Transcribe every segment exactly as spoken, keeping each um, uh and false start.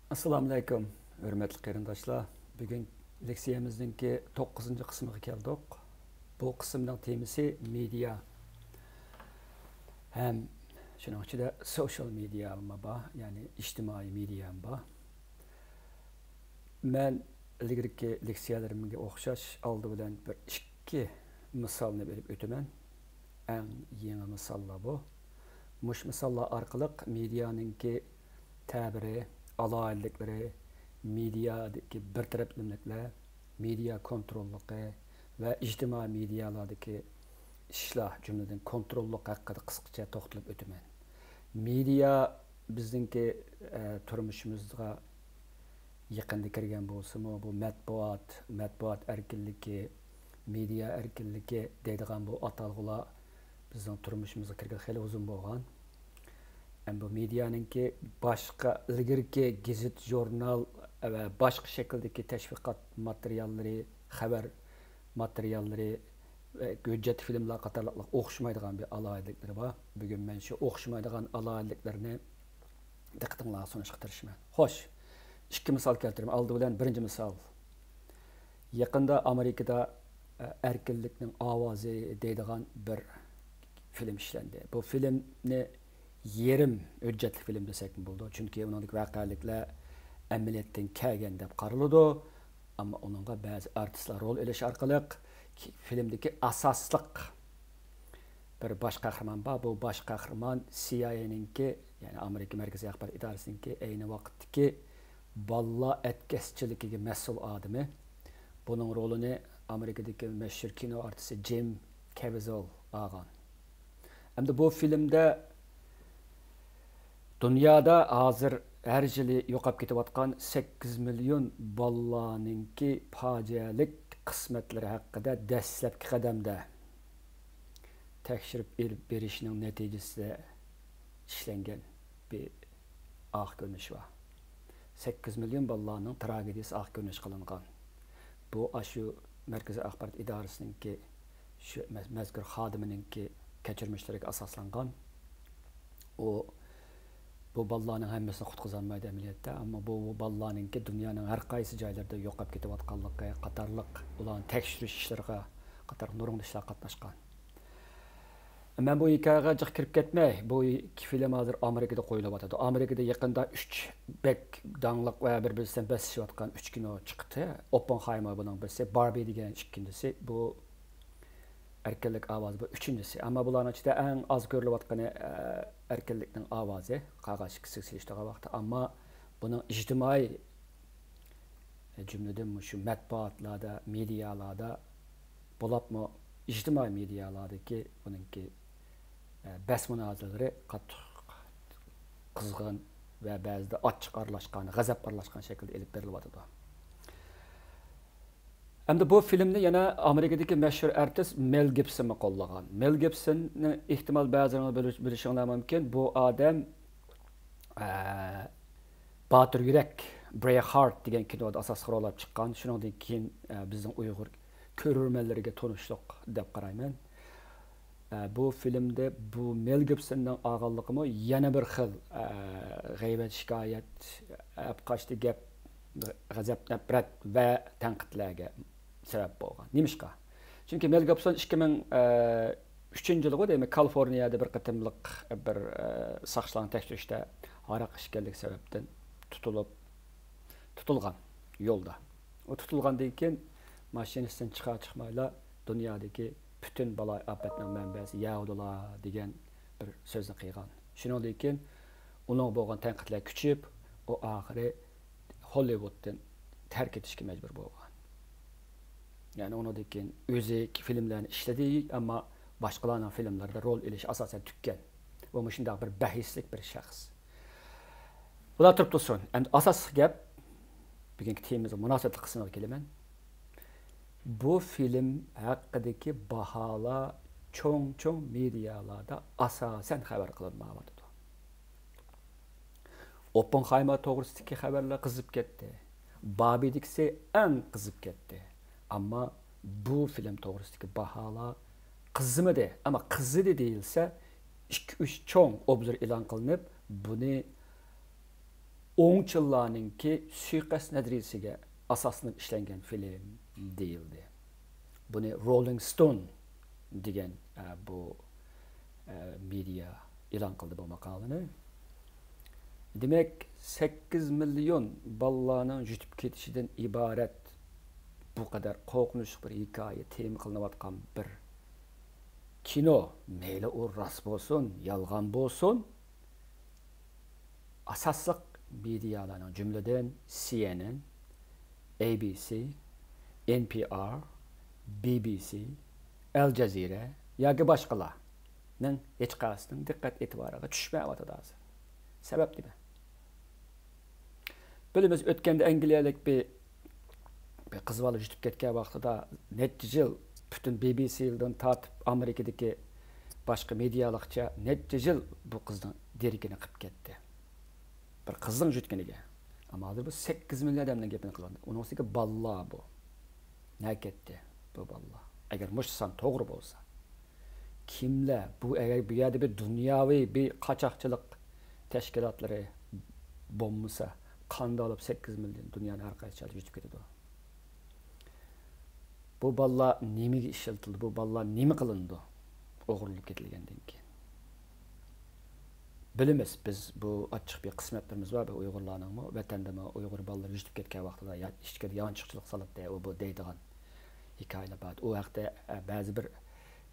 ئەسسالامۇئەلەيكۇم، ھۆرمەتلىك قېرىنداشلار. بۈگۈن لېكسىيەمىزنىڭكى توققۇزىنچى قىسمىغا كەلدۇق. بۇ قىسىمنىڭ تېمىسى مېدىيا. ھەم شۇنىڭ ئىچىدە سوشىيال مېدىيامۇ بار، يەنى ئىجتىمائىي مېدىيامۇ بار. مەن ئىلگىرىكى لېكسىيەلىرىمگە ئوخشاش ئالدى بىلەن بىر ئىككى مىسالنى بېرىپ ئۆتىمەن. ئەڭ يېڭى مىساللار بۇ. مۇشۇ مىساللار ئارقىلىق مېدىيانىڭكى تەبىرى، ئالاھىدىلىكلىرى، مېدىيادىكى بىر تەرەپلىمىلىكلەر، مېدىيا كونتروللۇقى ۋە ئىجتىمائىي مېدىيالاردىكى ئىشلار، جۈملىدىن كونتروللۇق ھەققىدە قىسقىچە توختىلىپ ئۆتىمەن. مېدىيا بىزنىڭكى، ئە، تۇرمۇشىمىزغا يېقىندا كىرگەن بولسىمۇ، بۇ مەتبۇئات، مەتبۇئات ئەركىنلىكى، مېدىيا ئەركىنلىكى دەيدىغان بۇ ئاتالغۇلار بىزنىڭ تۇرمۇشىمىزغا كىرگىلى خېلى ئۇزۇن بولغان. ئەمما بۇ مېدىيانىڭكى باشقا ئىلگىرىكى گېزىت، ژۇرنال ۋە باشقا شەكىلدىكى تەشۋىقات ماتېرىياللىرى، خەۋەر ماتېرىياللىرى ۋە ھۆججەتلىك فىلىملار قاتارلىقلار ئوخشىمايدىغان بىر ئالاھىدىلىكلىرى بار. بۈگۈن مەن شۇ ئوخشىمايدىغان ئالاھىدىلىكلىرىنى دىققىتىڭلارغا سۇنۇشقا تىرىشىمەن. خوش، ئىككى مىسال كەلتۈرىمەن. ئالدى بىلەن بىرىنچى مىسال. يېقىندا ئامېرىكىدا، ئە، ئەركىنلىكنىڭ ئاۋازى دەيدىغان بىر فىلىم ئىشلەندى. بۇ فىلىمنى يېرىم ھۆججەتلىك فىلىم دېسەكمۇ بولىدۇ. چۈنكى ئۇنىڭدىكى ۋەقەلىكلەر ئەمەلىيەتتىن كەلگەن دەپ قارىلىدۇ. ئەمما ئۇنىڭغا بەزى ئارتىسلار رول ئېلىش ئارقىلىق كى-، فىلىمدىكى ئاساسلىق بىر باش قەھرىمان بار. بۇ باش قەھرىمان سىئايئېنىڭكى، يەنى ئامېرىكا مەركىزىي ئاخبارات ئىدارىسىنىڭكى ئەينى ۋاقىتتىكى بالىلار ئەتكەسچىلىكىگە مەسئۇل ئادىمى. بۇنىڭ رولىنى ئامېرىكىدىكى مەشھۇر كىنو ئارتىسى جىم كەۋزېل ئالغان. ئەمدى بۇ فىلىمدە دۇنيادا ھازىر ھەر يىلى يوقاپ كېتىۋاتقان سەككىز مىليون بالىلارنىڭكى پاجىئەلىك قىسمەتلىرى ھەققىدە دەسلەپكى قەدەمدە تەكشۈرۈپ ئېلىپ بېرىشنىڭ نەتىجىسىدە ئىشلەنگەن بىر ئارقا كۆرۈنۈش بار. سەككىز مىليون بالىلارنىڭ تراگېدىيىسى ئارقا كۆرۈنۈش قىلىنغان. بۇ ئاشۇ مەركىزىي ئاخبارات ئىدارىسىنىڭكى شۇ مەز-، مەزكۇر خادىمىنىڭكى كەچۈرمىشلىرىگە ئاساسلانغان. ئۇ بۇ بالىلارنىڭ ھەممىسىنى قۇتقۇزالمايدۇ ئەمەلىيەتتە، ئەمما بۇ بالىلارنىڭكى دۇنيانىڭ ھەر قايسى جايلىرىدا يوقاپ كېتىۋاتقانلىقى قاتارلىق، ئۇلارنى تەكشۈرۈش ئىشلىرىغا قاتارلىق نۇرغۇن ئىشلارغا قاتناشقان. مەن بۇ ھېكايىگە جىق كىرىپ كەتمەي، بۇ ئىككى فىلىم ھازىر ئامېرىكىدا قويۇلۇۋاتىدۇ. ئامېرىكىدا يېقىندا ئۈچ بەك داڭلىق ۋە بىر-بىرسى بىلەن بەسلىشىۋاتقان ئۈچ كىنو چىقتى. ئوپپېنخايمېر بۇنىڭ بىرسى، باربى دېگەن ئىككىنچىسى، بۇ ئەركىنلىك ئاۋازى بۇ ئۈچىنچىسى. ئەمما بۇلارنىڭ ئىچىدە ئەڭ ئاز كۆرۈلۈۋاتقىنى، ئە، ئەركىنلىكنىڭ ئاۋازى، قارىغاچ ئىككىسىگە سېلىشتۇرغان ۋاقىتتا. ئەمما بۇنىڭ ئىجتىمائىي، جۈملىدىن مۇشۇ مەتبۇئاتلاردا، مېدىيالاردا، بولۇپمۇ ئىجتىمائىي مېدىيالاردىكى بۇنىڭكى، ئە، بەس مۇنازىرىلىرى قاتتىق قىزغىن ۋە بەزىدە ئاچچىق ئارىلاشقان، غەزەپ ئارىلاشقان شەكىلدە ئېلىپ بېرىلىۋاتىدۇ. ئەمدى بۇ فىلىمنى يەنە ئامېرىكىدىكى مەشھۇر ئارتىس مېل گىبسونمۇ قوللىغان. مېل گىبسوننى ئېھتىمال بەزىلىرىڭلار بىلىش-، بىلىشىڭلار مۇمكىن. بۇ ئادەم، ئە، باتۇر يۈرەك، برېيۋھارت دېگەن كىنودا ئاساسلىق رول ئېلىپ چىققان. شۇنىڭدىن كېيىن، ئە، بىزنىڭ ئۇيغۇر كۆرۈرمەنلىرىگە تونۇشلۇق دەپ قارايمەن. ئە، بۇ فىلىمدە بۇ مېل گىبسوننىڭ ئالغانلىقىمۇ يەنە بىر خىل، ئە، غەيۋەت، شىكايەت، ئەپقاچتى گەپ، غەزەپ، نەپرەت ۋە تەنقىدلەرگە سەۋەب بولغان. نېمىشقا؟ چۈنكى مېل گىبسون ئىككى مىڭ ئۈچىنچى يىلىغۇ دەيمەن، كالىفورنىيەدە بىر قېتىملىق بىر، ئە، ساقچىلارنىڭ تەكشۈرۈشىدە ھاراق ئىچكەنلىك سەۋەبىدىن تۇتۇلۇپ، تۇتۇلغان يولدا. ئۇ تۇتۇلغاندىن كېيىن ماشىنىسىدىن چىقار چىقمايلا دۇنيادىكى پۈتۈن بالايىئاپەتنىڭ مەنبەسى يەھۇدىيلار دېگەن بىر سۆزنى قىلغان. شۇنىڭدىن كېيىن ئۇنىڭغا بولغان تەنقىدلەر كۈچىيىپ، ئۇ ئاخىرى ھوللىۋۇدتىن تەرك ئېتىشكە مەجبۇر بولغان. يەنى ئۇنىڭدىن كېيىن ئۆزى فىلىملەرنى ئىشلىدى، ئەمما باشقىلارنىڭ فىلىملىرىدا رول ئېلىش ئاساسەن تۈگىگەن. ئۇ مۇشۇنداق بىر بەھسلىك بىر شەخس. بۇلار تۇرۇپ تۇرسۇن. ئەمدى ئاساسلىق گەپ، بۈگۈنكى تېمىمىزغا مۇناسىۋەتلىك قىسمىغا كېلىمەن. بۇ فىلىم ھەققىدىكى باھالار چوڭ-چوڭ مېدىيالاردا ئاساسەن خەۋەر قىلىنمايۋاتىدۇ. ئوپپېنخايمېر توغرىسىدىكى خەۋەرلەر قىزىپ كەتتى. باربىدىكىسى ئەڭ قىزىپ كەتتى. ئەمما بۇ فىلىم توغرىسىدىكى باھالار قىزىمىدى. ئەمما قىزىدى دېيىلسە، ئىككى، ئۈچ چوڭ ئوبزور ئېلان قىلىنىپ، بۇنى ئوڭچىللارنىڭكى سۇيىقەست نەزەرىيىسىگە ئاساسلىنىپ ئىشلەنگەن فىلىم دېيىلدى. بۇنى روللىڭ ستون دېگەن، ئە، بۇ، ئە، مېدىيا ئېلان قىلدى بۇ ماقالىنى. دېمەك، سەككىز مىليون بالىلارنىڭ يۈتۈپ كېتىشىدىن ئىبارەت بۇ قەدەر قورقۇنچلۇق بىر ھېكايە تېما قىلىنىۋاتقان بىر كىنو، مەيلى ئۇ راست بولسۇن، يالغان بولسۇن، ئاساسلىق مېدىيالارنىڭ، جۈملىدىن سى ئېن ئېن، ئەي بى سى، ئېن پى ئار، بى بى سى، ئەل جەزىرە ياكى باشقىلارنىڭ ھېچقايسىسىنىڭ دىققەت ئېتىبارىغا چۈشمەيۋاتىدۇ ھازىر. سەۋەب نېمە؟ بىلىمىز، ئۆتكەندە ئەنگلىيەلىك بىر، بىر قىز بالا يۈتۈپ كەتكەن ۋاقتىدا نەچچە يىل پۈتۈن بى بى سىدىن تارتىپ ئامېرىكىدىكى باشقا مېدىيالارغىچە نەچچە يىل بۇ قىزنىڭ دېرىكىنى قىلىپ كەتتى. بىر قىزنىڭ يۈتكىنىگە. ئەمما ھازىر بۇ سەككىز مىليون ئادەمنىڭ گېپىنى قىلىۋاتىدۇ. ئۇنىڭ ئۈستىگە بالىلار بۇ. نەگە كەتتى بۇ بالىلار؟ ئەگەر مۇشۇ سان توغرا بولسا، كىملەر بۇ، ئەگەر بۇ يەردە بىر دۇنياۋى بىر قاچاقچىلىق تەشكىلاتلىرى بولمىسا، قانداق بولۇپ سەككىز مىليون دۇنيانىڭ ھەر قايسى جايىدا يۈتۈپ كېتىدۇ؟ بۇ بالىلار نېمىگە ئىشلىتىلدى؟ بۇ بالىلار نېمە قىلىنىدۇ ئوغرىلىنىپ كېتىلگەندىن كېيىن؟ بىلىمىز، بىز بۇ ئاچچىق بىر قىسمەتلىرىمىز بار، بۇ ئۇيغۇرلارنىڭمۇ، ۋەتەندىمۇ ئۇيغۇر بالىلىرى يۈتۈپ كەتكەن ۋاقتىدا يا ئىچكىرىدە يانچۇقچىلىق سالاتتى، ئۇ بۇ دەيدىغان ھېكايىلەر بار. ئۇ ھەقتە، ئە، بەزى بىر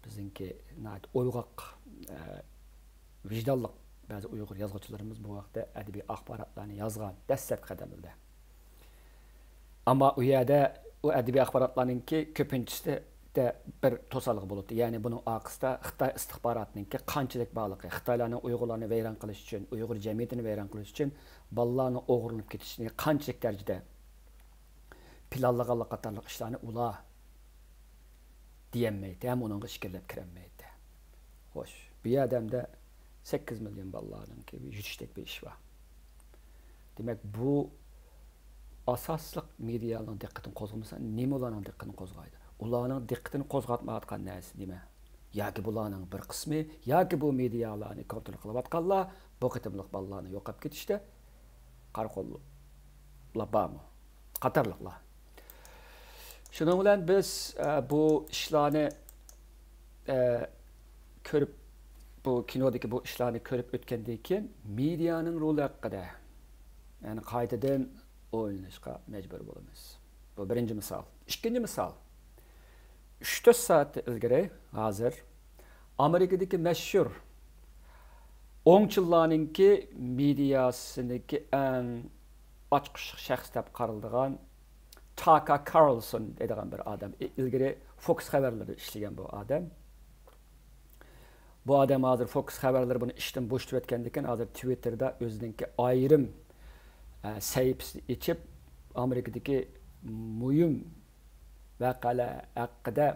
بىزنىڭكى ناھايىتى ئويغاق، ئە، ۋىجدانلىق بەزى ئۇيغۇر يازغۇچىلىرىمىز بۇ ھەقتە ئەدەبىي ئاخباراتلارنى يازغان دەسلەپكى قەدەملىرىدە. ئەمما ئۇ يەردە ئۇ ئەدەبىي ئاخباراتلارنىڭكى كۆپىنچىسىدە بىر توسالغۇ بولىدۇ. يەنى بۇنىڭ ئارقىسىدا خىتاي ئىستىخباراتىنىڭكى قانچىلىك بارلىقى، خىتايلارنىڭ ئۇيغۇرلارنى ۋەيران قىلىش ئۈچۈن، ئۇيغۇر جەمئىيىتىنى ۋەيران قىلىش ئۈچۈن بالىلارنىڭ ئوغرىلىنىپ كېتىشىنى قانچىلىك دەرىجىدە پىلانلىغانلىق قاتارلىق ئىشلارنى ئۇلار دېيەلمەيتتى، ھەم ئۇنىڭغا ئىچكىرىلەپ كىرەلمەيتتى. خوش، بۇ يەردە سەككىز مىليون بالىلارنىڭكى يۈتۈشتەك بىر ئىش بار. دېمەك، بۇ ئاساسلىق مېدىيالارنىڭ دىققىتىنى قوزغىمىسا، نېمە ئۇلارنىڭ دىققىتىنى قوزغايدۇ؟ ئۇلارنىڭ دىققىتىنى قوزغاتمايۋاتقان نەرسە نېمە؟ ياكى بۇلارنىڭ بىر قىسمى، ياكى بۇ مېدىيالارنى كونترول قىلىۋاتقانلار بۇ قېتىملىق بالىلارنىڭ يوقاپ كېتىشىدە قارا قوللۇقلار بارمۇ؟ قاتارلىقلار. شۇنىڭ بىلەن بىز، ئە، بۇ ئىشلارنى، ئە، كۆرۈپ، بۇ كىنودىكى بۇ ئىشلارنى كۆرۈپ ئۆتكەندىن كېيىن، مېدىيانىڭ رولى ھەققىدە، يەنى قايتىدىن ئويلىنىشقا مەجبۇر بولىمىز. بۇ بىرىنچى مىسال. ئىككىنچى مىسال. ئۈچ تۆت سائەت ئىلگىرى، ھازىر ئامېرىكىدىكى مەشھۇر ئوڭچىللارنىڭكى مېدىياسىنىڭكى ئەڭ ئاچقۇچلۇق شەخس دەپ قارىلىدىغان تاكا كارلسون دەيدىغان بىر ئادەم. ئىلگىرى فوكس خەۋەرلىرىدە ئىشلىگەن بۇ ئادەم. بۇ ئادەم ھازىر فوكس خەۋەرلىرى بۇنى ئىشتىن بوشىتىۋەتكەندىكىن، ھازىر تىۋىتتېردا ئۆزىنىڭكى ئايرىم، ئە، سەھىپىسىنى ئېچىپ، ئامېرىكىدىكى مۇھىم ۋەقەلەر ھەققىدە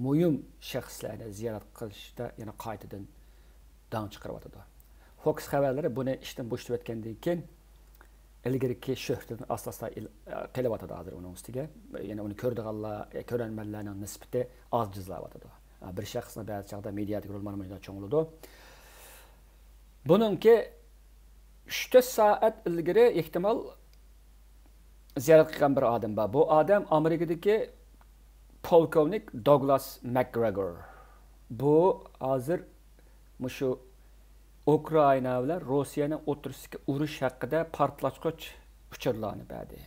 مۇھىم شەخسلەرنى زىيارەت قىلىشتا يەنە قايتىدىن داڭ چىقىرىۋاتىدۇ. فوكس خەۋەرلىرى بۇنى ئىشتىن بوشىتىۋەتكەندىن كېيىن، ئىلگىرىكى شۆھرىتىدىن ئاستا-ئاستا ئىل-، قېلىۋاتىدۇ ھازىر ئۇنىڭ ئۈستىگە. يەنە ئۇنى كۆرىدىغانلار، كۆرەرمەنلەرنىڭ نىسبىتى ئاز جىزلاۋاتىدۇ. بىر شەخسنىڭ بەزى چاغدا مېدىيادىكى رولى مانا مۇشۇنداق چوڭ بولىدۇ. بۇنىڭكى ئۈچ تۆت سائەت ئىلگىرى، ئېھتىمال، زىيارەت قىلغان بىر ئادەم بار. بۇ ئادەم ئامېرىكىدىكى پولكوۋنىك دوگلاس ماكگرېگور. بۇ ھازىر مۇشۇ ئۇكرائىنا بىلەن روسىيەنىڭ ئوتتۇرىسىدىكى ئۇرۇش ھەققىدە پارتلاتقۇچ ئۇچۇرلارنى بەردى.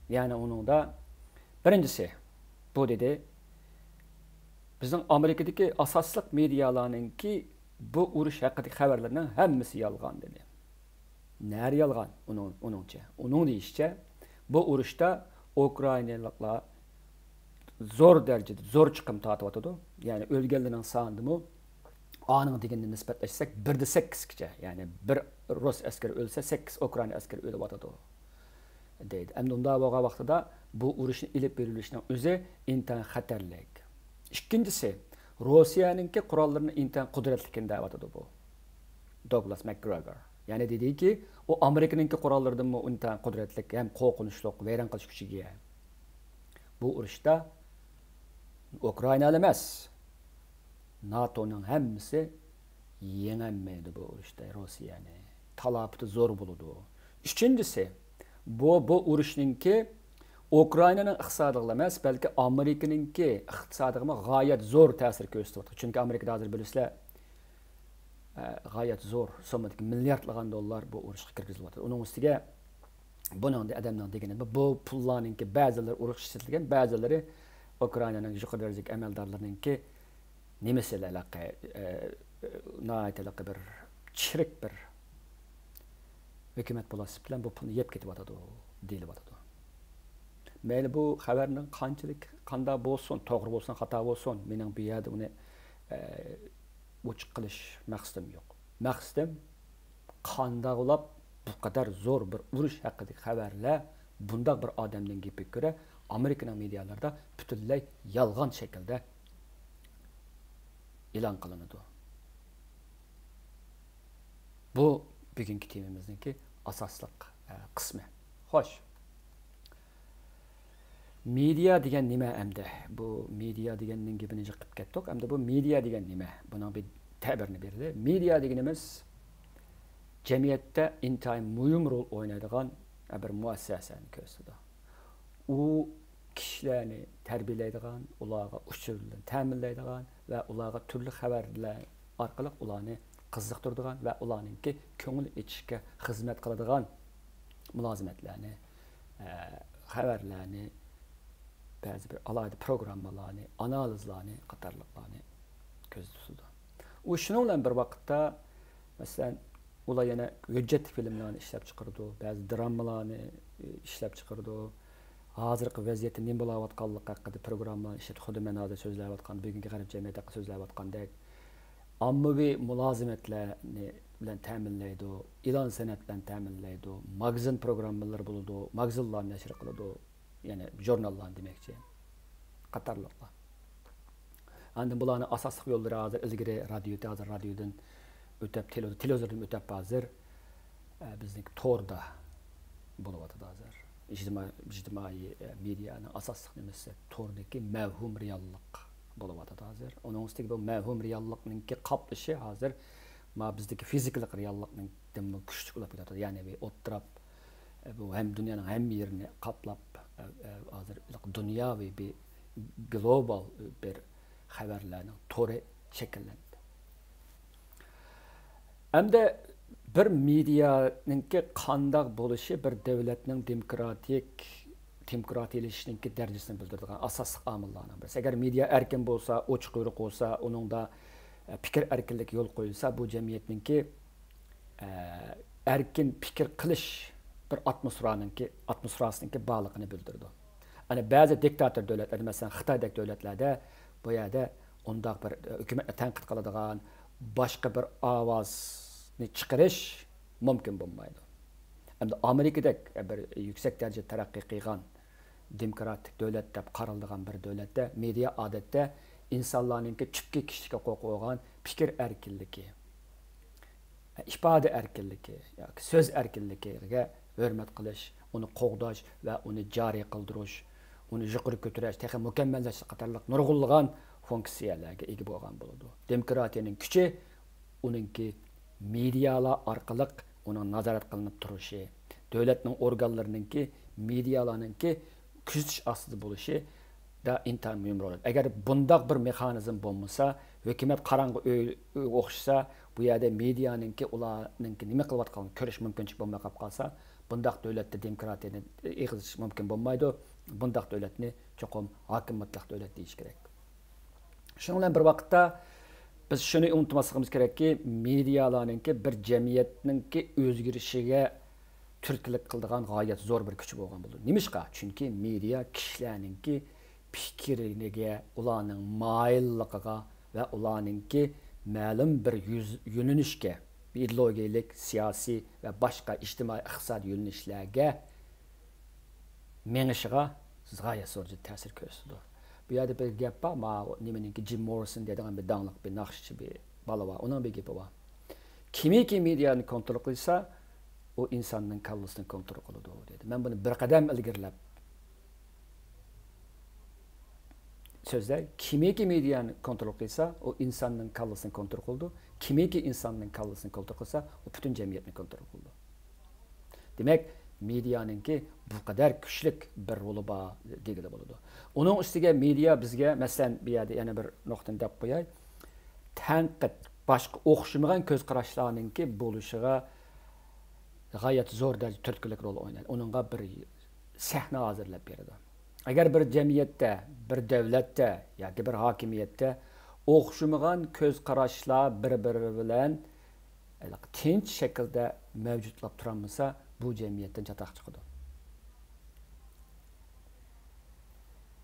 يەنى ئۇنىڭدا بىرىنچىسى، بۇ دېدى، بىزنىڭ ئامېرىكىدىكى ئاساسلىق مېدىيالارنىڭكى بۇ ئۇرۇش ھەققىدىكى خەۋەرلىرىنىڭ ھەممىسى يالغان، دېدى. نەرە يالغان ئۇنىڭ، ئۇنىڭچە. ئۇنىڭ دېيىشىچە، بۇ ئۇرۇشتا ئۇكرائىنالىقلار زور دەرىجىدە زور چىقىم تارتىۋاتىدۇ. يەنى ئۆلگەنلەرنىڭ سانىدىمۇ ئانىڭ دېگىنىنى نىسبەتلەشسەك، بىردە سەككىزگىچە، يەنى بىر رۇس ئەسكىرى ئۆلسە، سەككىز ئۇكرائىنا ئەسكىرى ئۆلۈۋاتىدۇ، دەيدۇ. ئەمدى ئۇنداق بولغان ۋاقتىدا بۇ ئۇرۇشنى ئېلىپ بېرىلىشىنىڭ ئۆزى ئىنتايىن خەتەرلىك. ئىككىنچىسى، روسىيەنىڭكى قوراللىرىنى ئىنتايىن قۇدرەتلىكىنى دەۋاتىدۇ بۇ دوگلاس ماكگرېگور. يەنى دېدىكى، ئۇ ئامېرىكىنىڭكى قوراللىرىدىنمۇ ئىنتايىن قۇدرەتلىك ھەم قورقۇنچلۇق، ۋەيران قىلىش كۈچىگە ئىگە. بۇ ئۇرۇشتا ئۇكرائىنا ئەمەس، ناتونىڭ ھەممىسى يېڭەلمەيدۇ بۇ ئۇرۇشتا روسىيەنى. تالاپىتى زور بولىدۇ. ئۈچىنچىسى، بۇ، بۇ ئۇرۇشنىڭكى ئۇكرائىنانىڭ ئىقتىسادىغىلا ئەمەس، بەلكى ئامېرىكىنىڭكى ئىقتىسادىغىمۇ غايەت زور تەسىر كۆرسىتىۋاتىدۇ. چۈنكى ئامېرىكىدا ھازىر بىلىسىلەر، ئە، غايەت زور سوممىدىكى مىلياردلىغان دوللار بۇ ئۇرۇشقا كىرگۈزۈلۈۋاتىدۇ. ئۇنىڭ ئۈستىگە بۇنىڭ ئادەمنىڭ دېگىنى، بۇ پۇللارنىڭكى بەزىلىرى ئۇرۇشقا ئىشلىتىلگەن، بەزىلىرى ئۇكرائىنانىڭ يۇقىرى دەرىجىلىك ئەمەلدارلىرىنىڭكى نېمىسى ھېلىقى، ئە، ناھايىتى ھېلىقى بىر چىرىك بىر ھۆكۈمەت بولۇشى بىلەن بۇ پۇلنى يەپ كېتىۋاتىدۇ دېيىلىۋاتىدۇ. مەيلى بۇ خەۋەرنىڭ قانچىلىك، قانداق بولسۇن، توغرا بولسۇن، خاتا بولسۇن، مېنىڭ بۇ يەردە ئۇنى، ئە، ئوچۇق قىلىش مەقسىتىم يوق. مەقسىتىم، قانداقلاپ بۇ قەدەر زور بىر ئۇرۇش ھەققىدىكى خەۋەرلەر بۇنداق بىر ئادەمنىڭ گېپىگە كۆرە ئامېرىكىنىڭ مېدىيالىرىدا پۈتۈنلەي يالغان شەكىلدە ئېلان قىلىنىدۇ. بۇ بۈگۈنكى تېمىمىزنىڭكى ئاساسلىق، ئە، قىسمى. خوش. مېدىيا دېگەن نېمە ئەمدى؟ بۇ مېدىيا دېگەننىڭ گېپىنى جىق قىلىپ كەتتۇق. ئەمدى بۇ مېدىيا دېگەن نېمە؟ بۇنىڭ بىر تەبىرىنى بېرىلى. مېدىيا دېگىنىمىز جەمئىيەتتە ئىنتايىن مۇھىم رول ئوينايدىغان بىر مۇئەسسەسەنى كۆرسىتىدۇ. ئۇ كىشىلەرنى تەربىيەلەيدىغان، ئۇلارغا ئۇچۇر بىلەن تەمىنلەيدىغان ۋە ئۇلارغا تۈرلۈك خەۋەرلەر ئارقىلىق ئۇلارنى قىزىقتۇرىدىغان ۋە ئۇلارنىڭكى كۆڭۈل ئېچىشىگە خىزمەت قىلىدىغان مۇلازىمەتلەرنى، ئە، خەۋەرلەرنى، بەزى بىر ئالاھىدە پروگراممىلارنى، ئانالىزلارنى قاتارلىقلارنى كۆزدە تۇتىدۇ. ئۇ شۇنىڭ بىلەن بىر ۋاقىتتا، مەسىلەن، ئۇلار يەنە ھۆججەتلىك فىلىملارنى ئىشلەپ چىقىرىدۇ، بەزى دراممىلارنى، ئى، ئىشلەپ چىقىرىدۇ. ھازىرقى ۋەزىيەتتە نېمە بولۇۋاتقانلىقى ھەققىدە پروگراممىلارنى ئىشلەپ، خۇددى مەن ھازىر سۆزلەۋاتقان، بۈگۈنكى غەرب جەمئىيىتى ھەققىدە سۆزلەۋاتقاندەك، ئاممىۋى مۇلازىمەتلەرنى بىلەن تەمىنلەيدۇ، ئېلان سەنئەت بىلەن تەمىنلەيدۇ، ماگىزىن پروگراممىلىرى بولىدۇ، ماگىزىنلارنى نەشر قىلىدۇ، يەنى ژۇرناللارنى دېمەكچى، قاتارلىقلار. ئاندىن بۇلارنىڭ ئاساسلىق يوللىرى ھازىر ئىلگىرى رادىيو ئىدى، ھازىر رادىيودىن ئۆتۈپ، تېلېۋىزور، تېلېۋىزوردىن ئۆتۈپ ھازىر، ئە، بىزنىڭكى توردا بولۇۋاتىدۇ ھازىر. ئىجتىمائىي، ئىجتىمائىي، ئە، مېدىيانىڭ ئاساسلىق نېمىسى توردىكى مەۋھۇم رېئاللىق بولۇۋاتىدۇ ھازىر. ئۇنىڭ ئۈستىگە بۇ مەۋھۇم رېئاللىقنىڭكى قاپلىشى ھازىر ما بىزدىكى فىزىكىلىق رېئاللىقنىڭدىنمۇ كۈچلۈك بولۇپ كېتىۋاتىدۇ. يەنى بىر ئولتۇراپ، ئە، بۇ ھەم دۇنيانىڭ ھەممە يېرىنى قاپلاپ، ئە، ئە، ھازىر دۇنياۋى بىر گلوبال بىر خەۋەرلەرنىڭ تورى شەكىللەندى. ئەمدى بىر مېدىيانىڭكى قانداق بولۇشى بىر دۆلەتنىڭ دېموكراتىك، دېموكراتىيلىشىشنىڭكى دەرىجىسىنى بىلدۈرىدىغان ئاساسلىق ئامىللارنىڭ بىرسى. ئەگەر مېدىيا ئەركىن بولسا، ئوچۇق يورۇق بولسا، ئۇنىڭدا، ئە، پىكىر ئەركىنلىكى يول قويۇلسا، بۇ جەمئىيەتنىڭكى، ئە، ئەركىن پىكىر قىلىش بىر ئاتموسفېرانىڭكى، ئاتموسفېراسىنىڭكى بارلىقىنى بىلدۈرىدۇ. ئەنە بەزى دىكتاتور دۆلەتلەردە، مەسىلەن، خىتايدەك دۆلەتلەردە بۇ يەردە ئۇنداق بىر، ئە، ھۆكۈمەتنى تەنقىد قىلىدىغان، باشقا بىر ئاۋازنى چىقىرىش مۇمكىن بولمايدۇ. ئەمدى ئامېرىكىدەك بىر يۈكسەك دەرىجىدە تەرەققىي قىلغان دېموكراتىك دۆلەت دەپ قارىلىدىغان بىر دۆلەتتە مېدىيا ئادەتتە ئىنسانلارنىڭكى تۈپكى كىشىلىك ھوقۇقى بولغان پىكىر ئەركىنلىكى، ئىپادە ئەركىنلىكى ياكى سۆز ئەركىنلىكىگە ھۆرمەت قىلىش، ئۇنى قوغداش ۋە ئۇنى جارى قىلدۇرۇش، ئۇنى يۇقىرى كۆتۈرۈش، تېخى مۇكەممەللەشتۈرۈش قاتارلىق نۇرغۇنلىغان فۇنكسىيەلەرگە ئىگە بولغان بولىدۇ. دېموكراتىيەنىڭ كۈچى ئۇنىڭكى مېدىيالار ئارقىلىق ئۇنىڭ نازارەت قىلىنىپ تۇرۇشى، دۆلەتنىڭ ئورگانلىرىنىڭكى، مېدىيالارنىڭكى كۆزىتىش ئاستىدا بولۇشى دا ئىنتايىن مۇھىم رول. ئەگەر بۇنداق بىر مېخانىزم بولمىسا، ھۆكۈمەت قاراڭغۇ ئۆيگە ئوخشىسا، بۇ يەردە مېدىيانىڭكى، ئۇلارنىڭكى نېمە قىلىۋاتقانلىقىنى كۆرۈش مۇمكىنچىلىك بولماي قاپ قالسا، بۇنداق دۆلەتتە دېموكراتىيەنى ئېغىز ئېچىش مۇمكىن بولمايدۇ. بۇنداق دۆلەتنى چوقۇم ھاكىمىيەتلىك دۆلەت دېيىش كېرەك. شۇنىڭ بىلەن بىر ۋاقىتتا، بىز شۇنى ئۇنتۇماسلىقىمىز كېرەككى، مېدىيالارنىڭكى بىر جەمئىيەتنىڭكى ئۆزگىرىشىگە تۈرتكىلىك قىلىدىغان غايەت زور بىر كۈچى بولغان بولىدۇ. نېمىشقا؟ چۈنكى مېدىيا كىشىلەرنىڭكى پىكرىگە، ئۇلارنىڭ مايىللىقىغا ۋە ئۇلارنىڭكى مەلۇم بىر يۈز-، يۆنىلىشكە، ئىدېئولوگىيەلىك، سىياسىي ۋە باشقا ئىجتىمائىي، ئىقتىسادىي يۆنىلىشلەرگە مېڭىشىغا غايەت زور تەسىر كۆرسىتىدۇ. بۇ يەردە بىر گەپ بار، ما نېمىنىڭكى، جىم موررىسون دەيدىغان بىر داڭلىق بىر ناخشىچى بىر بالا بار، ئۇنىڭ بىر گېپى بار. كىمكى مېدىيانى كونترول قىلسا، ئۇ ئىنساننىڭ كاللىسىنى كونترول قىلىدۇ، دېدى. مەن بۇنى بىر قەدەم ئىلگىرىلەپ سۆزلەي، كىمكى مېدىيانى كونترول قىلسا، ئۇ ئىنساننىڭ كاللىسىنى كونترول قىلىدۇ. كىمكى ئىنساننىڭ كاللىسىنى كونترول قىلسا، ئۇ پۈتۈن جەمئىيەتنى كونترول قىلىدۇ. دېمەك، مېدىيانىڭكى بۇ قەدەر كۈچلۈك بىر رولى بار دېگىلى بولىدۇ. ئۇنىڭ ئۈستىگە مېدىيا بىزگە، مەسىلەن، بۇ يەردە يەنە بىر نۇقتىنى دەپ قوياي. تەنقىد، باشقا ئوخشىمىغان كۆز قاراشلارنىڭكى بولۇشىغا غايەت زور دەرىجىدە تۈرتكىلىك رول ئوينايدۇ. ئۇنىڭغا بىر سەھنە ھازىرلاپ بېرىدۇ. ئەگەر بىر جەمئىيەتتە، بىر دۆلەتتە ياكى بىر ھاكىمىيەتتە ئوخشىمىغان كۆز قاراشلار بىر-بىرى بىلەن تىنچ شەكىلدە مەۋجۇتلاپ تۇرالمىسا، بۇ جەمئىيەتتىن چاتاق چىقىدۇ.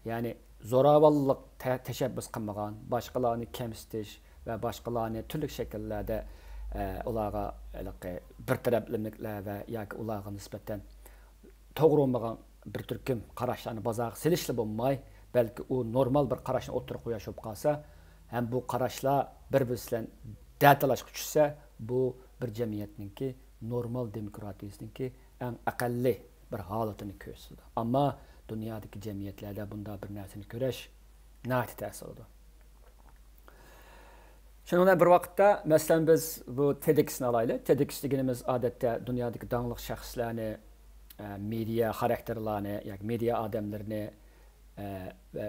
يەنى زوراۋانلىق تە-، تەشەببۇس قىلمىغان، باشقىلارنى كەمسىتىش ۋە باشقىلارنى تۈرلۈك شەكىللەردە، ئە، ئۇلارغا ھېلىقى بىر تەرەپلىمىلىكلەر ۋە ياكى ئۇلارغا نىسبەتەن توغرا بولمىغان بىر تۈركۈم قاراشلارنى بازارغا سېلىشلا بولماي، بەلكى ئۇ نورمال بىر قاراشنى ئوتتۇرىغا قويۇش بولۇپ قالسا، ھەم بۇ قاراشلار بىر-بىرسى بىلەن دەتالاشقا چۈشسە، بۇ بىر جەمئىيەتنىڭكى، نورمال دېموكراتىيىسىنىڭكى ئەڭ ئەقەللىي بىر ھالىتىنى كۆرسىتىدۇ. ئەمما دۇنيادىكى جەمئىيەتلەردە بۇنداق بىر نەرسىنى كۆرۈش ناھايىتى تەس بولىدۇ. شۇنىڭ بىلەن بىر ۋاقىتتا، مەسىلەن، بىز بۇ تېدېكسنى ئالايلى. تېدېكس دېگىنىمىز ئادەتتە دۇنيادىكى داڭلىق شەخسلەرنى، ئە، مېدىيا خاراكتېرلارنى ياكى مېدىيا ئادەملىرىنى، ئە، ۋە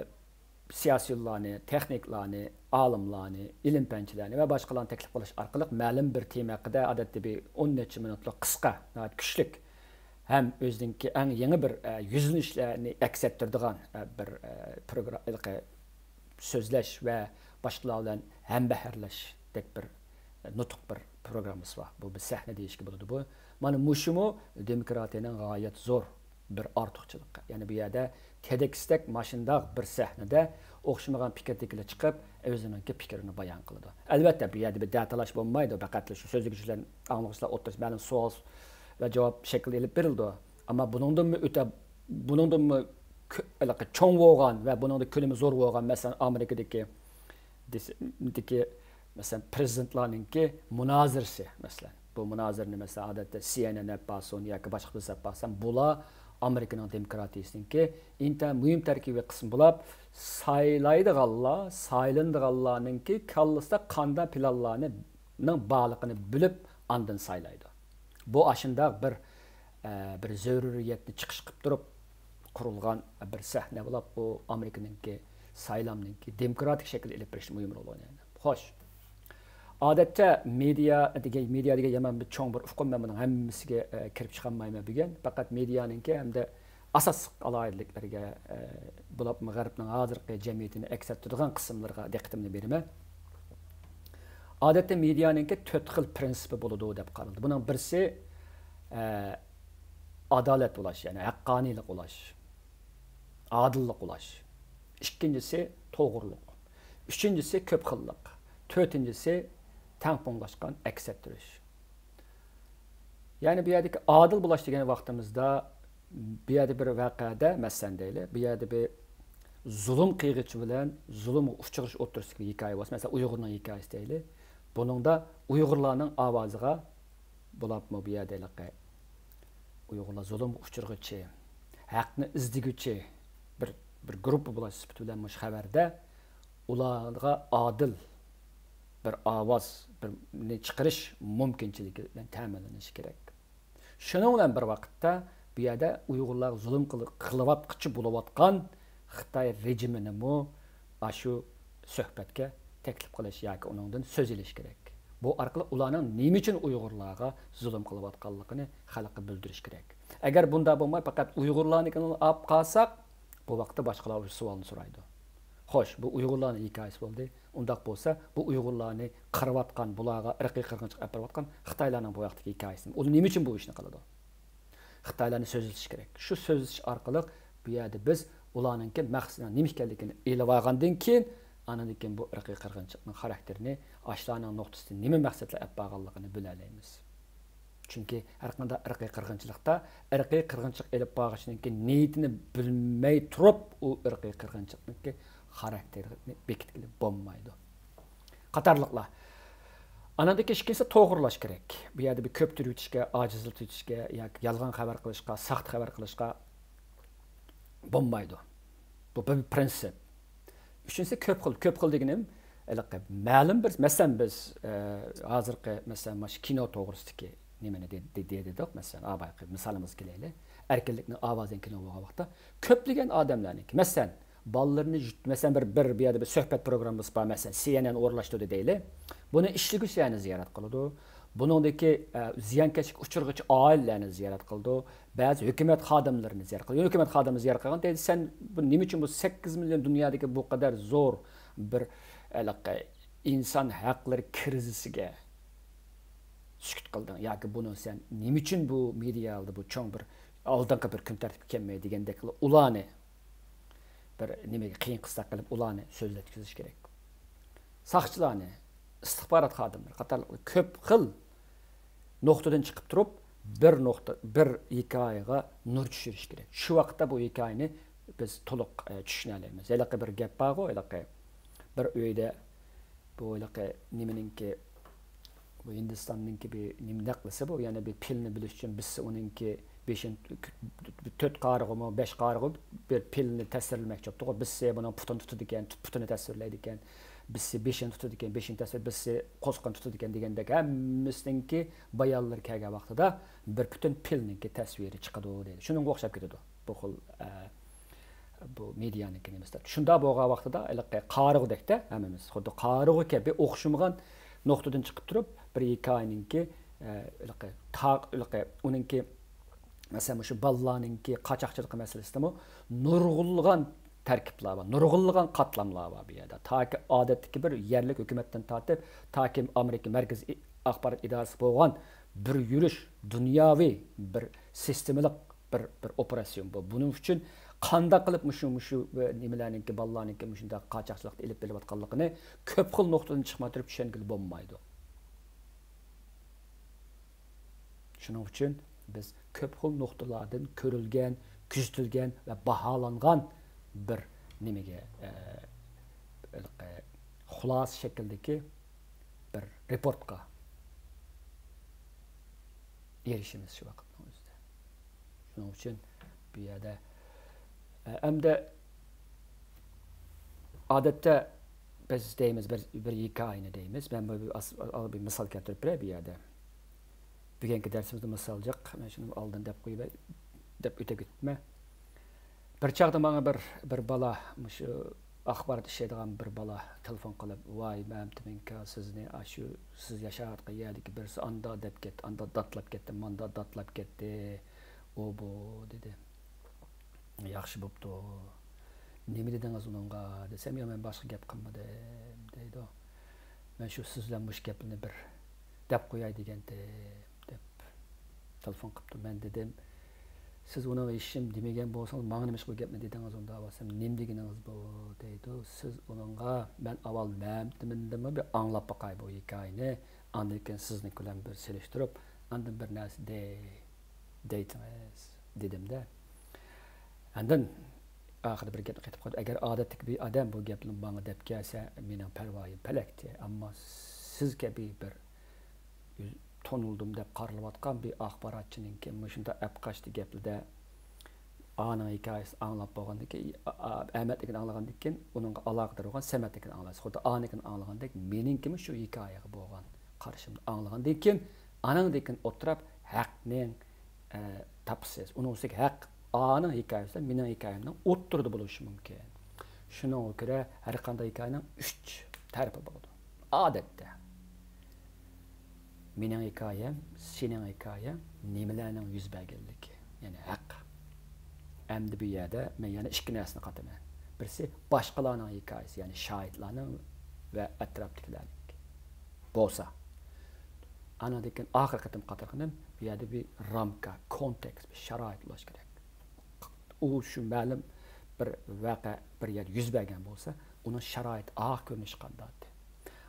سىياسىيونلارنى، تېخنىكلارنى، ئالىملارنى، ئىلىم پەنچىلەرنى ۋە باشقىلارنى تەكلىپ قىلىش ئارقىلىق مەلۇم بىر تېما ھەققىدە ئادەتتە بىر ئون نەچچە مىنۇتلۇق قىسقا، ناھايىتى كۈچلۈك ھەم ئۆزىنىڭكى ئەڭ يېڭى بىر، ئە، يۈزلىنىشلەرنى ئەكس ئەتتۈرىدىغان، ئە، بىر، ئە، پروگرا-، ھېلىقى سۆزلەش ۋە باشقىلار بىلەن ھەمبەھىرلەشتەك بىر، ئە، نۇتۇق بىر پروگراممىسى بار. بۇ بىر سەھنە دېيىشكە بولىدۇ بۇ. مانا مۇشۇمۇ دېموكراتىيەنىڭ غايەت زور بىر ئارتۇقچىلىقى. يەنى بۇ يەردە تېدېكستەك ماشىنداق بىر سەھنىدە ئوخشىمىغان پىكىردىكىلەر چىقىپ، ئۆزىنىڭكى پىكرىنى بايان قىلىدۇ. ئەلۋەتتە، بۇ يەردە بىر دەتالاش بولمايدۇ، پەقەتلا شۇ سۆزلىگۈچى بىلەن ئاڭلىغۇچىلار ئوتتۇرىسىدا مەلۇم سوئال ۋە جاۋاب شەكلىدە ئېلىپ بېرىلىدۇ. ئەمما بۇنىڭدىنمۇ ئۆتە، بۇنىڭدىنمۇ كۆ-، ھېلىقى چوڭ بولغان ۋە بۇنىڭدا كۆلىمى زور بولغان، مەسىلەن، ئامېرىكىدىكى دېسە-، دىكى، مەسىلەن، پرېزىدېنتلارنىڭكى مۇنازىرىسى، مەسىلەن. بۇ مۇنازىرىنى، مەسىلەن، ئادەتتە سى ئېن ئېن ئېلىپ بارسۇن ياكى باشقا بىرسى ئېلىپ بارسا، بۇلار ئامېرىكىنىڭ دېموكراتىيىسىنىڭكى ئىنتايىن مۇھىم تەركىبىي قىسمى بولۇپ، سايلايدىغانلار، سايلىنىدىغانلارنىڭكى كاللىسىدا قانداق پىلانلارنىڭ بارلىقىنى بىلىپ، ئاندىن سايلايدۇ. بۇ ئاشۇنداق بىر، ئە، بىر زۆرۈرىيەتنى چىقىش قىلىپ تۇرۇپ قۇرۇلغان بىر سەھنە بولۇپ، ئۇ ئامېرىكىنىڭكى سايلامنىڭكى دېموكراتىك شەكىلدە ئېلىپ بېرىشتا مۇھىم رول ئوينايدۇ. خوش. ئادەتتە مېدىيا دېگەن، مېدىيا دېگەن يامان بىر چوڭ بىر ئۇقۇم، مەن بۇنىڭ ھەممىسىگە، ئە، كىرىپ چىقالمايمەن بۈگۈن. پەقەت مېدىيانىڭكى ھەمدە ئاساسلىق ئالاھىدىلىكلىرىگە، ئە، بولۇپمۇ غەربنىڭ ھازىرقى جەمئىيىتىنى ئەكس ئەتتۈرىدىغان قىسىملىرىغا دىققىتىمنى بېرىمەن. ئادەتتە مېدىيانىڭكى تۆت خىل پىرىنسىپى بولىدۇ دەپ قارىلىدۇ. بۇنىڭ بىرسى، ئە، ئادالەت ئۇلاش، يەنى ھەققانىيلىق ئۇلاش، ئادىللىق ئۇلاش. ئىككىنچىسى توغرىلىق. ئۈچىنچىسى كۆپ خىللىق. تۆتىنچىسى تەڭپۇڭلاشقان ئەكس ئەتتۈرۈش. يەنى بۇ يەردىكى ئادىل بولاش دېگەن ۋاقتىمىزدا، بۇ يەردە بىر ۋەقەدە، مەسىلەن دەيلى، بۇ يەردە بىر زۇلۇم قىلغۇچى بىلەن زۇلۇمغا ئۇچرىغۇچى ئوتتۇرىسىدىكى بىر ھېكايە بولسا، مەسىلەن، ئۇيغۇرنىڭ ھېكايىسى دەيلى. بۇنىڭدا ئۇيغۇرلارنىڭ ئاۋازىغا، بولۇپمۇ بۇ يەردە ھېلىقى ئۇيغۇرلار زۇلۇمغا ئۇچرىغۇچى، ھەقنى ئىزدىگۈچى بىر، بىر گۇرۇپپا بولۇش سۈپىتى بىلەن مۇشۇ خەۋەردە ئۇلارغا ئادىل بىر ئاۋاز، بىرنى چىقىرىش مۇمكىنچىلىكى بىلەن تەمىنلىنىشى كېرەك. شۇنىڭ بىلەن بىر ۋاقىتتا، بۇ يەردە ئۇيغۇرلارغا زۇلۇم قىل-، قىلىۋاتقۇچى بولۇۋاتقان خىتاي رېجىمىنىمۇ ئاشۇ سۆھبەتكە تەكلىپ قىلىش ياكى ئۇنىڭدىن سۆز ئېلىش كېرەك. بۇ ئارقىلىق ئۇلارنىڭ نېمە ئۈچۈن ئۇيغۇرلارغا زۇلۇم قىلىۋاتقانلىقىنى خەلققە بىلدۈرۈش كېرەك. ئەگەر بۇنداق بولماي، پەقەت ئۇيغۇرلارنىڭكىنى ئاپ قالساق، بۇ ۋاقىتتا باشقىلار ئاشۇ سوئالنى سورايدۇ. خوش، بۇ ئۇيغۇرلارنىڭ ھېكايىسى بولدى. ئۇنداق بولسا، بۇ ئۇيغۇرلارنى قىرىۋاتقان، بۇلارغا ئىرقىي قىرغىنچىلىق ئېلىپ بارىۋاتقان خىتايلارنىڭ بۇ ھەقتىكى ھېكايىسى نېمە؟ ئۇلار نېمە ئۈچۈن بۇ ئىشنى قىلىدۇ؟ خىتايلارنى سۆزلىتىش كېرەك. شۇ سۆزلىتىش ئارقىلىق بۇ يەردە بىز ئۇلارنىڭكى مەقسىتىنىڭ نېمە ئىكەنلىكىنى ئېلىۋالغاندىن كېيىن، ئاندىن كېيىن بۇ ئىرقىي قىرغىنچىلىقنىڭ خاراكتېرىنى، ئاشۇلارنىڭ نۇقتىسىدىن نېمە مەقسەتلەر ئېلىپ بارغانلىقىنى بىلەلەيمىز. چۈنكى ھەرقانداق ئىرقىي قىرغىنچىلىقتا ئىرقىي قىرغىنچىلىق ئېلىپ بارغۇچىنىڭكى نىيىتىنى بىلمەي تۇرۇپ، ئۇ ئىرقىي قىرغىنچىلىقنىڭكى خاراكتېرىنى بېكىتكىلى بولمايدۇ. قاتارلىقلار. ئاندىن كېيىن ئىككىنچىسى توغرىلاش كېرەك. بۇ يەردە بىر كۆپتۈرۈۋېتىشكە، ئاجىزلىتىۋېتىشكە ياكى يالغان خەۋەر قىلىشقا، ساختا خەۋەر قىلىشقا بولمايدۇ. بۇ بىر پرىنسىپ. ئۈچىنچىسى كۆپ خىل. كۆپ خىل دېگىنىم، ھېلىقى مەلۇم بىر، مەسىلەن، بىز، ئە، ھازىرقى، مەسىلەن، مانا شۇ كىنو توغرىسىدىكى نېمىنى دېدى دېدۇق، مەسىلەن، بايىقى مىسالىمىزغا كېلەيلى. ئەركىنلىكنىڭ ئاۋازى دېگەن كىنو بولغان ۋاقىتتا، كۆپلىگەن ئادەملەرنىڭكى، مەسىلەن، بالىلىرىنى، مەسىلەن، بىر، بىر، بۇ يەردە بىر سۆھبەت پروگراممىسى بار، مەسىلەن، سىئېنئېن ئورۇنلاشتۇردى دەيلى. بۇنى ئىشلىگۈچىلەرنى زىيارەت قىلىدۇ. بۇنىڭدىكى، ئە، زىيانكەشلىككە ئۇچرىغۇچى ئائىلىلەرنى زىيارەت قىلىدۇ. بەزى ھۆكۈمەت خادىملىرىنى زىيارەت قىلىدۇ. ھۆكۈمەت خادىملىرىنى زىيارەت قىلغان دەيدۇ، سەن بۇ نېمە ئۈچۈن بۇ سەككىز مىليون دۇنيادىكى بۇ قەدەر زور بىر، ھېلىقى ئىنسان ھەقلىرى كىرىزىسىگە سۈكۈت قىلدىڭ ياكى بۇنى سەن نېمە ئۈچۈن بۇ مېدىيا ئالدىدا بۇ چوڭ بىر ئالدىنقى بىر كۈن تەرتىپكە كەلمەيدۇ دېگەندەك ئۇلارنى بىر نېمىگە قىيىن قىستاق قىلىپ ئۇلارنى سۆزلەتكۈزۈش كېرەك. ساقچىلارنى، ئىستىخبارات خادىملىرى قاتارلىق كۆپ خىل نۇقتىدىن چىقىپ تۇرۇپ، بىر نۇقتا، بىر ھېكايىگە نۇر چۈشۈرۈش كېرەك. شۇ ۋاقىتتا بۇ ھېكايىنى بىز تولۇق، ئە، چۈشىنەلەيمىز. ھېلىقى بىر گەپ بارغۇ، ھېلىقى بىر ئۆيدە بۇ ھېلىقى نېمىنىڭكى، بۇ ھىندىستاننىڭكى بىر نېمە نەقلىسى بۇ، يەنى بىر پىلنى بىلىش ئۈچۈن بىرسى ئۇنىڭكى بېشىنى، تۆت قارىغۇمۇ، بەش قارىغۇ بىر پىلنى تەسۋىرلىمەكچى بوپتۇغۇ. بىرسى بۇنىڭ پۇتىنى تۇتىدىكەن، پۇتىنى تەسۋىرلەيدىكەن. بىرسى بېشىنى تۇتىدىكەن، بېشىنى تەسۋىر، بىرسى قورسىقىنى تۇتىدىكەن دېگەندەك ھەممىسىنىڭكى بايانلىرى كەلگەن ۋاقتىدا بىر پۈتۈن پىلنىڭكى تەسۋىرى چىقىدۇ دەيدۇ. شۇنىڭغا ئوخشاپ كېتىدۇ بۇ خىل، ئە، بۇ مېدىيانىڭكى نېمىسىدە. شۇنداق بولغان ۋاقتىدا ھېلىقى قارىغۇدەكتە ھەممىمىز خۇددى قارىغۇ كەبى ئوخشىمىغان نۇقتىدىن چىقىپ تۇرۇپ بىر ھېكايىنىڭكى، ئە، ھېلىقى تا-، ھېلىقى ئۇنىڭكى مەسىلەن، مۇشۇ بالىلارنىڭكى قاچاقچىلىقى مەسىلىسىدىمۇ نۇرغۇنلىغان تەركىبلەر بار، نۇرغۇنلىغان قاتلاملار بار بۇ يەردە. تاكى ئادەتتىكى بىر يەرلىك ھۆكۈمەتتىن تارتىپ، تاكى ئامېرىكا مەركىزىي ئاخبارات ئىدارىسى بولغان بىر يۈرۈش، دۇنياۋى بىر سىستېمىلىق بىر، بىر ئوپېراتسىيون بۇ. بۇنىڭ ئۈچۈن قانداق قىلىپ مۇشۇ، مۇشۇ نېمىلەرنىڭكى، بالىلارنىڭكى مۇشۇنداق قاچاقچىلىقتا ئېلىپ بېرىلىۋاتقانلىقىنى كۆپ خىل نۇقتىدىن چىقماي تۇرۇپ چۈشەنگىلى بولمايدۇ. شۇنىڭ ئۈچۈن بىز كۆپ خىل نۇقتىلاردىن كۆرۈلگەن، كۆزىتىلگەن ۋە باھالانغان بىر نېمىگە، ئە، ھېلىقى خۇلاسە شەكلىدىكى بىر رېپورتقا ئېرىشىمىز شۇ ۋاقىتنىڭ ئۆزىدە. شۇنىڭ ئۈچۈن بۇ يەردە، ئە، ئەمدى ئادەتتە بىز دەيمىز، بىر، بىر ھېكايىنى دەيمىز. مەن بۇ، بىر ئاس-، بىر مىسال كەلتۈرۈپ بېرەي بۇ يەردە. بۈگۈنكى دەرسىمىزدە مىسال جىق، مەن شۇنى ئالدىن دەپ قويۇپ، دەپ ئۆتۈپ كېتىپمەن. بىر چاغدا ماڭا بىر، بىر بالا، مۇشۇ ئاخبارات ئىشلەيدىغان بىر بالا تېلېفون قىلىپ، «ۋاي، مەمتىمىن ئاكا، سىزنى ئاشۇ سىز ياشاۋاتقان يەردىكى بىرسى ئاندا دەپ كەتتى، ئاندا داتلاپ كەتتى، ماندا داتلاپ كەتتى، ئۇ بۇ» دېدى. «ياخشى بوپتۇ. نېمە دېدىڭىز ئۇنىڭغا؟» دېسەم، «يا، مەن باشقا گەپ قىلمىدىم» دەيدۇ. «مەن شۇ سىز بىلەن مۇشۇ گەپنى بىر دەپ قوياي دېگەنتىم» دەپ تېلېفون قىپتۇ. مەن دېدىم، «سىز ئۇنىڭغا ھېچنېمە دېمىگەن بولسىڭىز، ماڭا نېمىشقا بۇ گەپنى دېدىڭىز ئۇندا؟» دېسەم، «نېمە دېگىنىڭىز بۇ؟» دەيدۇ. «سىز ئۇنىڭغا، مەن ئاۋۋال مەمتىمىندىنمۇ بىر ئاڭلاپ باقاي بۇ ھېكايىنى، ئاندىن كېيىن سىزنىڭكى بىلەن بىر سېلىشتۇرۇپ، ئاندىن بىر نەرسە دەي، دەيتىڭىز» دېدىمدە. ئاندىن ئاخىرىدا بىر گەپنى قېتىپ قويدۇم. «ئەگەر ئادەتتىكى بىر ئادەم بۇ گەپنى ماڭا دەپ كەلسە، مېنىڭ پەرۋايىم پەلەكتى. ئەمما سىز كەبى بىر تونۇلدۇم دەپ قارىلىۋاتقان بىر ئاخباراتچىنىڭكى مۇشۇنداق ئەپقاچتى گەپلىدە ئانىڭ ھېكايىسىنى ئاڭلاپ بولغاندىن كېيىن، ئا-، ئا-، ئەمەتنىڭكىنى ئاڭلىغاندىن كېيىن، ئۇنىڭغا ئالاقىدار بولغان سەمەتنىڭكىنى ئاڭلايسىز. خۇددى ئانىڭكىنى ئاڭلىغاندەك، مېنىڭكىمۇ شۇ ھېكايىگە بولغان قارىشىمنى ئاڭلىغاندىن كېيىن، ئانىڭدىن كېيىن ئولتۇراپ ھەقنىڭ، ئە، تاپىسىز. ئۇنىڭ ئۈستىگە ھەق ئانىڭ ھېكايىسى بىلەن مېنىڭ ھېكايەمنىڭ ئوتتۇرىدا بولۇشى مۇمكىن. شۇنىڭغا كۆرە ھەر قانداق ھېكايىنىڭ ئۈچ تەرىپى بولىدۇ. ئادەتتە مېنىڭ ھېكايەم، سېنىڭ ھېكايەڭ، نېمىلەرنىڭ يۈز بەرگەنلىكى، يەنى ھەق. ئەمدى بۇ يەردە مەن يەنە ئىككى نەرسىنى قاتىمەن. بىرسى، باشقىلارنىڭ ھېكايىسى، يەنى شاھىتلارنىڭ ۋە ئەتراپتىكىلەرنىڭكى بولسا. ئانىڭدىن كېيىن ئاخىرقى قېتىم قاتارغىنىم، بۇ يەردە بىر رامكا، كونتېكست، بىر شارائىت بولۇشى كېرەك. ئۇ شۇ مەلۇم بىر ۋەقە بىر يەردە يۈز بەرگەن بولسا، ئۇنىڭ شارائىتى، ئارقا كۆرۈنۈشى قانداقتى؟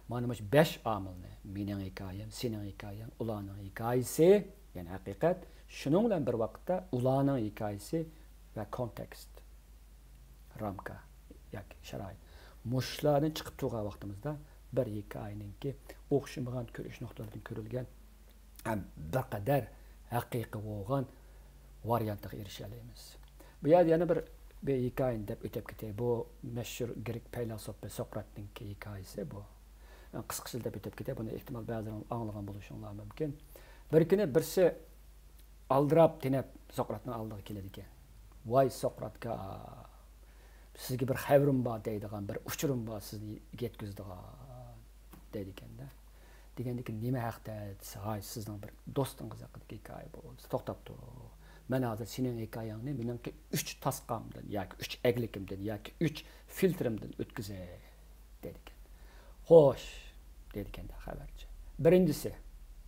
مانا مۇشۇ بەش ئامىلنى، مېنىڭ ھېكايەم، سېنىڭ ھېكايەڭ، ئۇلارنىڭ ھېكايىسى، يەنى ھەقىقەت، شۇنىڭ بىلەن بىر ۋاقىتتا ئۇلارنىڭ ھېكايىسى ۋە كونتېكست، رامكا ياكى شارائىت. مۇشۇلاردىن چىقىپ تۇرغان ۋاقتىمىزدا بىر ھېكايىنىڭكى ئوخشىمىغان كۆرۈش نۇقتىلىرىدىن كۆرۈلگەن ھەم بىر قەدەر ھەقىقىي بولغان ۋارىيانتىغا ئېرىشەلەيمىز. بۇ يەردە يەنە بىر، بىر ھېكايىنى دەپ ئۆتۈپ كېتەي. بۇ مەشھۇر گرېك پەيلاسوپى سوقراتنىڭكى ھېكايىسى بۇ. قىسقىچە دەپ ئۆتۈپ كېتەي. بۇنى ئېھتىمال بەزىلەر ئاڭلىغان بولۇشۇڭلار مۇمكىن. بىر كۈنى بىرسى ئالدىراپ تېنەپ سوقراتنىڭ ئالدىغا كېلىدىكەن. ۋاي سوقراتكا، سىزگە بىر خەۋىرىم بار دەيدىغان، بىر ئۇچۇرۇم بار، سىزنى يەتكۈزىدىغان دەيدىكەن-دە. دېگەندىكىن نېمە ھەقتە دېسە، ھاي سىزنىڭ بىر دوستىڭىز ھەققىدىكى ھېكايە بولدى. توختاپ تۇر. مەن ھازىر سېنىڭ ھېكايەڭنى مېنىڭكى ئۈچ تاسقامدىن ياكى ئۈچ ئەگلىكىمدىن ياكى ئۈچ فىلتىرىمدىن ئۆتكۈزەي دەيدىكەن. خوش دەيدىكەن خەۋەرچى. بىرىنچىسى،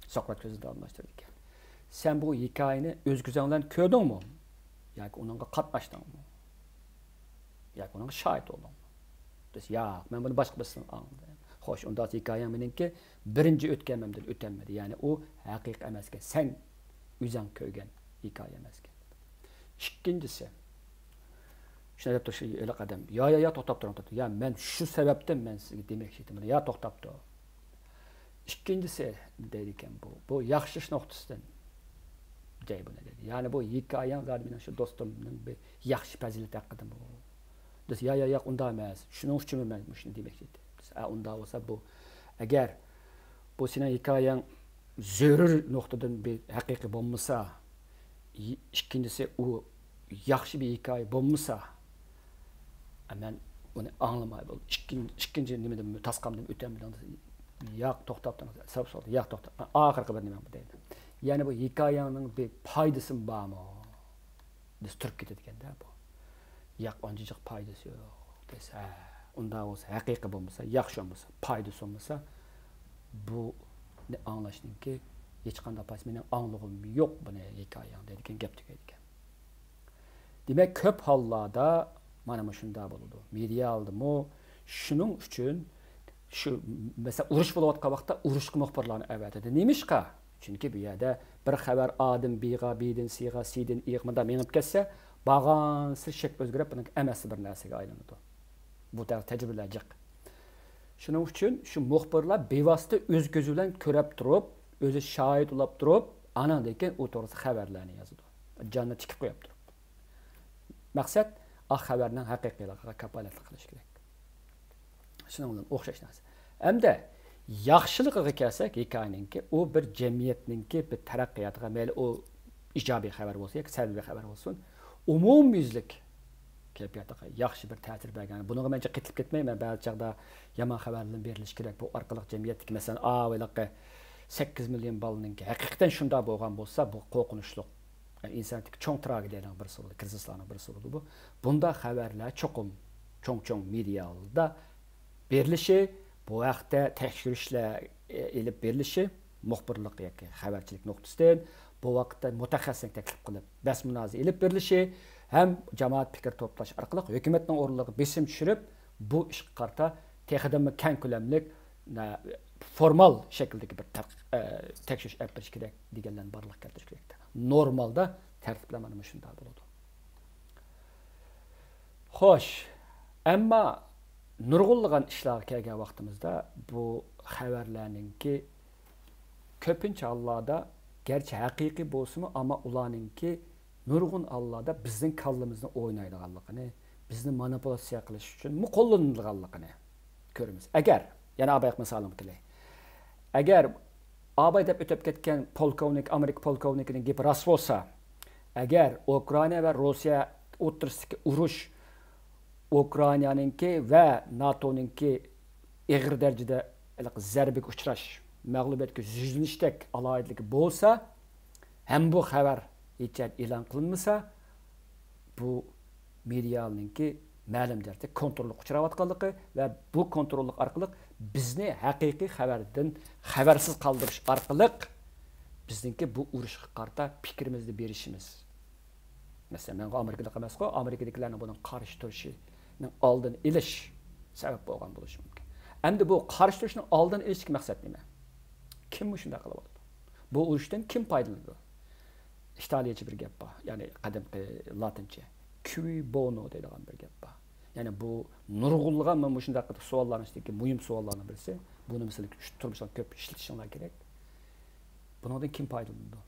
سوقرات كۆزىنى داۋاملاشتۇرىدىكەن. سەن بۇ ھېكايىنى ئۆز كۆزۈڭ بىلەن كۆردۈڭمۇ؟ ياكى ئۇنىڭغا قاتناشتىڭمۇ؟ ياكى ئۇنىڭغا شاھىت بولدۇڭمۇ؟ دېسە، ياق، مەن بۇنى باشقا بىرسىدىن ئاڭلىدىم. خوش، ئۇنداق ھېكايەڭ مېنىڭكى بىرىنچى ئۆتكەن مەندىن ئۆتەلمىدى. يەنى ئۇ ھەقىقىي ئەمەسكەن، سەن ئۆزۈڭ كۆرگەن ھېكايە ئەمەسكەن. ئىككىنچىسى، شۇنداق دەپ تۇرۇش ھېلىقى ئادەم، يا، يا، يا، توختاپ تۇرۇڭ، توختاپ تۇرۇڭ. يا، مەن شۇ سەۋەبتىن مەن سىزگە دېمەكچى ئىدىم. يا، توختاپ تۇر. ئىككىنچىسى دەيدىكەن بۇ، بۇ ياخشى ئىش نۇقتىسىدىن دەي بۇنى دەيدۇ. يەنى بۇ ھېكايەڭ زادى مېنىڭ شۇ دوستۇمنىڭ بىر ياخشى پەزىلىتى ھەققىدىمۇ؟ دېسە، يا، يا، ياق، ئۇنداق ئەمەس. شۇنىڭ ئۈچۈنمۇ مەن مۇشۇنى دېمەكچى ئىدىم. دېسە، ئە، ئۇنداق بولسا بۇ، ئەگەر بۇ سېنىڭ ھېكايەڭ زۆرۈر نۇقتىدىن بىر ھەقىقىي بولمىسا، ئىككىنچىسى ئۇ ياخشى بىر ھېكايە بولمىسا، مەن ئۇنى ئاڭلىماي بولدۇم. ئىككىنچى، ئىككىنچى نېمىدىن، تاسقامدىن ئۆتەلمىدىڭ دېسە، ياق، توختاپ تۇرۇڭ، سەۋەب سورىدى، ياق، توختا، ئاخىرقى بىر نېمە دەيدۇ. يەنى بۇ ھېكايەڭنىڭ بىر پايدىسىمۇ بارمۇ؟ دېسە تۇرۇپ كېتىدىكەن-دە بۇ. ياق، ئانچە جىق پايدىسى يوق دېسە، ھە، ئۇنداق بولسا، ھەقىقىي بولمىسا، ياخشى بولمىسا، پايدىسى بولمىسا، بۇنى ئاڭلاشنىڭكى ھېچقانداق پايدىسى، مېنىڭ ئاڭلىغۇم يوق بۇنى ھېكايەڭ دەيدىكەن، گەپ تۈگەيدىكەن. دېمەك، كۆپ ھاللاردا مانا مۇشۇنداق بولىدۇ. مېدىيا ئالدىمۇ شۇنىڭ ئۈچۈن شۇ، مەسىلەن، ئۇرۇش بولۇۋاتقان ۋاقىتتا ئۇرۇشقا مۇخبىرلارنى ئەۋەتىدۇ. نېمىشقا؟ چۈنكى بۇ يەردە بىر خەۋەر ئادىن بىغا، بىدىن سىغا، سىدىن ئىغا مۇنداق مېڭىپ كەتسە، بارغانسېرى شەكلى ئۆزگىرىپ، بۇنىڭ ئەمەسى بىر نەرسىگە ئايلىنىدۇ. بۇ تەر-، تەجرىبىلەر جىق. شۇنىڭ ئۈچۈن شۇ مۇخبىرلار بىۋاسىتە ئۆز كۆزى بىلەن كۆرۈپ تۇرۇپ، ئۆزى شاھىت بولاپ تۇرۇپ، ئانىڭدىن كېيىن ئۇ توغرىسىدا خەۋەرلەرنى يازىدۇ. جاننى تىكىپ قويۇپ تۇرۇپ. مەقسەت، ئا خەۋەرنىڭ ھەقىقىيلىقىغا كاپالەتلىك قىلىش كېرەك. شۇنىڭ بىلەن ئوخشاش نەرسە. ئەمدى ياخشىلىقىغا كەلسەك، ھېكايىنىڭكى، ئۇ بىر جەمئىيەتنىڭكى بىر تەرەققىياتىغا، مەيلى ئۇ ئىجابىي خەۋەر بولسۇن ياكى سەلبىي خەۋەر بولسۇن، ئومۇميۈزلۈك كەيپىياتىغا ياخشى بىر تەسىر بەرگەن. بۇنىڭغا مەن قېتىلىپ كەتمەي، مەن بەزى چاغدا يامان خەۋەرلەرنى بېرىلىشى كېرەك. بۇ ئارقىلىق جەمئىيەتتىكى، مەسىلەن، ئا، ھېلىقى سەككىز مىليون بالىنىڭكى ھەقىقەتەن شۇنداق بولغان بولسا، بۇ قورقۇنچلۇق. ئىنسانىيەتتىكى چوڭ تراگېدىيەنىڭ بىرسى بولىدۇ، كرىزىسلارنىڭ بىرسى بولىدۇ بۇ. بۇنداق خەۋەرلەر چوقۇم چوڭ-چوڭ مېدىيالاردا بېرىلىشى، بۇ ھەقتە تەكشۈرۈشلەر ئېلىپ بېرىلىشى، مۇخبىرلىق ياكى خەۋەرچىلىك نۇقتىسىدىن بۇ ۋاقىتتا مۇتەخەسسىسنى تەكلىپ قىلىپ، بەس مۇنازىرە ئېلىپ بېرىلىشى ھەم جامائەت پىكىر توپلاش ئارقىلىق ھۆكۈمەتنىڭ ئورۇنلىرىغا بېسىم چۈشۈرۈپ، بۇ ئىشقا قارىتا تېخىدىنمۇ كەڭ كۆلەملىك، نە، فورمال شەكىلدىكى بىر تەق-، ئە، تەكشۈرۈش ئېلىپ بېرىش كېرەك دېگەنلەرنى بارلىققا كەلتۈرۈش كېرەك. نورمالدا تەرتىپلەر مانا مۇشۇنداق بولىدۇ. خوش، ئەمما نۇرغۇنلىغان ئىشلارغا كەلگەن ۋاقتىمىزدا بۇ خەۋەرلەرنىڭكى كۆپىنچە ھاللاردا گەرچە ھەقىقىي بولسىمۇ، ئەمما ئۇلارنىڭكى نۇرغۇن ھاللاردا بىزنىڭ كاللىمىزنى ئوينايدىغانلىقىنى، بىزنى مانىپۇلياتسىيە قىلىش ئۈچۈنمۇ قوللىنىدىغانلىقىنى كۆرىمىز. ئەگەر، يەنە ئاباياق مىسالىمغا كېلەي. ئەگەر ئاباي دەپ ئۆتۈپ كەتكەن پولكوۋنىك، ئامېرىكا پولكوۋنىكىنىڭ گېپى راست بولسا، ئەگەر ئۇكرائىنا ۋە روسىيە ئوتتۇرىسىدىكى ئۇرۇش ئۇكرائىنانىڭكى ۋە ناتونىڭكى ئېغىر دەرىجىدە ھېلىقى زەربىگە ئۇچراش، مەغلۇبىيەتكە يۈزلىنىشتەك ئالاھىدىلىكى بولسا، ھەم بۇ خەۋەر ھېچ يەردە ئېلان قىلىنمىسا، بۇ مېدىيانىڭكى مەلۇم دەرىجىدە كونترولغا ئۇچراۋاتقانلىقى ۋە بۇ كونتروللۇق ئارقىلىق بىزنى ھەقىقىي خەۋەردىن خەۋەرسىز قالدۇرۇش ئارقىلىق بىزنىڭكى بۇ ئۇرۇشقا قارىتا پىكرىمىزنى بېرىشىمىز. مەسىلەن، مەن ئامېرىكىلىق ئەمەسقۇ، ئامېرىكىدىكىلەرنىڭ بۇنىڭ قارشى تۇرۇشىنىڭ ئالدىنى ئېلىش سەۋەب بولغان بولۇشى مۇمكىن. ئەمدى بۇ قارشى تۇرۇشنىڭ ئالدىنى ئېلىشتىكى مەقسەت نېمە؟ كىم مۇشۇنداق قىلىۋاتىدۇ؟ بۇ ئۇرۇشتىن كىم پايدىلىنىدۇ؟ ئىتالىيەچە بىر گەپ بار، يەنى قەدىمكى لاتىنچە كۈي بونو دەيدىغان بىر گەپ بار. يەنى بۇ نۇرغۇنلىغان مانا مۇشۇنداق سوئاللارنىڭ ئىچىدىكى مۇھىم سوئاللارنىڭ بىرسى. بۇنى مىسال تۇرمۇشتا كۆپ ئىشلىتىشىڭلار كېرەك. بۇنىڭدىن كىم پايدىلىنىدۇ؟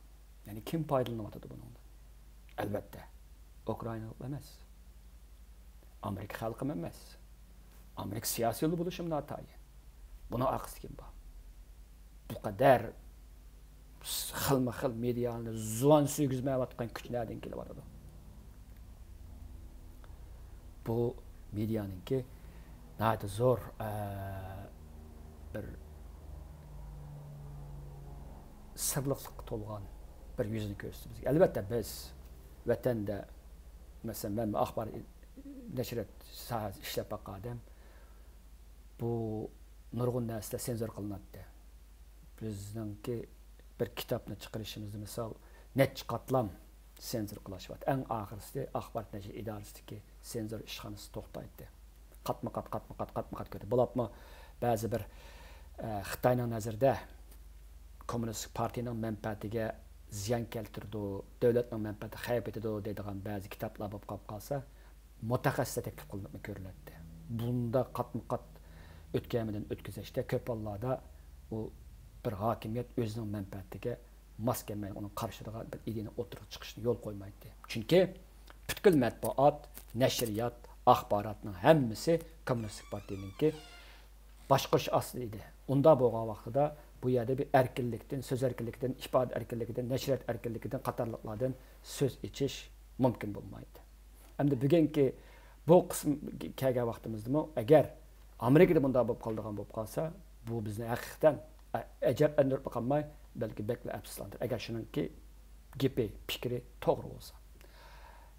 يەنى كىم پايدىلىنىۋاتىدۇ بۇنىڭدىن؟ ئەلۋەتتە، ئۇكرائىنالىقلار ئەمەس. ئامېرىكا خەلقىمۇ ئەمەس. ئامېرىكا سىياسىيونى بولۇشىمۇ ناتايىن. بۇنىڭ ئارقىسىدا كىم بار؟ بۇ قەدەر خىلمۇ خىل مېدىيانى زۇۋان سۆيگۈزمەيۋاتقان كۈچ نەدىن كېلىۋاتىدۇ؟ بۇ مېدىيانىڭكى ناھايىتى زور، ئە، بىر سىرلىقلىققا تولغان بىر يۈزىنى كۆرسىتىدۇ بىزگە. ئەلۋەتتە، بىز ۋەتەندە، مەسىلەن، مەن ئاخبارات نەشرىيات ساھەسىدە ئىشلەپ باققان ئادەم، بۇ نۇرغۇن نەرسىلەر سېنزۇر قىلىناتتى. بىزنىڭكى بىر كىتابنى چىقىرىشىمىزدا، مىسال، نەچچە قاتلام سېنزۇر قىلىشىۋاتتى. ئەڭ ئاخىرسىدا ئاخبارات نەشر ئىدارىسىدىكى سېنزۇر ئىشخانىسى توختايتتى. قاتمۇ قات، قاتمۇ قات، قاتمۇ قات كۆتۈردى. بولۇپمۇ بەزى بىر، ئە، خىتاينىڭ نەزىرىدە كوممۇنىستىك پارتىيىنىڭ مەنپەئەتىگە زىيان كەلتۈرىدۇ، دۆلەتنىڭ مەنپەئەتىگە خەۋپ يېتىدۇ دەيدىغان بەزى كىتابلار بولۇپ قاپ قالسا، مۇتەخەسسىسلەر تەكلىپ قىلىنىپمۇ كۆرۈلەتتى. بۇنداق قاتمۇ قات ئۆتكەلمىدىن ئۆتكۈزۈشتە كۆپ ھاللاردا ئۇ بىر ھاكىمىيەت ئۆزىنىڭ مەنپەئەتىگە ماس كەلمەيدىغان، ئۇنىڭ قارشى تۇرىدىغان بىر ئىدىيەنى ئوتتۇرىغا چىقىشىنى يول قويمايتتى. چۈنكى پۈتكۈل مەتبۇئات، نەشرىيات، ئاخباراتنىڭ ھەممىسى كوممۇنىستىك پارتىيىنىڭكى، باشقۇرۇش ئاستىدا ئىدى. ئۇنداق بولغان ۋاقتىدا بۇ يەردە بىر ئەركىنلىكتىن، سۆز ئەركىنلىكىدىن، ئىپادە ئەركىنلىكىدىن، نەشرىيات ئەركىنلىكىدىن قاتارلىقلاردىن سۆز ئېچىش مۇمكىن بولمايتتى. ئەمدى بۈگۈنكى بۇ قىسىم كەلگەن ۋاقتىمىزدىمۇ، ئەگەر ئامېرىكىدا بۇنداق بولۇپ قالىدىغان بولۇپ قالسا، بۇ بىزنى ھەقىقەتەن ئە-، ئەجەبلەندۈرۈپلا قالماي، بەلكى بەكلا ئەپسۇسلاندۇرىدۇ، ئەگەر شۇنىڭكى گېپى، پىكرى توغرا بولسا.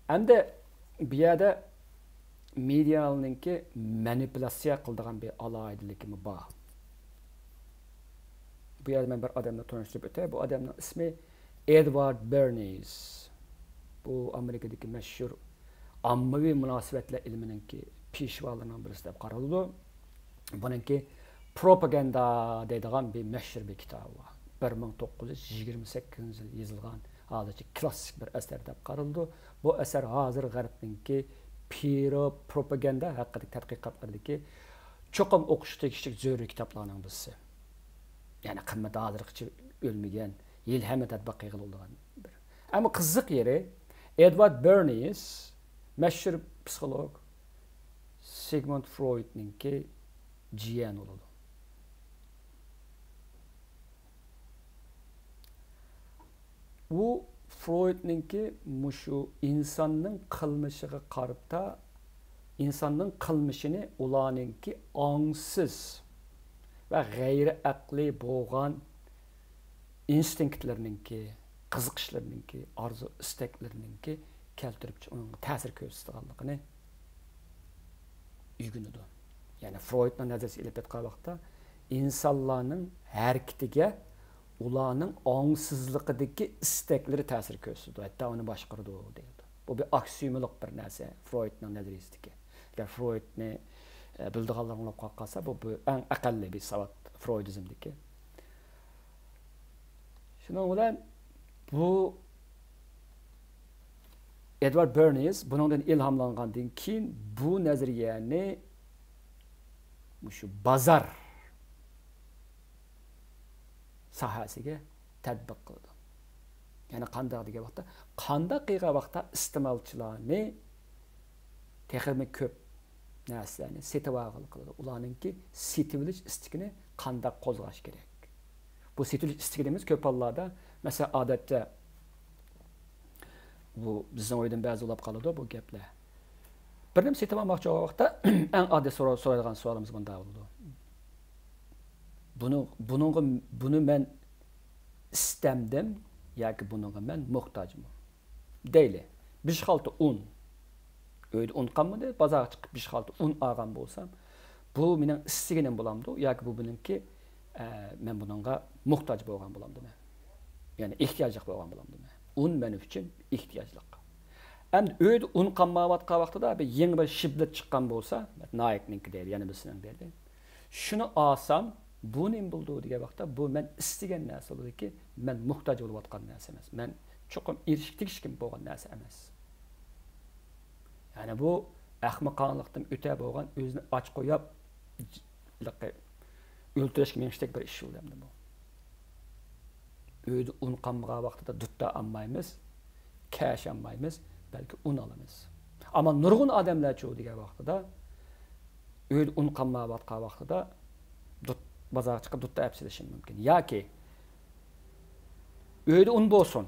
ئەمدى بۇ يەردە مېدىيانىڭكى مانىپۇلياتسىيە قىلىدىغان بىر ئالاھىدىلىكىمۇ بار. بۇ يەردە مەن بىر ئادەمنى تونۇشتۇرۇپ ئۆتەي. بۇ ئادەمنىڭ ئىسمى ئېدۋارد بېرنىيس. بۇ ئامېرىكىدىكى مەشھۇر ئاممىۋى مۇناسىۋەتلەر ئىلمىنىڭكى پېشۋالىرىنىڭ بىرسى دەپ قارىلىدۇ. بۇنىڭكى پروپاگاندا دەيدىغان بىر مەشھۇر بىر كىتابى بار. بىر مىڭ توققۇز يۈز يىگىرمە سەككىزىنچى يىل يېزىلغان، ھازىرچە كلاسسىك بىر ئەسەر دەپ قارىلىدۇ. بۇ ئەسەر ھازىر غەربنىڭكى پرو-، پروپاگاندا ھەققىدىكى تەتقىقاتلىرىدىكى چوقۇم ئوقۇشقا تېگىشلىك زۆرۈر كىتابلارنىڭ بىرسى. يەنى قىممىتى ھازىرغىچە ئۆلمىگەن، ھېلى ھەممە تەتبىق قىلغىلى بولىدىغان بىر. ئەمما قىزىق يېرى، ئېدۋارد بېرنىيس مەشھۇر پسىخولوگ سىگموند فرويدنىڭكى جىيەنى بولىدۇ. ئۇ فرويدنىڭكى مۇشۇ ئىنساننىڭ قىلمىشىغا قارىتا، ئىنساننىڭ قىلمىشىنى ئۇلارنىڭكى ئاڭسىز ۋە غەيرىي ئەقلىي بولغان ئىنستىنكتلىرىنىڭكى، قىزىقىشلىرىنىڭكى، ئارزۇ ئىستەكلىرىنىڭكى كەلتۈرۈپ چىق-، ئۇنىڭغا تەسىر كۆرسىتىدىغانلىقىنى ئۆگىنىدۇ. يەنى فرويدنىڭ نەزەرىيىسىگە ئېلىپ ئېيتقان ۋاقىتتا، ئىنسانلارنىڭ ھەرىكىتىگە ئۇلارنىڭ ئاڭسىزلىقىدىكى ئىستەكلىرى تەسىر كۆرسىتىدۇ، ھەتتا ئۇنى باشقۇرىدۇ دەيدۇ. بۇ بىر ئاكسىيومىلىق بىر نەرسە فرويدنىڭ نەزەرىيىسىدىكى. ئەگەر فرويدنى، ئە، بىلىدىغانلار ئاڭلاپ قالسا، بۇ، بۇ ئەڭ ئەقەللىي بىر ساۋات فرويدىزمدىكى. شۇنىڭ بىلەن بۇ ئېدۋارد بېرنىيس بۇنىڭدىن ئىلھاملانغاندىن كېيىن بۇ نەزەرىيەنى مۇشۇ بازار ساھەسىگە تەتبىق قىلىدۇ. يەنى قانداق دېگەن ۋاقىتتا، قانداق قىلغان ۋاقىتتا ئىستېمالچىلارنى تېخىمۇ كۆپ نەرسىلەرنى سېتىۋالغىلى قىلىدۇ. ئۇلارنىڭكى سېتىۋېلىش ئىستىكىنى قانداق قوزغاش كېرەك؟ بۇ سېتىۋېلىش ئىستىكى دېگىنىمىز كۆپ ھاللاردا، مەسىلەن، ئادەتتە بۇ بىزنىڭ ئۆيدىن بەزى بولاپ قالىدۇ بۇ گەپلەر. بىر نېمە سېتىۋالماقچى بولغان ۋاقىتتا ئەڭ ئاددىي سورا-، سورايدىغان سوئالىمىز مۇنداق بولىدۇ. بۇنى، بۇنىڭغا، بۇنى مەن ئىستەمدىم ياكى بۇنىڭغا مەن موھتاجمۇ؟ دەيلى، بەش خالتا ئۇن. ئۆيدە ئۇن قالمىدى، بازارغا چىقىپ بەش خالتا ئۇن ئالغان بولسام، بۇ مېنىڭ ئىستىگىنىم بولامدۇ ياكى بۇ مېنىڭكى، ئە، مەن بۇنىڭغا موھتاج بولغان بولامدىمەن؟ يەنى ئېھتىياجلىق بولغان بولامدىمەن؟ ئۇن مەن ئۈچۈن ئېھتىياجلىق. ئەمدى ئۆيدە ئۇن قالمايۋاتقان ۋاقتىدا بىر يېڭى بىر شىبلىت چىققان بولسا، نايكنىڭكى دەيلى، يەنە بىرسىنىڭ دەيلى. شۇنى ئالسام، بۇ نېمە بولىدۇ دېگەن ۋاقىتتا، بۇ مەن ئىستىگەن نەرسە بولىدۇكى، مەن موھتاج بولۇۋاتقان نەرسە ئەمەس. مەن چوقۇم ئېرىشىپ تېگىشكىم بولغان نەرسە ئەمەس. يەنى بۇ ئەخمىقانىلىقتىن ئۆتە بولغان، ئۆزىنى ئاچ قويۇپ، ج-، ئۆلتۈرۈشكە مېڭىشتەك بىر ئىش بولدى ئەمدى بۇ. ئۆيدە ئۇن قالمىغان ۋاقتىدا دۇتتا ئالمايمىز، كەش ئالمايمىز، بەلكى ئۇن ئالىمىز. ئەمما نۇرغۇن ئادەملەرچۇ دېگەن ۋاقتىدا، ئۆيدە ئۇن قالمايۋاتقان ۋاقتىدا دۇت-، بازارغا چىقىپ دۇتتا ئەپ سېلىشى مۇمكىن. ياكى ئۆيدە ئۇن بولسۇن،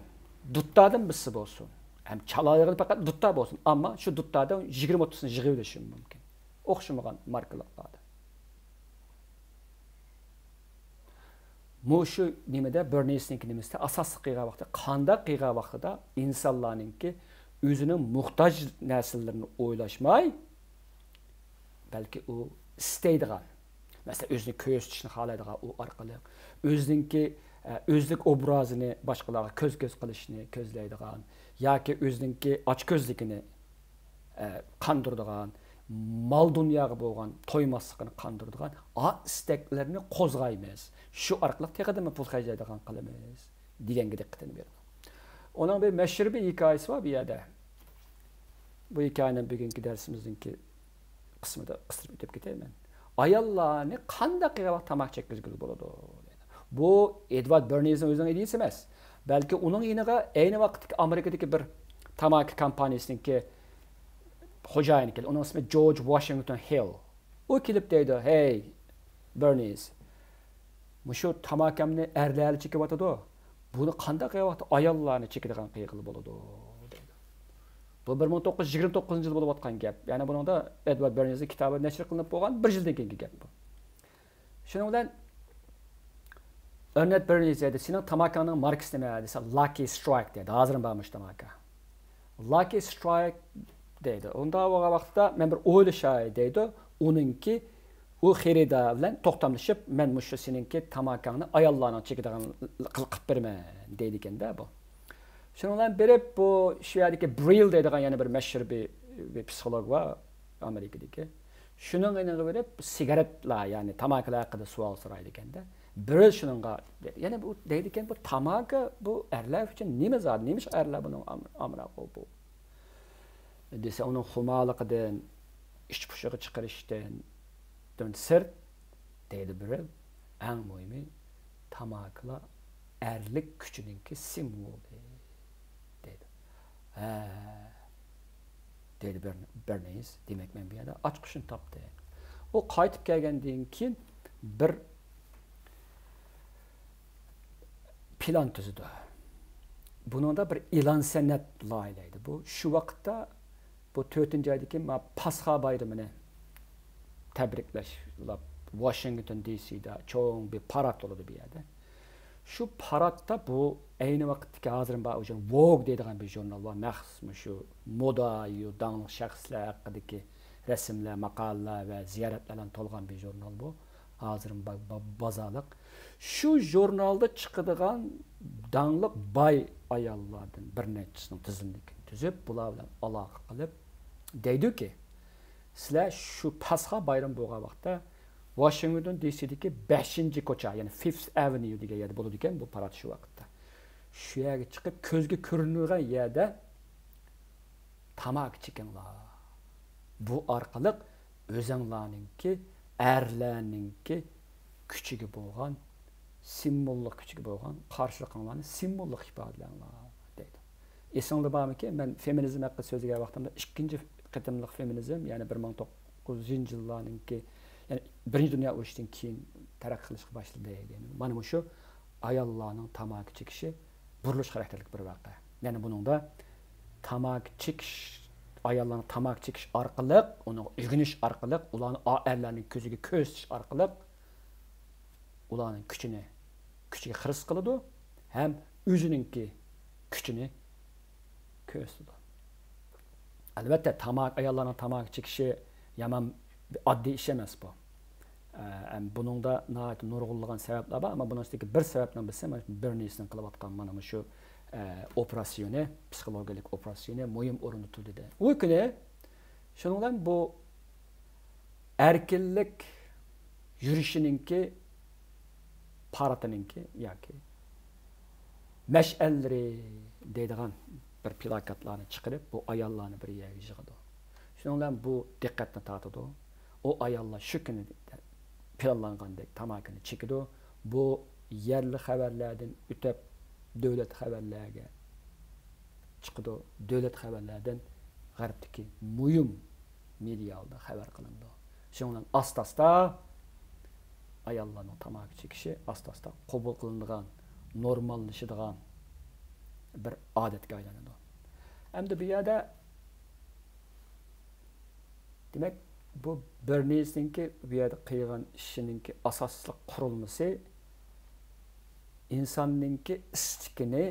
دۇتتادىن بىسسە بولسۇن، ھەم چالايىغىدا پەقەت دۇتتا بولسۇن، ئەمما شۇ دۇتتادىن يىگىرمە ئوتتۇزنى يىغىۋېلىشىمۇ مۇمكىن. ئوخشىمىغان ماركىلىقلاردا. مۇشۇ نېمىدە، بېرنىسنىڭكى نېمىسىدە ئاساسلىق قىلغان ۋاقتىدا، قانداق قىلغان ۋاقتىدا ئىنسانلارنىڭكى ئۆزىنىڭ موھتاج نەرسىلىرىنى ئويلاشماي، بەلكى ئۇ ئىستەيدىغان، مەسىلەن، ئۆزىنى كۆرسىتىشنى خالايدىغان ئۇ ئارقىلىق، ئۆزىنىڭكى، ئە، ئۆزلۈك ئوبرازىنى باشقىلارغا كۆز-كۆز قىلىشنى كۆزلەيدىغان ياكى ئۆزىنىڭكى ئاچكۆزلۈكىنى، ئە، قاندۇرىدىغان، مال-دۇنياغا بولغان تويماسلىقىنى قاندۇرىدىغان ئا ئىستەكلەرنى قوزغايمىز. شۇ ئارقىلىق تېخىدىمۇ پۇل خەجلەيدىغان قىلىمىز، دېگەنگە دىققىتىنى بېرىڭ. ئۇنىڭ بىر مەشھۇر بىر ھېكايىسى بار بۇ يەردە. بۇ ھېكايىنى بۈگۈنكى دەرسىمىزنىڭكى قىسمىدا قىستۇرۇپ ئۆتۈپ كېتەي مەن. ئاياللارنى قانداق قىلغان ۋاقىت تاماكا چەككۈزگىلى بولىدۇ؟ بۇ ئېدۋارد بېرنىزنىڭ ئۆزىنىڭ ئىدىيىسى ئەمەس. بەلكى ئۇنىڭ يېنىغا ئەينى ۋاقىتتىكى ئامېرىكىدىكى بىر تاماكا كومپانىيىسىنىڭكى خوجايىنى كېلىدۇ. ئۇنىڭ ئىسمى جورج ۋاشىنگتون ھىل. ئۇ كېلىپ دەيدۇ، ھەي، بېرنىز، مۇشۇ تاماكامنى ئەرلەرلا چېكىۋاتىدۇ. بۇنى قانداق قىلغان ۋاقىتتا ئاياللارنى چېكىدىغان قىلغىلى بولىدۇ؟ دەيدۇ. بۇ بىر مىڭ توققۇز يۈز يىگىرمە توققۇزىنچى يىل بولۇپ ئاتقان گەپ. يەنى بۇنىڭدا ئېدۋارد بېرنىزنىڭ كىتابى نەشر قىلىنىپ بولغان بىر يىلدىن كېيىنكى گەپ بۇ. شۇنىڭ بىلەن ئەرنېست بېرنىز دەيدۇ، سېنىڭ تاماكاڭنىڭ ماركىسى نېمە دېسە، لاكى سترايك دەيدۇ. ھازىرمۇ بارمۇ شۇ تاماكا؟ لاكى سترايك دەيدۇ. ئۇنداق بولغان ۋاقىتتا مەن بىر ئويلىشاي دەيدۇ. ئۇنىڭكى ئۇ خېرىدار بىلەن توختاملىشىپ، مەن مۇشۇ سېنىڭكى تاماكاڭنى ئاياللارنىڭ چېكىدىغان قىلىپ بېرىمەن دەيدىكەن-دە بۇ. شۇنىڭ بىلەن بېرىپ بۇ شۇ يەردىكى برىل دەيدىغان يەنە بىر مەشھۇر بىر، بىر پسىخولوگ بار ئامېرىكىدىكى. شۇنىڭ يېنىغا بېرىپ سىگارېتلار، يەنى تاماكىلار ھەققىدە سوئال سورايدىكەن-دە. برىل شۇنىڭغا، يەنە بۇ دەيدىكەن، بۇ تاماكا بۇ ئەرلەر ئۈچۈن نېمە زادى؟ نېمىشقا ئەرلەر بۇنىڭ ئام-، ئامراق بولۇپ بۇ؟ دېسە، ئۇنىڭ خۇمارلىقىدىن، ئىچ پۇشۇقى چىقىرىشتىن سىرت، دەيدۇ بىرى، ئەڭ مۇھىمى، تاماكىلار ئەرلىك كۈچىنىڭكى سىمۋولى، دەيدۇ. ھە، دەيدۇ بېرن-، بېرنىز، دېمەك، مەن بۇ يەردە ئاچقۇچنى تاپتىم. ئۇ قايتىپ كەلگەندىن كېيىن بىر پىلان تۈزىدۇ. بۇنىڭدا بىر ئېلان سەنئەت لايىھەلەيدۇ. بۇ شۇ ۋاقىتتا، بۇ تۆتىنچى ئايدىكى ما پاسخا بايرىمىنى تەبرىكلەش، ۋاشىنگتون دى سىدا چوڭ بىر پارات بولىدۇ بۇ يەردە. شۇ پاراتتا بۇ ئەينى ۋاقىتتىكى ھازىر بار، ئۇ ژۇر-، ۋوگ دەيدىغان بىر ژۇرنال بار. مەخسۇس مۇشۇ مودا، يۇ-، داڭلىق شەخسلەر ھەققىدىكى رەسىملەر، ماقالىلەر ۋە زىيارەتلەر بىلەن تولغان بىر ژۇرنال بۇ. ھازىرمۇ با-، با-، بازارلىق. شۇ ژۇرنالدا چىقىدىغان داڭلىق باي ئاياللاردىن بىر نەچچىسىنىڭ تىزىملىكىنى تۈزۈپ، بۇلار بىلەن ئالاقە قىلىپ، دەيدۇكى، سىلەر شۇ پاسخا بايرىمى بولغان ۋاقىتتا ۋاشىنگتون دى سىدىكى بەشىنچى كوچا، يەنى فىفت ئەۋېنيۇ دېگەن يەردە بولىدىكەن بۇ پارات شۇ ۋاقىتتا. شۇ يەرگە چىقىپ، كۆزگە كۆرۈنىدىغان يەردە تاماكا چېكىڭلار. بۇ ئارقىلىق ئۆزۈڭلارنىڭكى، ئەرلەرنىڭكى كۈچىگە بولغان، سىمۋوللۇق كۈچىگە بولغان قارشىلىقىڭلارنى سىمۋوللۇق ئىپادىلەڭلار، دەيدۇ. ئېسىڭلاردا بارمىكىن، مەن فېمىنىزم ھەققىدە سۆزلىگەن ۋاقتىمدا ئىككىنچى قېتىملىق فېمىنىزم، يەنى بىر مىڭ توققۇز يۈز يىللارنىڭكى، يەنى بىرىنچى دۇنيا ئۇرۇشىدىن كېيىن تەرەققىي قىلىشقا باشلىدى، دەيدۇ. مانا مۇشۇ ئاياللارنىڭ تاماكا چېكىشى بۇرۇلۇش خاراكتېرلىك بىر ۋەقە. يەنى بۇنىڭدا تاماكا چېكىش، ئاياللارنىڭ تاماكا چېكىش ئارقىلىق، ئۇنى ئۆگىنىش ئارقىلىق، ئۇلارنى ئا-، ئەرلەرنىڭ كۆزىگە كۆرسىتىش ئارقىلىق ئۇلارنىڭ كۈچىنى، كۈچىگە خىرىس قىلىدۇ ھەم ئۆزىنىڭكى كۈچىنى كۆرسىتىدۇ. ئەلۋەتتە، تاماكا، ئاياللارنىڭ تاماكا چېكىشى يامان ئاددىي ئىش ئەمەس بۇ. ئە، ئەم، بۇنىڭدا ناھايىتى نۇرغۇنلىغان سەۋەبلەر بار، ئەمما بۇنىڭ ئىچىدىكى بىر سەۋەبنىڭ بىرسى مانا شۇ بېرنىسنىڭ قىلىۋاتقان مانا مۇشۇ، ئە، ئوپېراتسىيونى، پسىخولوگىيەلىك ئوپېراتسىيونى مۇھىم ئورۇندا تۇرىدۇ. ئۇ كۈنى شۇنىڭ بىلەن بۇ ئەركىنلىك يۈرۈشىنىڭكى، پاراتىنىڭكى ياكى مەشئەللىرى دەيدىغان بىر پلاكاتلارنى چىقىرىپ، بۇ ئاياللارنى بىر يەرگە يىغىدۇ. شۇنىڭ بىلەن بۇ دىققەتنى تارتىدۇ. ئۇ ئاياللار شۇ كۈنى پىلانلانغاندەك تاماكىنى چېكىدۇ. بۇ يەرلىك خەۋەرلەردىن ئۆتۈپ، دۆلەت خەۋەرلەرگە چىقىدۇ. دۆلەت خەۋەرلەردىن غەربتىكى مۇھىم مېدىيا ئالدىدا خەۋەر قىلىنىدۇ. شۇنىڭ بىلەن ئاستا-ئاستا ئاياللارنىڭ تاماكا چېكىشى ئاستا-ئاستا قوبۇل قىلىنىدىغان، نورماللىشىدىغان، بىر ئادەتكە ئايلىنىدۇ. ئەمدى بۇ يەردە، دېمەك، بۇ بېرنىسنىڭكى بۇ يەردە قىلغان ئىشىنىڭكى ئاساسلىق قۇرۇلمىسى ئىنساننىڭكى ئىستىكىنى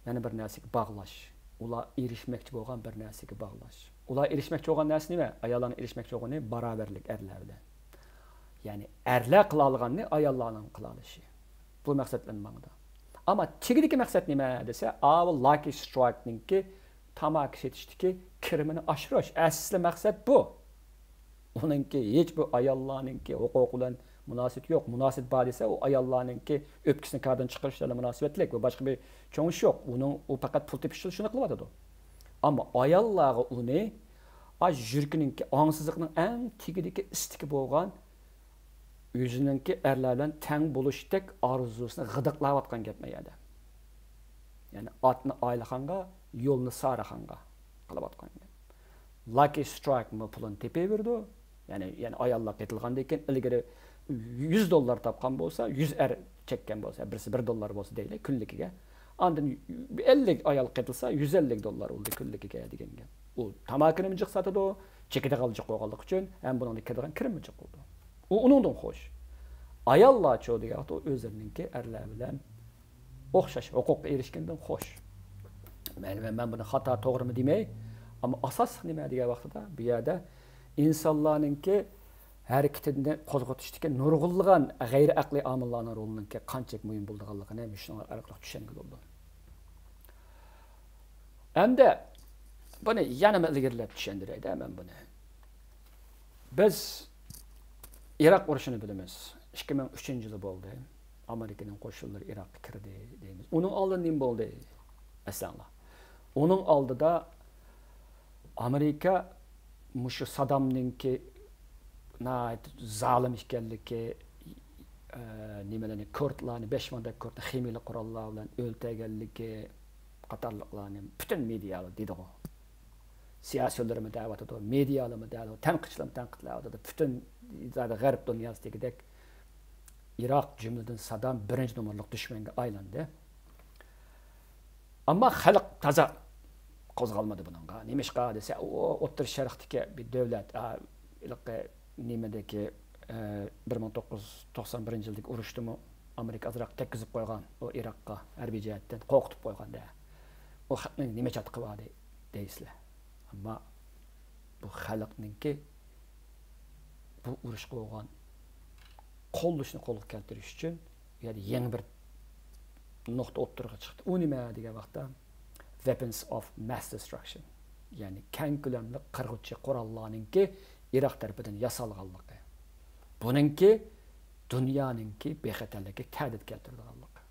يەنە بىر نەرسىگە باغلاش. ئۇلار ئېرىشمەكچى بولغان بىر نەرسىگە باغلاش. ئۇلار ئېرىشمەكچى بولغان نەرسە نېمە؟ ئاياللارنىڭ ئېرىشمەكچى بولغىنى باراۋەرلىك ئەرلەر بىلەن. يەنى ئەرلەر قىلالىغاننى ئاياللارنىڭ قىلالىشى. بۇ مەقسەت بىلەن ماڭىدۇ. ئەمما تېگىدىكى مەقسەت نېمە دېسە، ئاۋۇ لاكى سترايكنىڭكى تاماكا سېتىشتىكى كىرىمىنى ئاشۇرۇش. ئەسلى مەقسەت بۇ. ئۇنىڭكى ھېچ بۇ ئاياللارنىڭكى ھوقۇقى بىلەن مۇناسىۋىتى يوق. مۇناسىۋەت بار دېسە، ئۇ ئاياللارنىڭكى ئۆپكىسىنى كاردىن چىقىرىش بىلەن مۇناسىۋەتلىك. بۇ باشقا بىر چوڭ ئىش يوق. ئۇنىڭ، ئۇ پەقەت پۇل تېپىش ئۈچۈن شۇنى قىلىۋاتىدۇ. ئەمما ئاياللارغا ئۇنى، ئا، يۈرىكىنىڭكى ئاڭسىزلىقنىڭ ئەڭ تېگىدىكى ئىستىكى بولغان، ئۆزىنىڭكى ئەرلەر بىلەن تەڭ بولۇشتەك ئارزۇسىنى غىدىقلاۋاتقان گەپ مەن يەردە. يەنى ئاتنى ئايلىخانغا، يولنى سارىخانغا قىلىۋاتقان گەپ. لاكى سترايكمۇ پۇلىنى تېپىۋېرىدۇ. يەنى، يەنى ئاياللار قېتىلغاندىن كېيىن، ئىلگىرى يۈز دوللار تاپقان بولسا، يۈز ئەر چەككەن بولسا، بىرسى بىر دوللار بولسا دەيلى، كۈنلۈكىگە. ئاندىن ئەللىك ئايال قېتىلسا، يۈز ئەللىك دوللار بولدى كۈنلۈكىگە دېگەن گەپ. ئۇ تاماكىنىمۇ جىق ساتىدۇ، چېكىدىغانلار جىق بولغانلىقى ئۈچۈن، ھەم بۇنىڭدىن كىرىدىغان كىرىممۇ جىق بولىدۇ. ئۇ ئۇنىڭدىن خوش. ئاياللارچۇ دېگەن ۋاقىتتا ئۇ ئۆزلىرىنىڭكى ئەرلەر بىلەن ئوخشاش ھوقۇققا ئېرىشكەندىن خوش. مەن، مەن بۇنى خاتا، توغرىمۇ دېمەي، ئەمما ئاساسلىق نېمە دېگەن ۋاقتىدا، بۇ يەردە ئىنسانلارنىڭكى ھەرىكىتىنى قوزغىتىشتىكى نۇرغۇنلىغان غەيرىي ئەقلىي ئامىللارنىڭ رولىنىڭكى قانچىلىك مۇھىم بولىدىغانلىقىنى مۇشۇنىڭ ئارقىلىق چۈشەنگىلى بولىدۇ. ئەمدى بۇنى يەنىمۇ ئىلگىرىلەپ چۈشەندۈرەيدە مەن بۇنى. بىز ئىراق ئۇرۇشىنى بىلىمىز. ئىككى مىڭ ئۈچىنچى يىلى بولدى. ئامېرىكىنىڭ قوشۇنلىرى ئىراققا كىردى دەيمىز. ئۇنىڭ ئالدىدا نېمە بولدى؟ ئەسلەڭلار. ئۇنىڭ ئالدىدا ئامېرىكا مۇشۇ سادامنىڭكى ناھايىتى زالىم ئىكەنلىكى، ئە، نېمىلەرنى، كۇردلارنى، بەش مىڭدەك كۇردنى خىمىيەلىك قوراللار بىلەن ئۆلتۈرگەنلىكى قاتارلىقلارنى پۈتۈن مېدىيالار دېدىغۇ. سىياسىيونلىرىمۇ دەۋاتىدۇ، مېدىيالىرمۇ دەۋاتىدۇ، تەنقىدچىلەرمۇ تەنقىدلەۋاتىدۇ. پۈتۈن زادى غەرب دۇنياسى دېگۈدەك ئىراق، جۈملىدىن سادام بىرىنچى نومۇرلۇق دۈشمەنگە ئايلاندى. ئەمما خەلق تازا قوزغالمىدى بۇنىڭغا. نېمىشقا دېسە، ئۇ ئوتتۇرا شەرقتىكى بىر دۆلەت، ئا، ھېلىقى نېمىدىكى، ئە، بىر مىڭ توققۇز يۈز توقسان بىرىنچى يىلدىكى ئۇرۇشتىمۇ ئامېرىكا ئازراق تەگكۈزۈپ قويغان، ئۇ ئىراققا ھەربىي جەھەتتىن قورقۇتۇپ قويغان دە. ئۇ خەقنىڭ نېمە چاتىقى بار دەي-، دەيسىلەر. ئەمما بۇ خەلقنىڭكى بۇ ئۇرۇشقا بولغان قوللىشىنى قولغا كەلتۈرۈش ئۈچۈن بۇ يەردە يېڭى بىر نۇقتا ئوتتۇرىغا چىقتى. ئۇ نېمە دېگەن ۋاقىتتا، weapons of mass destruction، يەنى كەڭ كۆلەملىك قىرغۇچى قوراللارنىڭكى ئىراق تەرىپىدىن ياسالغانلىقى. بۇنىڭكى دۇنيانىڭكى بىخەتەرلىكىگە تەھدىت كەلتۈرىدىغانلىقى.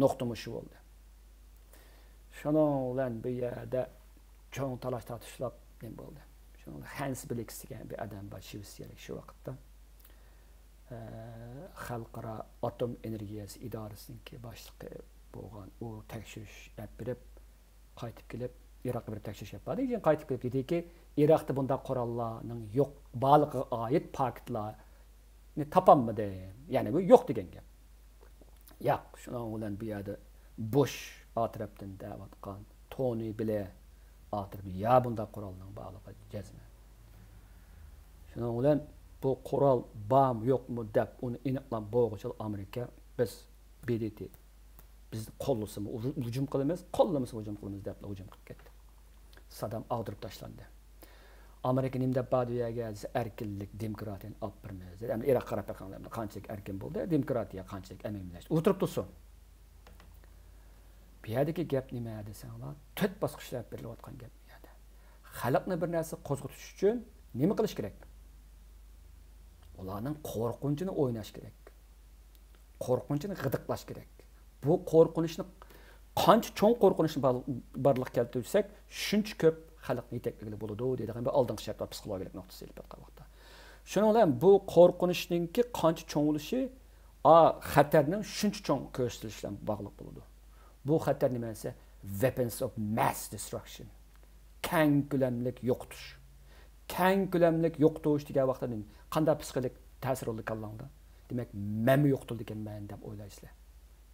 نۇقتا مۇشۇ بولدى. شۇنىڭ بىلەن بۇ يەردە چوڭ تالاش-تارتىشلار نېمە بولدى؟ شۇنىڭ بىلەن خەنس بلىكس دېگەن بىر ئادەم بار، شىۋېتسىيەلىك، شۇ ۋاقىتتا، ئە، خەلقئارا ئاتوم ئېنېرگىيەسى ئىدارىسىنىڭكى باشلىقى بولغان. ئۇ تەكشۈرۈش ئەپ بېرىپ، قايتىپ كېلىپ، ئىراققا بېرىپ تەكشۈرۈش ئەپ باردى. كېيىن قايتىپ كېلىپ دېدىكى، ئىراقتا بۇنداق قوراللارنىڭ يوق، بارلىقىغا ئائىت پاكىتلارنى تاپالمىدىم. يەنى بۇ يوق دېگەن گەپ. ياق، شۇنىڭ بىلەن بۇ يەردە بۇش ئا تەرەپتىن دەۋاتقان، تونى بلېر ئا تەرەپتىن يا بۇنداق قورالنىڭ بارلىقى جەزمەن. شۇنىڭ بىلەن بۇ قورال بارمۇ يوقمۇ دەپ ئۇنى ئېنىقلاپ بولغۇچە ئامېرىكا، بىز ب د ت، بىز قوللىسىمۇ ھۇجۇم قىلىمىز، قوللىمىسا ھۇجۇم قىلىمىز دەپلا ھۇجۇم قىلىپ كەتتى. سادام ئاغدۇرۇپ تاشلاندى. ئامېرىكا نېمە دەپ بارىدۇ يەرگە دېسە، ئەركىنلىك، دېموكراتىيەنى ئاپ بېرىمىز دېدى. ئەمدى ئىراققا قاراپ بېقىڭلار، قانچىلىك ئەركىن بولدى، دېموكراتىيە قانچىلىك ئەمەلىيلەشتى. ئولتۇرۇپ تۇرسۇن. بۇ يەردىكى گەپ نېمە دېسەڭلار، تۆت باسقۇچ ئېلىپ بېرىلىۋاتقان گەپ بۇ يەردە. خەلقنى بىر نەرسە قوزغىتىش ئۈچۈن نېمە قىلىش كېرەك؟ ئۇلارنىڭ قورقۇنچىنى ئويناش كېرەك. قورقۇنچىنى غىدىقلاش كېرەك. بۇ قورقۇنچنى قانچە چوڭ قورقۇنچنى بار-، بارلىققا كەلتۈرسەك، شۇنچە كۆپ خەلقنى يېتەكلىگىلى بولىدۇ دەيدىغان بىر ئالدىنقى شەرت بار پسىخولوگىيەلىك نۇقتىسى ئېلىپ ئېيتقان ۋاقىتتا. شۇنىڭ بىلەن بۇ قورقۇنچنىڭكى قانچە چوڭ بولۇشى، ئا، خەتەرنىڭ شۇنچە چوڭ كۆرسىتىلىشى بىلەن باغلىق بولىدۇ. بۇ خەتەر نېمە دېسە، weapons of mass destruction. كەڭ كۆلەملىك يوقىتىش. كەڭ كۆلەملىك يوقىتىش دېگەن ۋاقىتتا نېمە؟ قانداق پسىخىكىلىق تەسىر بولىدۇ كاللاڭدا؟ دېمەك، مەنمۇ يوقىتىلىدىكەنمەن دەپ ئويلايسىلەر.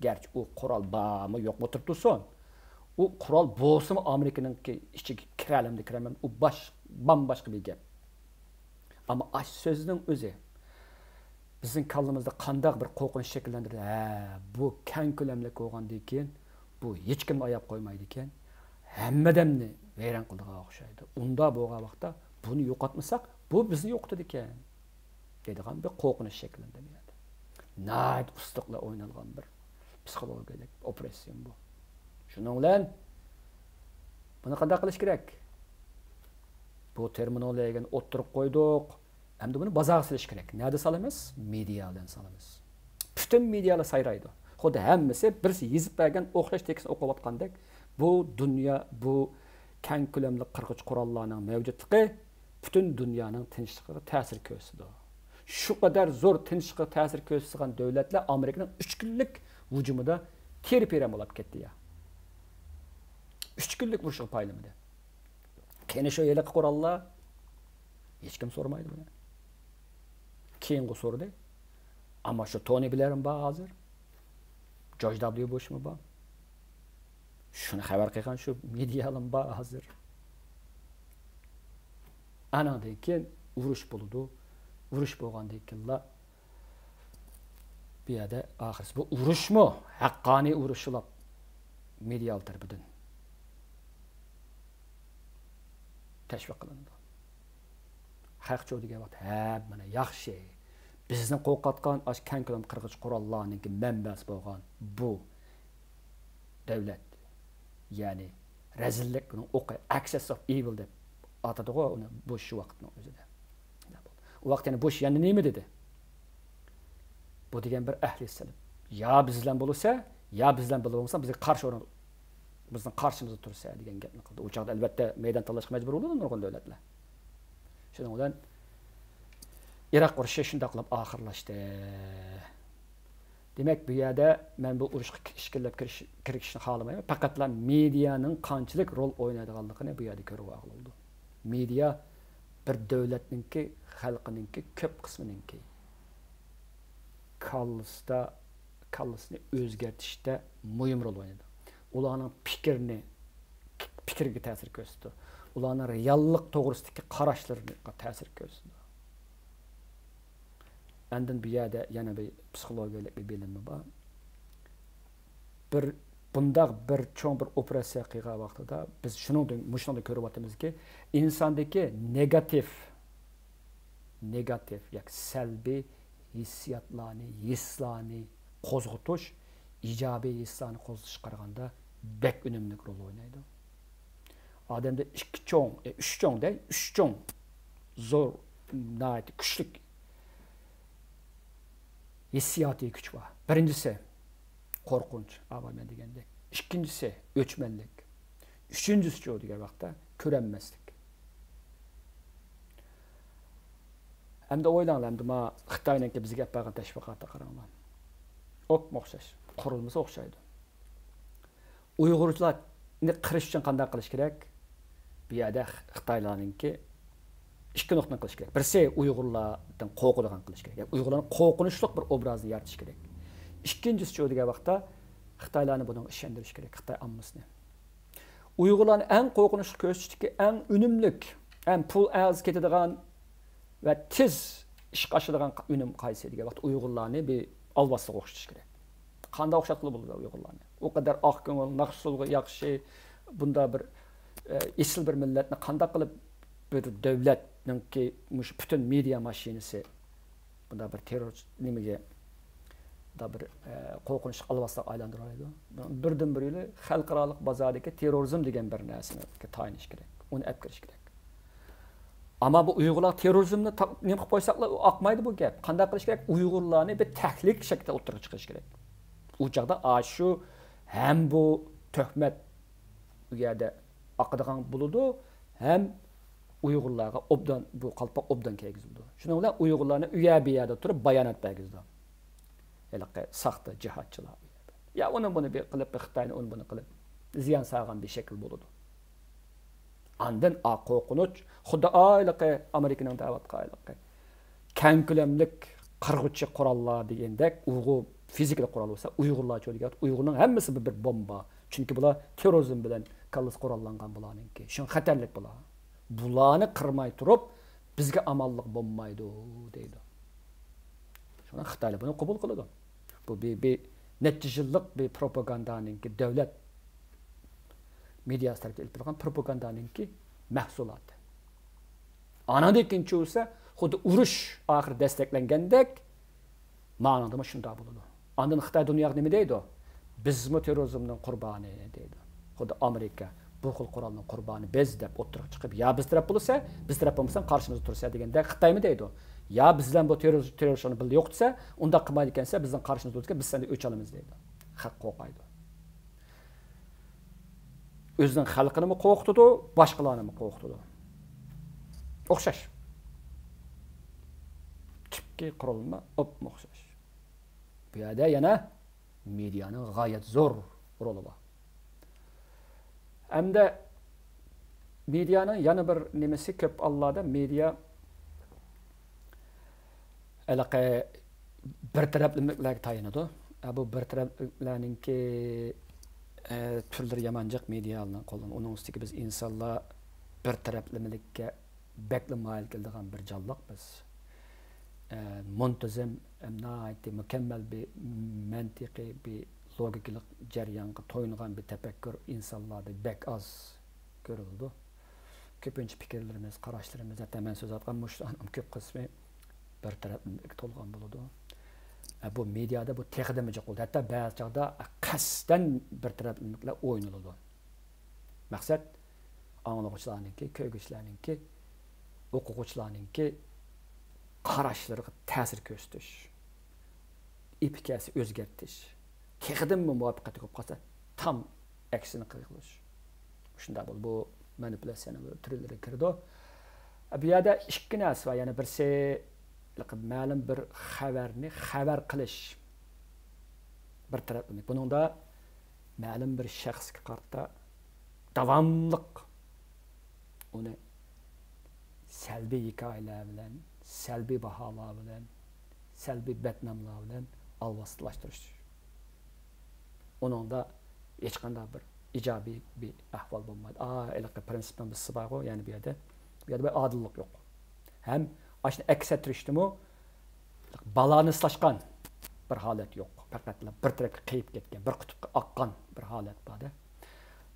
گەرچە ئۇ قورال بارمۇ يوقمۇ تۇرۇپ تۇرسۇن، ئۇ قورال بولسىمۇ ئامېرىكىنىڭكى ئىچىگە كىرەلەمدۇ كىرەلمەمدۇ، ئۇ باش، بامباشقا بىر گەپ. ئەمما ئاشۇ سۆزنىڭ ئۆزى بىزنىڭ كاللىمىزدا قانداق بىر قورقۇنچ شەكىللەندۈردى؟ ھە، بۇ كەڭ كۆلەملىك بولغاندىن كېيىن، بۇ ھېچكىمنى ئاياپ قويمايدىكەن، ھەممە ئادەمنى ۋەيران قىلىدىغان ئوخشايدۇ. ئۇنداق بولغان ۋاقىتتا بۇنى يوقاتمىساق، بۇ بىزنى يوقىتىدىكەن، دەيدىغان بىر قورقۇنچ شەكىللەندى بۇ يەردە. ناھايىتى ئۇستىلىق بىلەن ئوينالغان بىر پسىخولوگىيەلىك ئوپېراتسىيە بۇ. شۇنىڭ بىلەن بۇنى قانداق قىلىش كېرەك؟ بۇ تېرمىنولوگىيەنى ئوتتۇرىغا قويدۇق. ئەمدى بۇنى بازارغا سېلىش كېرەك. نەدە سالىمىز؟ مېدىيا بىلەن سالىمىز. پۈتۈن مېدىيالار سايرايدۇ. خۇددى ھەممىسى بىرسى يېزىپ بەرگەن ئوخشاش تېكىستنى ئوقۇۋاتقاندەك، بۇ دۇنيا، بۇ كەڭ كۆلەملىك قىرغۇچ قوراللارنىڭ مەۋجۇتلۇقى پۈتۈن دۇنيانىڭ تىنچلىقىغا تەسىر كۆرسىتىدۇ. شۇ قەدەر زور تىنچلىققا تەسىر كۆرسىتىدىغان دۆلەتلەر ئامېرىكىنىڭ ئۈچ كۈنلۈك ھۇجۇمىدا تېرە-پېرەن بولاپ كەتتى يا. ئۈچ كۈنلۈك ئۇرۇشقا پايلىمىدى. قېنى شۇ ھېلىقى قوراللار؟ ھېچكىم سورىمايدۇ بۇنى. كېيىنغۇ سورىدى. ئەمما شۇ تونى بلېرمۇ بار ھازىر. جورج دابليۇ بۇشمۇ بار. شۇنى خەۋەر قىلغان شۇ مېدىيالارمۇ بار ھازىر. ئانىڭدىن كېيىن ئۇرۇش بولىدۇ. ئۇرۇش بولغاندىن كېيىنلا بۇ يەردە ئاخىرسى بۇ ئۇرۇشمۇ ھەققانىي ئۇرۇش بولۇپ مېدىيالار تەرىپىدىن تەشۋىق قىلىنىدۇ. خەقچۇ دېگەن ۋاقىت، ھە، مانا ياخشى. بىزنى قورقۇتقان ئاشۇ كەڭ كۆلەم قىرغۇچ قوراللارنىڭكى مەنبەسى بولغان بۇ دۆلەت، يەنى رەزىللىكنىڭ ئوقى، ئاكسىس ئوف ئېۋىل دەپ ئاتىدىغۇ ئۇنى بۇش شۇ ۋاقىتنىڭ ئۆزىدە. ئۇ ۋاقىت يەنە بۇش يەنە نېمە دېدى؟ بۇ دېگەن بىر ئەھلى سەلەپ. يا بىز بىلەن بولىسە، يا بىز بىلەن بولمىسا، بىزگە قارشى ئورۇن، بىزنىڭ قارشىمىزدا تۇرسا دېگەن گەپنى قىلدى. ئۇ چاغدا ئەلۋەتتە مەيدان تاللاشقا مەجبۇر بولىدۇ نۇرغۇن دۆلەتلەر. شۇنىڭ بىلەن ئىراق ئۇرۇشى شۇنداق قىلىپ ئاخىرلاشتى. دېمەك، بۇ يەردە مەن بۇ ئۇرۇشقا ئىچكىرىلەپ كىرىش-، كىرىشىشنى خالىمايمەن. پەقەتلا مېدىيانىڭ قانچىلىك رول ئوينايدىغانلىقىنى بۇ يەردە كۆرۈۋالغىلى بولىدۇ. مېدىيا بىر دۆلەتنىڭكى، خەلقىنىڭكى، كۆپ قىسمىنىڭكى كاللىسىدا، كاللىسىنى ئۆزگەرتىشتە مۇھىم رول ئوينايدۇ. ئۇلارنىڭ پىكرىنى، پىكرىگە تەسىر كۆرسىتىدۇ. ئۇلارنىڭ رېئاللىق توغرىسىدىكى قاراشلىرىغا تەسىر كۆرسىتىدۇ. ئاندىن بۇ يەردە يەنە بىر پسىخولوگىيەلىك بىر بىلىمى بار. بىر، بۇنداق بىر چوڭ بىر ئوپېراتسىيە قىلغان ۋاقتىدا بىز شۇنىڭدىن، مۇشۇنىڭدىن كۆرۈۋاتىمىزكى، ئىنساندىكى نېگاتىپ، نېگاتىپ ياكى سەلبىي ھېسسىياتلارنى، ھېسلارنى قوزغىتىش، ئىجابىي ھېسلارنى قوزغىتىشقا قارىغاندا بەك ئۈنۈملۈك رول ئوينايدۇ. ئادەمدە ئىككى چوڭ، ئە، ئۈچ چوڭ دەي، ئۈچ چوڭ زور، ناھايىتى كۈچلۈك ھېسسىياتىي كۈچ بار. بىرىنچىسى، قورقۇنچ، ئاۋۋال مەن دېگەندەك. ئىككىنچىسى، ئۆچمەنلىك. ئۈچىنچىسىچۇ دېگەن ۋاقىتتا، كۆرەلمەسلىك. ئەمدى ئويلاڭلار، ئەمدى ما خىتاينىڭكى بىزگە ئەپ بەرگەن تەشۋىقاتىغا قاراڭلار. ئوپمۇ ئوخشاش، قۇرۇلمىسى ئوخشايدۇ. ئۇيغۇرلارنى قىرىش ئۈچۈن قانداق قىلىش كېرەك؟ بۇ يەردە خىتايلارنىڭكى ئىككى نۇقتىنى قىلىش كېرەك. بىرسى ئۇيغۇرلاردىن قورقىدىغان قىلىش كېرەك. يەنى ئۇيغۇرلارنى قورقۇنچلۇق بىر ئوبرازنى يارىتىش كېرەك. ئىككىنچىسىچۇ دېگەن ۋاقىتتا خىتايلارنى بۇنىڭغا ئىشەندۈرۈش كېرەك، خىتاي ئاممىسىنى. ئۇيغۇرلارنى ئەڭ قورقۇنچلۇق كۆرسىتىشتىكى ئەڭ ئۈنۈملۈك، ئەڭ پۇل ئاز كېتىدىغان ۋە تېز ئىشقا ئاشىدىغان ئۈنۈم قايسى دېگەن ۋاقىتتا ئۇيغۇرلارنى بىر ئالۋاستىغا ئوخشىتىش كېرەك. قانداق ئوخشاتقىلى بولىدۇ ئۇيغۇرلارنى؟ ئۇ قەدەر ئاق كۆڭۈل، ناخشا-سۆزگە ياخشى، بۇنداق بىر، ئە، ئېسىل بىر مىللەتنى قانداق قىلىپ بىر دۆلەتنىڭكى مۇشۇ پۈتۈن مېدىيا ماشىنىسى بۇنداق بىر تېررور نېمىگە، بۇنداق بىر، ئە، قورقۇنچلۇق ئالۋاستىغا ئايلاندۇرالايدۇ؟ بىردىنبىر يولى خەلقئارالىق بازاردىكى تېررورىزم دېگەن بىر نەرسىگە تايىنىش كېرەك، ئۇنى ئەپ كىرىش كېرەك. ئەمما بۇ ئۇيغۇرلار تېررورىزمنى تا-، نېمە قىلىپ قويساقلا، ئۇ ئاقمايدۇ بۇ گەپ. قانداق قىلىش كېرەك؟ ئۇيغۇرلارنى بىر تەھلىكە شەكلىدە ئوتتۇرىغا چىقىرىش كېرەك. ئۇ چاغدا ئاشۇ ھەم بۇ تۆھمەت ئۇ يەردە ئاقىدىغان بولىدۇ، ھەم ئۇيغۇرلارغا ئوبدان، بۇ قالپاق ئوبدان كىيگۈزۈلىدۇ. شۇنىڭ بىلەن ئۇيغۇرلارنى ئۇ يەر بۇ يەردە تۇرۇپ بايانات بەرگۈزىدۇ. ھېلىقى ساختا جىھادچىلار ئۇ يەردە. يا ئۇنى بۇنى بىر قىلىپ، بىر خىتاينى ئۇنى بۇنى قىلىپ، زىيان سالغان بىر شەكىل بولىدۇ. ئاندىن ئا قورقۇنچ، خۇددى ئايلىقى ئامېرىكىنىڭ دەۋاتقان ئايلىقى كەڭ كۆلەملىك قىرغۇچى قوراللار دېگەندەك ئۇيغۇر فىزىكىلىق قورال بولسا، ئۇيغۇرلارچە ئۆيلىگەن ئۇيغۇرنىڭ ھەممىسى بىر، بىر بومبا. چۈنكى بۇلار تېررورىزم بىلەن كاللىسى قوراللانغان بۇلارنىڭكى. شۇڭا خەتەرلىك بۇلار. بۇلارنى قىرماي تۇرۇپ، بىزگە ئامانلىق بولمايدۇ، دەيدۇ. شۇڭا خىتايلار بۇنى قوبۇل قىلىدۇ. بۇ بىر، بىر نەچچە يىللىق بىر پروپاگاندانىڭكى، دۆلەت مېدىياسى تەرىپىدىن ئېلىپ بېرىلغان پروپاگاندانىڭكى مەھسۇلاتى. ئانىڭدىن كېيىن چۈشۈرسە، خۇددى ئۇرۇش ئاخىرى دەستەكلەنگەندەك، مانىڭدىمۇ شۇنداق بولىدۇ. ئاندىن خىتاي دۇنياغا نېمە دەيدۇ؟ بىزمۇ تېررورىزمنىڭ قۇربانى دەيدۇ. خۇددى ئامېرىكا بۇ خىل قورالنىڭ قۇربانى بىز دەپ ئوتتۇرىغا چىقىپ، يا بىز تەرەپ بولىسەن، بىز تەرەپ بولمىساڭ قارشىمىزدا تۇرىسەن دېگەندەك خىتايمۇ دەيدۇ. يا بىز بىلەن بۇ تېررور-، تېررورچىلارنى بىللە يوقىتىسەن، ئۇنداق قىلمايدىكەنسەن، بىزنىڭ قارشىمىزدا تۇرىدىكەن، بىز سەندىن ئۆچ ئالىمىز دەيدۇ. خەق قورقايدۇ. ئۆزىنىڭ خەلقىنىمۇ قورقۇتىدۇ، باشقىلارنىمۇ قورقۇتىدۇ. ئوخشاش. تۈپكى قۇرۇلما ئوپمۇ ئوخشاش. بۇ يەردە يەنە مېدىيانىڭ غايەت زور رولى بار. ھەمدە مېدىيانىڭ يەنە بىر نېمىسى، كۆپ ھاللاردا مېدىيا ھېلىقى بىر تەرەپلىمىلىكلەرگە تايىنىدۇ. ئە، بۇ بىر تەرەپلىمىلىكلەرنىڭكى، ئە، تۈرلىرى يامان جىق مېدىيانىڭ قولىدا. ئۇنىڭ ئۈستىگە بىز ئىنسانلار بىر تەرەپلىمىلىككە بەكلا مايىل كېلىدىغان بىر جانلىق بىز. ئە، مۇنتىزىم، ئە، ناھايىتى مۇكەممەل بىر مەنتىقىي، بىر لوگىكىلىق جەريانغا تويۇنغان بىر تەپەككۇر ئىنسانلاردا بەك ئاز كۆرۈلىدۇ. كۆپىنچە پىكىرلىرىمىز، قاراشلىرىمىز، ھەتتا مەن سۆزلەۋاتقان مۇشۇلارنىڭ كۆپ قىسمى بىر تەرەپلىمىلىككە تولغان بولىدۇ. ئە، بۇ مېدىيادا بۇ تېخىدىنمۇ جىق بولدى. ھەتتا بەزى چاغدا قەستەن بىر تەرەپلىمىلىكلەر ئوينىلىدۇ. مەقسەت ئاڭلىغۇچىلارنىڭكى، كۆرگۈچىلەرنىڭكى، ئوقۇغۇچىلارنىڭكى قاراشلىرىغا تەسىر كۆرسىتىش، ئېپىكەسى ئۆزگەرتىش، تېخىدىنمۇ مۇۋەپپەقىيەتلىك بولۇپ قالسا، تام ئەكسىنى قىلىش. شۇنداق بولۇپ، بۇ مانىپۇلياتسىيەنىڭ بىر تۈرلىرىگە كىرىدۇ. بۇ يەردە ئىككى نەرسە بار. يەنە بىرسى، مەلۇم بىر خەۋەرنى خەۋەر قىلىش. بىر تەرەپلىمە. بۇنىڭدا مەلۇم بىر شەخسكە قارىتا داۋاملىق ئۇنى سەلبىي ھېكايىلەر بىلەن، سەلبىي باھالار بىلەن، سەلبىي بەتناملار بىلەن ئالۋاستىلاشتۇرۇش. ئۇنىڭدا ھېچقانداق بىر ئىجابىي بىر ئەھۋال بولمايدۇ. ئا، ھېلىقى پرىنسىپنىڭ بىرسى بارغۇ، يەنە بۇ يەردە، بۇ يەردە بىر ئادىللىق يوق. ھەم ئاشۇنى ئەكس ئەتتۈرۈشتىمۇ بالانسلاشقان بىر ھالەت يوق. پەقەتلا بىر تەرەپكە قېيىپ كەتكەن، بىر قۇتۇپقا ئاققان بىر ھالەت بار-دە.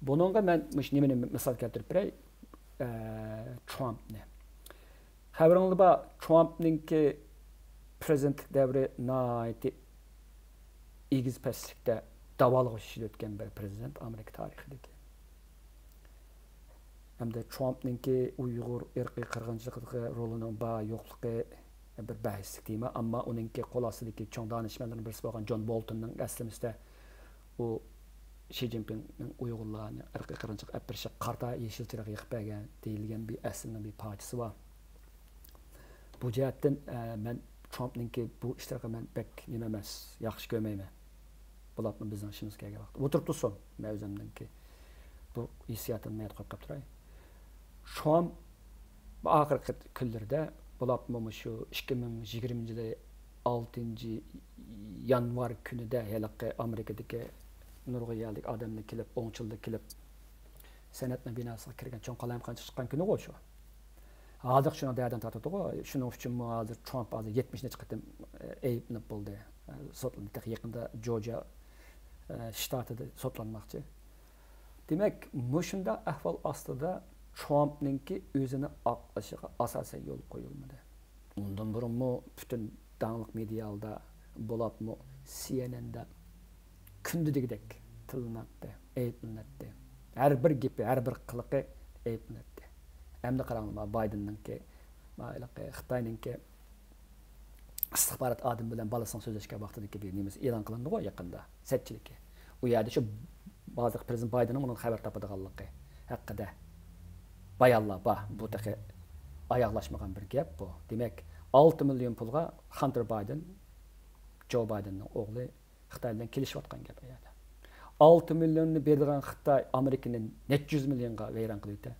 بۇنىڭغا مەن مۇشۇ نېمىنى مىسال كەلتۈرۈپ بېرەي؟ ئە، ترامپنى. خەۋىرىڭلار بار، ترامپنىڭكى پرېزىدېنتلىق دەۋرى ناھايىتى ئېگىز پەسلىكتە داۋالغۇش ئىچىدە ئۆتكەن بىر پرېزىدېنت ئامېرىكا تارىخىدىكى. ھەمدە ترامپنىڭكى ئۇيغۇر ئىرقىي قىرغىنچىلىقىدىكى رولىنىڭ بار يوقلۇقى بىر بەھسلىك تېما، ئەمما ئۇنىڭكى قول ئاستىدىكى چوڭ دانىشمەنلەرنىڭ بىرسى بولغان جون بولتوننىڭ ئەسلىمىسىدە ئۇ شى جىنپىڭنىڭ ئۇيغۇرلارنى ئىرقىي قىرغىنچىلىق ئەپ بېرىشىگە قارىتا يېشىل چىراغ يېقىپ بەرگەن دېيىلگەن بىر ئەسلىمىنىڭ بىر پارچىسى بار. بۇ جەھەتتىن، ئە، مەن ترامپنىڭكى بۇ ئىشلىرىغا مەن بەك نېمە ئەمەس، ياخشى كۆرمەيمەن. بولۇپمۇ بىزنىڭ ئىشىمىزغا كەلگەن ۋاقىتتا ئولتۇرۇپ تۇرسۇن، مەن ئۆزۈمنىڭكى بۇ ھېسسىياتىمنى مەيدە قويۇپ قېلىپ تۇراي. ترامپ ئاخىرقى كۈنلىرىدە، بولۇپمۇ مۇشۇ ئىككى مىڭ يىگىرمىنچى يىلى ئالتىنچى يانۋار كۈنىدە ھېلىقى ئامېرىكىدىكى نۇرغۇن يەردىكى ئادەملەر كېلىپ، ئوڭچىللار كېلىپ، سېناتنىڭ بىناسىغا كىرگەن چوڭ قالايمىقان چىققان كۈنىغۇ شۇ. ھازىر شۇنىڭ دەردىنى تارتىدىغۇ. شۇنىڭ ئۈچۈنمۇ ھازىر ترامپ ھازىر يەتمىش نەچچە قېتىم، ئە، ئەيىبلىنىپ بولدى. ئە، سوتلىنىپ، تېخى يېقىندا جورجىيا، ئە، شتاتىدا سوتلانماقچى. دېمەك، مۇشۇنداق ئەھۋال ئاستىدا ترامپنىڭكى ئۆزىنى ئاقلىشىغا ئاساسەن يول قويۇلمىدى. ئۇندىن بۇرۇنمۇ پۈتۈن داڭلىق مېدىيالاردا، بولۇپمۇ سى ئېن ئېن دە كۈندە دېگۈدەك تىللىناتتى، ئەيىبلىنەتتى. ھەر بىر گېپى، ھەر بىر قىلىقى ئەيىبلىنەتتى. ئەمدى قاراڭلار، بايدېننىڭكى، ما ھېلىقى خىتاينىڭكى ئىستىخبارات ئادىمى بىلەن بالىسىنىڭ سۆزلەشكەن ۋاقتىدىكى بىر نېمىسى ئېلان قىلىندىغۇ يېقىندا، سەتچىلىكى. ئۇ يەردە شۇ ھازىرقى پرېزىدېنت بايدېننىڭ ئۇنىڭ خەۋەر تاپىدىغانلىقى ھەققىدە بايانلار بار. بۇ تېخى ئاياغلاشمىغان بىر گەپ بۇ. دېمەك، ئالتە مىليون پۇلغا خانتېر بايدېن، جو بايدېننىڭ ئوغلى، خىتاي بىلەن كېلىشىۋاتقان گەپ ئۇ يەردە. ئالتە مىليوننى بېرىدىغان خىتاي ئامېرىكىنى نەچچە يۈز مىليونغا ۋەيران قىلىۋېتە.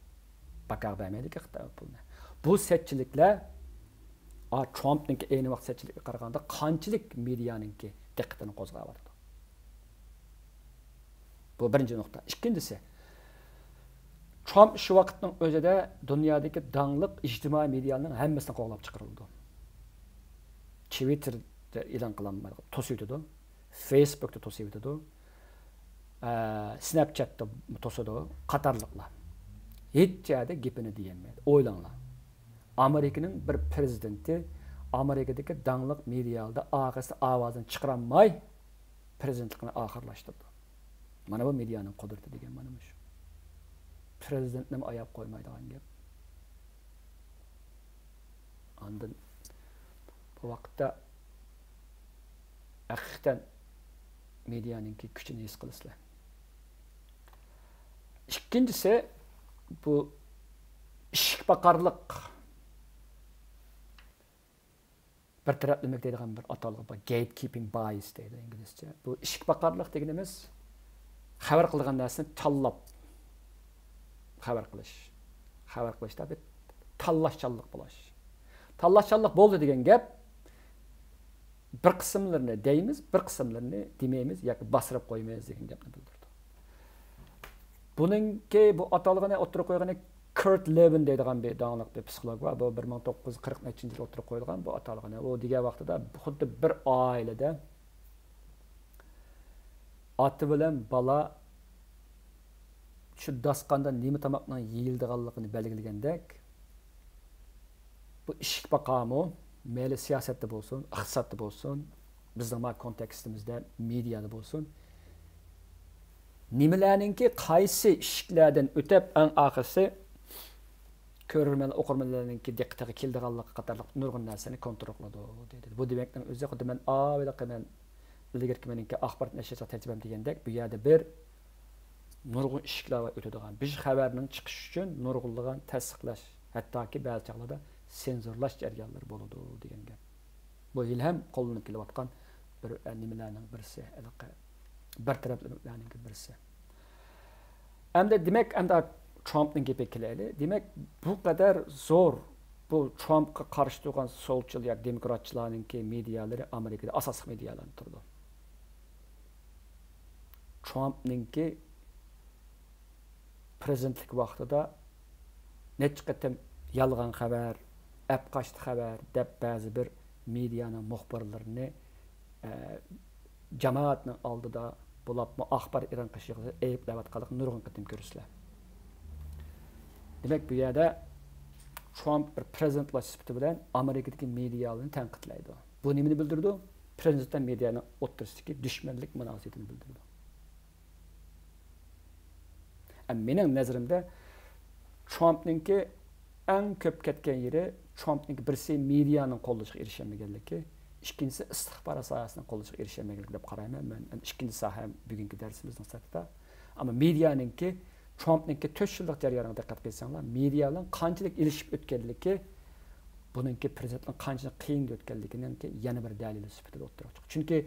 باكاغا بەرمەيدىكەن خىتاي ئۇ پۇلنى. بۇ سەتچىلىكلەر، ئا، ترامپنىڭكى ئەينى ۋاقىت سەتچىلىكىگە قارىغاندا قانچىلىك مېدىيانىڭكى، دىققىتىنى قوزغاۋاتىدۇ. بۇ بىرىنچى نۇقتا. ئىككىنچىسى، ترامپ شۇ ۋاقىتنىڭ ئۆزىدە دۇنيادىكى داڭلىق ئىجتىمائىي مېدىيانىڭ ھەممىسىدىن قوغلاپ چىقىرىلىدۇ. تىۋىتتېردا ئېلان قىلالمايدۇ، توسۇۋېتىدۇ. فېيسبۇكتا توسۇۋېتىدۇ. ئە، سنەپچاتتا توسىدۇ، قاتارلىقلار. ھېچ يەردە گېپىنى دېيەلمەيدۇ. ئويلاڭلار. ئامېرىكىنىڭ بىر پرېزىدېنتى ئامېرىكىدىكى داڭلىق مېدىيالاردا ئاخىرسى ئاۋازىنى چىقىرالماي، پرېزىدېنتلىقىنى ئاخىرلاشتۇرىدۇ. مانا بۇ مېدىيانىڭ قۇدرىتى دېگەن مانا مۇشۇ. پرېزىدېنتنىمۇ ئاياپ قويمايدىغان گەپ. ئاندىن بۇ ۋاقىتتا ھەقىقەتەن مېدىيانىڭكى كۈچىنى ھېس قىلىسىلەر. ئىككىنچىسى، بۇ ئىشىك باقارلىق، بىر تەرەپلىمىلىك دەيدىغان بىر ئاتالغۇ بار، گەيت كىپىڭ بايس دەيدۇ ئىنگلىزچە. بۇ ئىشىك باقارلىق دېگىنىمىز خەۋەر قىلىدىغان نەرسىنى تاللاپ خەۋەر قىلىش. خەۋەر قىلىشتا بىر تاللاشچانلىق بولۇش. تاللاشچانلىق بولدى دېگەن گەپ، بىر قىسىملىرىنى دەيمىز، بىر قىسىملىرىنى دېمەيمىز ياكى باسىرىپ قويىمىز دېگەن گەپنى بىلدۈرىدۇ. بۇنىڭكى بۇ ئاتالغىنى ئوتتۇرىغا قويغىنى كۇرت لېۋىن دەيدىغان بىر داڭلىق بىر پسىخولوگ بار. بۇ بىر مىڭ توققۇز يۈز قىرىق نەچچىنچى يىل ئوتتۇرىغا قويۇلغان بۇ ئاتالغىنى. ئۇ دېگەن ۋاقتىدا خۇددى بىر ئائىلىدە ئاتا بىلەن بالا شۇ داستىخاندا نېمە تاماقنىڭ يېيىلىدىغانلىقىنى بەلگىلىگەندەك، بۇ ئىشىك باقارمۇ، مەيلى سىياسەتتە بولسۇن، ئىقتىسادتا بولسۇن، بىزنىڭ ما كونتېكستىمىزدە مېدىيادا بولسۇن، نېمىلەرنىڭكى قايسى ئىشىكلەردىن ئۆتۈپ، ئەڭ ئاخىرسى كۆرۈرمەن، ئوقۇرمەنلەرنىڭكى دىققىتىگە كېلىدىغانلىقى قاتارلىق نۇرغۇن نەرسىنى كونترول قىلىدۇ، دېدى. بۇ دېمەكنىڭ ئۆزى خۇددى مەن ئاۋۋالقى مەن ئىلگىرىكى مېنىڭكى ئاخبارات نەشرىياتلىق تەجرىبەم دېگەندەك، بۇ يەردە بىر نۇرغۇن ئىشىكلەر بار ئۆتىدىغان. بىر خەۋەرنىڭ چىقىشى ئۈچۈن نۇرغۇنلىغان تەستىقلاش، ھەتتاكى بەزى چاغلاردا سېنزورلاش جەريانلىرى بولىدۇ دېگەن گەپ. بۇ ھېلىھەم قوللىنىپ كېلىۋاتقان بىر، ئە، نېمىلەرنىڭ بىرسى، ھېلىقى بىر تەرەپلىمىلىكلەرنىڭكى بىرسى. ئەمدى دېمەك، ئەمدى ترامپنىڭ گېپىگە كېلەيلى. دېمەك، بۇ قەدەر زور، بۇ ترامپقا قارشى تۇرغان سولچىل ياكى دېموكراتچىلارنىڭكى مېدىيالىرى ئامېرىكىدا ئاساسلىق مېدىيالاردا تۇرىدۇ. ترامپنىڭكى پرېزىدېنتلىك ۋاقتىدا نەچچە قېتىم يالغان خەۋەر، ئەپقاچتى خەۋەر دەپ بەزى بىر مېدىيانىڭ مۇخبىرلىرىنى، ئە، جامائەتنىڭ ئالدىدا بولۇپمۇ ئاخبار ئېلان قىلىش يىغىنىدا ئەيىبلەۋاتقانلىقى نۇرغۇن قېتىم كۆرىسىلەر. دېمەك، بۇ يەردە ترامپ بىر پرېزىدېنت بولۇش سۈپىتى بىلەن ئامېرىكىدىكى مېدىيالارنى تەنقىدلەيدۇ. بۇ نېمىنى بىلدۈرىدۇ؟ پرېزىدېنت بىلەن مېدىيانىڭ ئوتتۇرىسىدىكى دۈشمەنلىك مۇناسىۋىتىنى بىلدۈرىدۇ. ئە، مېنىڭ نەزىرىمدە، ترامپنىڭكى ئەڭ كۆپ كەتكەن يېرى، ترامپنىڭكى بىرسى مېدىيانىڭ قوللىشىغا ئېرىشەلمىگەنلىكى، ئىككىنچىسى ئىستىخبارات ساھەسىنىڭ قوللىشىغا ئېرىشەلمىگەنلىكى دەپ قارايمەن. مەن ئىككىنچى ساھەم بۈگۈنكى دەرسىمىزنىڭ سىرتىدا. ئەمما مېدىيانىڭكى، ترامپنىڭكى تۆت يىللىق جەريانىغا دىققەت قىلساڭلار، مېدىيانىڭ قانچىلىك ئېلىشىپ ئۆتكەنلىكى، بۇنىڭكى پرېزىدېنتنىڭ قانچىلىك قىيىن ئۆتكەنلىكىنىڭكى يەنە بىر دەلىلى سۈپىتىدە ئوتتۇرىغا چىقتى. چۈنكى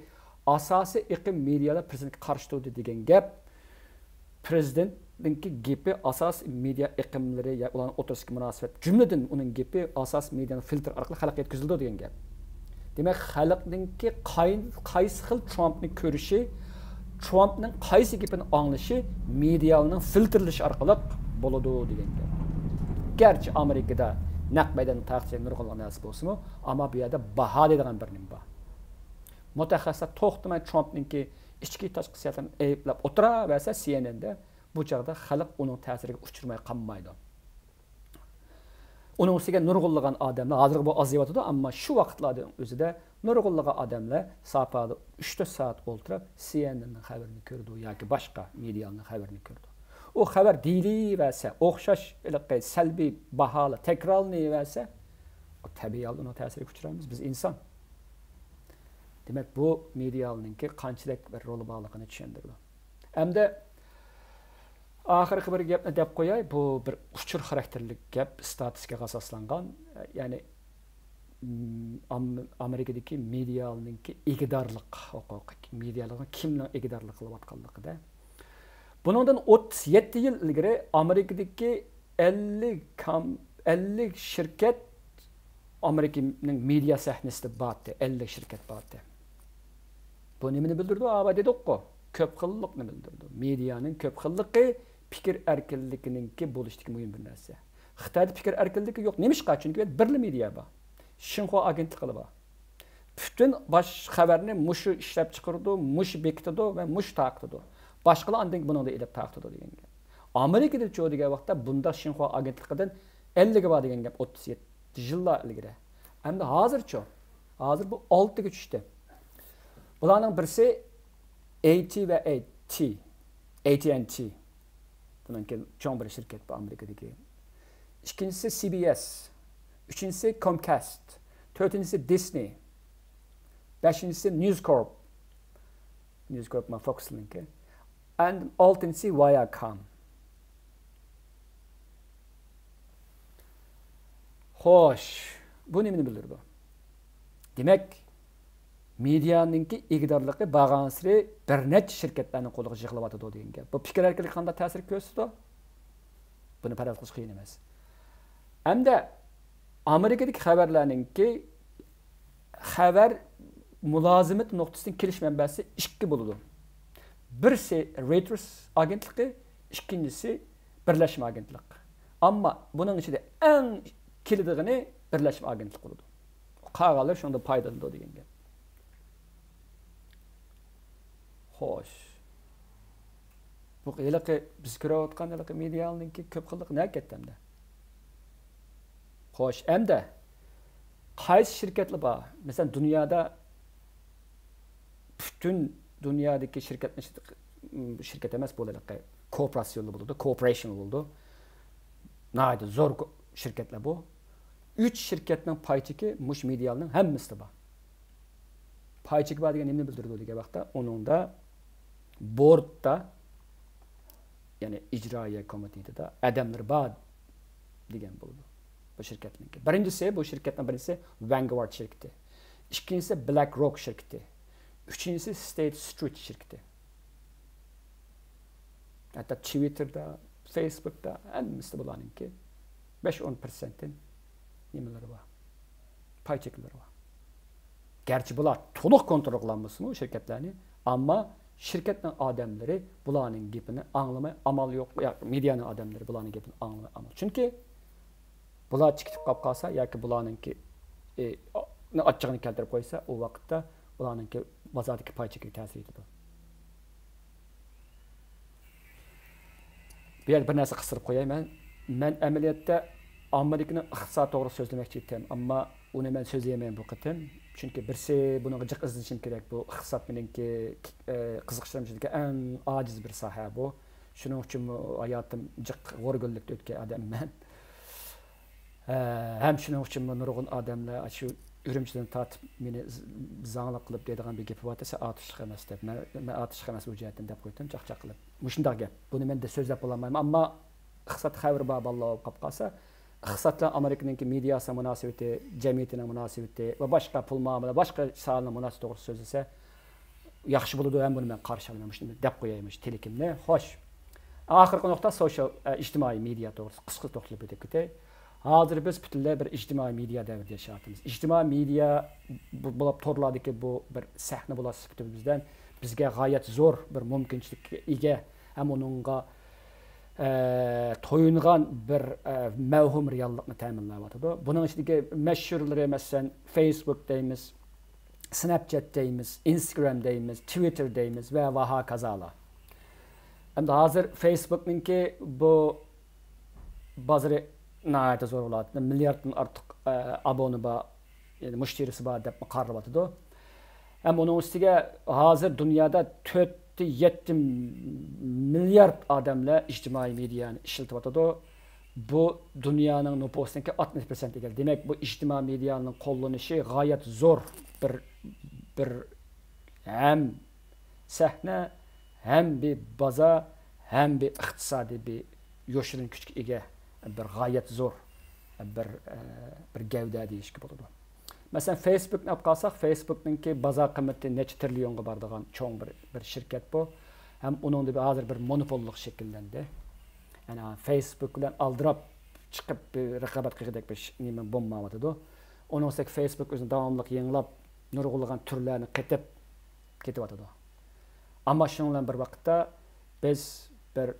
ئاساسىي ئېقىم مېدىيالار پرېزىدېنتكە قارشى تۇردى دېگەن گەپ، پرېزىدېنتنىڭكى گېپى ئاساسىي مېدىيا ئېقىملىرى يا ئۇلارنىڭ ئوتتۇرىسىدىكى مۇناسىۋەت، جۈملىدىن ئۇنىڭ گېپى ئاساسىي مېدىيانىڭ فىلتىرى ئارقىلىق خەلققە يەتكۈزۈلىدۇ دېگەن گەپ. دېمەك، خەلقنىڭكى قاي-، قايسى خىل ترامپنى كۆرۈشى، ترامپنىڭ قايسى گېپىنى ئاڭلىشى مېدىيانىڭ فىلتىرلىشى ئارقىلىق بولىدۇ دېگەن گەپ. گەرچە ئامېرىكىدا نەق مەيداندا تارتىشقان نۇرغۇنلىغان نەرسە بولسىمۇ، ئەمما بۇ يەردە باھا دەيدىغان بىر نېمە بار. مۇتەخەسسىسلەر توختىماي ترامپنىڭكى ئىچكى تاشقى سىياسەتنى ئەيىبلەپ ئولتۇراۋەرسە سىئېنئېندا، بۇ چاغدا خەلق ئۇنىڭ تەسىرىگە ئۇچرىماي قالمايدۇ. ئۇنىڭ ئۈستىگە نۇرغۇنلىغان ئادەملەر، ھازىرغا بۇ ئازىيىۋاتىدۇ، ئەمما شۇ ۋاقىتلارنىڭ ئۆزىدە نۇرغۇنلىغان ئادەملەر ساپادا ئۈچ تۆت سائەت ئولتۇرۇپ، سىئېنئېننىڭ خەۋىرىنى كۆرىدۇ ياكى باشقا مېدىيانىڭ خەۋىرىنى كۆرىدۇ. ئۇ خەۋەر دېيىلىۋەرسە، ئوخشاش ھېلىقى سەلبىي باھالار تەكرارلىنىۋەرسە، تەبىئىي ھالدا ئۇنىڭ تەسىرىگە ئۇچرايمىز، بىز ئىنسان. دېمەك، بۇ مېدىيانىڭكى قانچىلىك بىر رولى بارلىقىنى چۈشەندۈرىدۇ. ئەمدى ئاخىرقى بىر گەپنى دەپ قوياي، بۇ بىر ئۇچۇر خاراكتېرلىك گەپ، ستاتىستىكىغا ئاساسلانغان. يەنى، ئام-، ئامېرىكىدىكى مېدىيانىڭكى ئىگىدارلىق ھوقۇقى، مېدىيالارنىڭ كىمنىڭ ئىگىدارلىق قىلىۋاتقانلىقىدا. بۇنىڭدىن ئوتتۇز يەتتە يىل ئىلگىرى ئامېرىكىدىكى ئەللىك كام-، ئەللىك شىركەت ئامېرىكىنىڭ مېدىيا سەھنىسىدە بارتى، ئەللىك شىركەت بارتى. بۇ نېمىنى بىلدۈرىدۇ؟ ئاۋۇ دېدۇققۇ، كۆپ خىللىقنى بىلدۈرىدۇ. مېدىيانىڭ كۆپ خىللىقى پىكىر ئەركىنلىكىنىڭكى بولۇشتىكى مۇھىم بىر نەرسە. خىتايدا پىكىر ئەركىنلىكى يوق. نېمىشقا؟ چۈنكى بىرلا مېدىيا بار. شىنخۇا ئاگېنتلىقى بار. پۈتۈن باش خەۋەرنى مۇشۇ ئىشلەپ چىقىرىدۇ، مۇشۇ بېكىتىدۇ ۋە مۇشۇ تارقىتىدۇ. باشقىلار ئاندىن كېيىن بۇنىڭدىن ئېلىپ تارقىتىدۇ دېگەن گەپ. ئامېرىكىدىچۇ دېگەن ۋاقىتتا بۇنداق شىنخۇا ئاگېنتلىقىدىن ئەللىكى بار دېگەن گەپ ئوتتۇز يەتتە يىللار ئىلگىرى. ئەمدى ھازىرچۇ؟ ھازىر بۇ ئالتىگە چۈشتى. بۇلارنىڭ بىرسى ئەي تى ۋە ئەي تى، ئەي تى ئەند تى. بۇنىڭكى چوڭ بىر شىركەت بۇ ئامېرىكىدىكى. ئىككىنچىسى سى بى ئېس، ئۈچىنچىسى كومكاست، تۆتىنچىسى دىسنى، بەشىنچىسى نيۇز كورپ. نيۇز كورپ ما فوكسنىڭكى. ئەند ئالتىنچىسى ۋاياكام. خوش، بۇ نېمىنى بىلدۈرىدۇ؟ دېمەك، مېدىيانىڭكى ئىگىدارلىقى بارغانسېرى بىر نەچچە شىركەتلەرنىڭ قولىغا يىغىلىۋاتىدۇ دېگەن گەپ. بۇ پىكىر ئەركىنلىكىگە قانداق تەسىر كۆرسىتىدۇ؟ بۇنى پەرەز قىلىش قىيىن ئەمەس. ئەمدى ئامېرىكىدىكى خەۋەرلەرنىڭكى خەۋەر مۇلازىمىتى نۇقتىسىدىن كېلىش مەنبەسى ئىككى بولىدۇ. بىرسى رېيتېرس ئاگېنتلىقى، ئىككىنچىسى بىرلەشمە ئاگېنتلىق. ئەمما بۇنىڭ ئىچىدە ئەڭ كېلىدىغىنى بىرلەشمە ئاگېنتلىق بولىدۇ. قالغانلار شۇنىڭدىن پايدىلىنىدۇ دېگەن گەپ. خوش. بۇ ھېلىقى بىز كۆرۈۋاتقان ھېلىقى مېدىيانىڭكى كۆپ خىللىقى نەگە كەتتى ئەمدى؟ خوش، ئەمدى قايسى شىركەتلەر بار؟ مەسىلەن، دۇنيادا پۈتۈن دۇنيادىكى شىركەت، شىركەت ئەمەس، بۇ ھېلىقى كوپىراتسىيونلار بولىدۇ، كوپىرېيشن بولىدۇ. ناھايىتى زور كو-، شىركەتلەر بۇ. ئۈچ شىركەتنىڭ پاي چېكى مۇشۇ مېدىيانىڭ ھەممىسىدە بار. پاي چېكى بار دېگەن نېمىنى بىلدۈرىدۇ دېگەن ۋاقىتتا، ئۇنىڭدا بوردتا، يەنى ئىجرائىيە كومىتېتىدا ئادەملىرى بار دېگەن بولىدۇ بۇ شىركەتنىڭكى. بىرىنچىسى، بۇ شىركەتنىڭ بىرىنچىسى ۋانگۋارد شىركىتى. ئىككىنچىسى بىلەك روك شىركىتى. ئۈچىنچىسى ستېيت سترىت شىركىتى. ھەتتا تىۋىتتېردا، فېيسبۇكتا، ھەممىسىدە بۇلارنىڭكى بەش ئون پىرسەنتتىن نېمىلىرى بار، پاي چېكىلىرى بار. گەرچە بۇلار تولۇق كونترول قىلالمىسىمۇ شىركەتلەرنى، ئەمما شىركەتنىڭ ئادەملىرى بۇلارنىڭ گېپىنى ئاڭلىماي ئامال يوق، يا مېدىيانىڭ ئادەملىرى بۇلارنىڭ گېپىنى ئاڭلىماي ئامال. چۈنكى بۇلار چېكىتىپ قاپ قالسا ياكى بۇلارنىڭكى، ئى، ئاچچىقىنى كەلتۈرۈپ قويسا، ئۇ ۋاقىتتا بۇلارنىڭكى بازاردىكى پاي چېكىگە تەسىر يېتىدۇ. بۇ يەردە بىر نەرسە قىستۇرۇپ قوياي مەن. مەن ئەمەلىيەتتە ئامېرىكىنىڭ ئىقتىسادى توغرىسىدا سۆزلىمەكچى ئىدىم، ئەمما ئۇنى مەن سۆزلىيەلمەيمەن بۇ قېتىم. چۈنكى بىرسى بۇنىڭغا جىق ئىزدىنىشىم كېرەك. بۇ ئىقتىساد مېنىڭكى، ئى، قىزىقىشلىرىم ئىچىدىكى ئەڭ ئاجىز بىر ساھە بۇ. شۇنىڭ ئۈچۈنمۇ ھاياتىم جىق غورىگۈللۈكتە ئۆتكەن ئادەم مەن. ئە، ھەم شۇنىڭ ئۈچۈنمۇ نۇرغۇن ئادەملەر شۇ ئۈرۈمچىدىن تارتىپ مېنى ز-، زاڭلىق قىلىپ دەيدىغان بىر گېپى بار دېسە، ئارتۇقچىلىق ئەمەس دەپ. مەن، مەن ئارتۇقچىلىق ئەمەس بۇ جەھەتتىن دەپ قويدۇم، چاقچاق قىلىپ. مۇشۇنداق گەپ. بۇنى مەن دە سۆزلەپ بولالمايمەن. ئەمما ئىقتىساد خەۋىرى بار بالىلار بولۇپ قاپ قالسا، ئىقتىساد بىلەن ئامېرىكىنىڭكى مېدىياسىنىڭ مۇناسىۋىتى، جەمئىيىتىنىڭ مۇناسىۋىتى ۋە باشقا پۇل مۇئامىلە، باشقا ساھەنىڭ مۇناسىۋىتى توغرىسىدا سۆزلىسە، ياخشى بولىدۇ ھەم بۇنى مەن قارشى ئالىمەن. مۇشۇنى دەپ قوياي مۇشۇ تىلىكىمنى. خوش. ئاخىرقى نۇقتا سوشال، ئە، ئىجتىمائىي مېدىيا توغرىسىدا قىسقا توختىلىپ ئۆتۈپ كېتەي. ھازىر بىز پۈتۈنلەي بىر ئىجتىمائىي مېدىيا دەۋرىدە ياشاۋاتىمىز. ئىجتىمائىي مېدىيا بۇ، بۇ بولۇپ تورلاردىكى بۇ بىر سەھنە بولۇش سۈپىتىمىز بىلەن بىزگە غايەت زور بىر مۇمكىنچىلىككە ئىگە ھەم ئۇنىڭغا، ئە، تويۇنغان بىر، ئە، مەۋھۇم رېئاللىقنى تەمىنلەۋاتىدۇ. بۇنىڭ ئىچىدىكى مەشھۇرلىرى، مەسىلەن، فېيسبۇك دەيمىز، سنەپچەت دەيمىز، ئىنستاگرام دەيمىز، تىۋىتتېر دەيمىز ۋە ۋاھاكازالار. ئەمدى ھازىر فېيسبۇكنىڭكى بۇ بازىرى ناھايىتى زور بولۇۋاتىدۇ. مىلياردتىن ئارتۇق، ئە، ئابونى بار، يەنى مۇشتىرىسى بار دەپ قارىلىۋاتىدۇ. ھەم ئۇنىڭ ئۈستىگە ھازىر دۇنيادا تۆت يەتتە مىليارد ئادەملەر ئىجتىمائىي مېدىيانى ئىشلىتىۋاتىدۇ. بۇ دۇنيانىڭ نوپۇسىنىڭكى ئاتمىش پىرسەنت ئىگىلەيدۇ. دېمەك، بۇ ئىجتىمائىي مېدىيانىڭ قوللىنىشى غايەت زور بىر، بىر ھەم سەھنە، ھەم بىر بازار، ھەم بىر ئىقتىسادىي بىر يوشۇرۇن كۈچكە ئىگە بىر غايەت زور بىر، ئە، بىر گەۋدە دېيىشكە بولىدۇ. مەسىلەن، فېيسبۇكنى ئاپ قالساق، فېيسبۇكنىڭكى بازار قىممىتى نەچچە تىرىليونغا بارىدىغان چوڭ بىر، بىر شىركەت بۇ. ھەم ئۇنىڭدا بىر، ھازىر بىر مونوپوللۇق شەكىللەندى. يەنى فېيسبۇك بىلەن ئالدىراپ چىقىپ بىر رىقابەت قىلغۇدەك بىر ش-، نېمە بولمايۋاتىدۇ. ئۇنىڭ ئۈستىگە فېيسبۇك ئۆزىنى داۋاملىق يېڭىلاپ، نۇرغۇنلىغان تۈرلەرنى قېتىپ، كېتىۋاتىدۇ. ئەمما شۇنىڭ بىلەن بىر ۋاقىتتا بىز بىر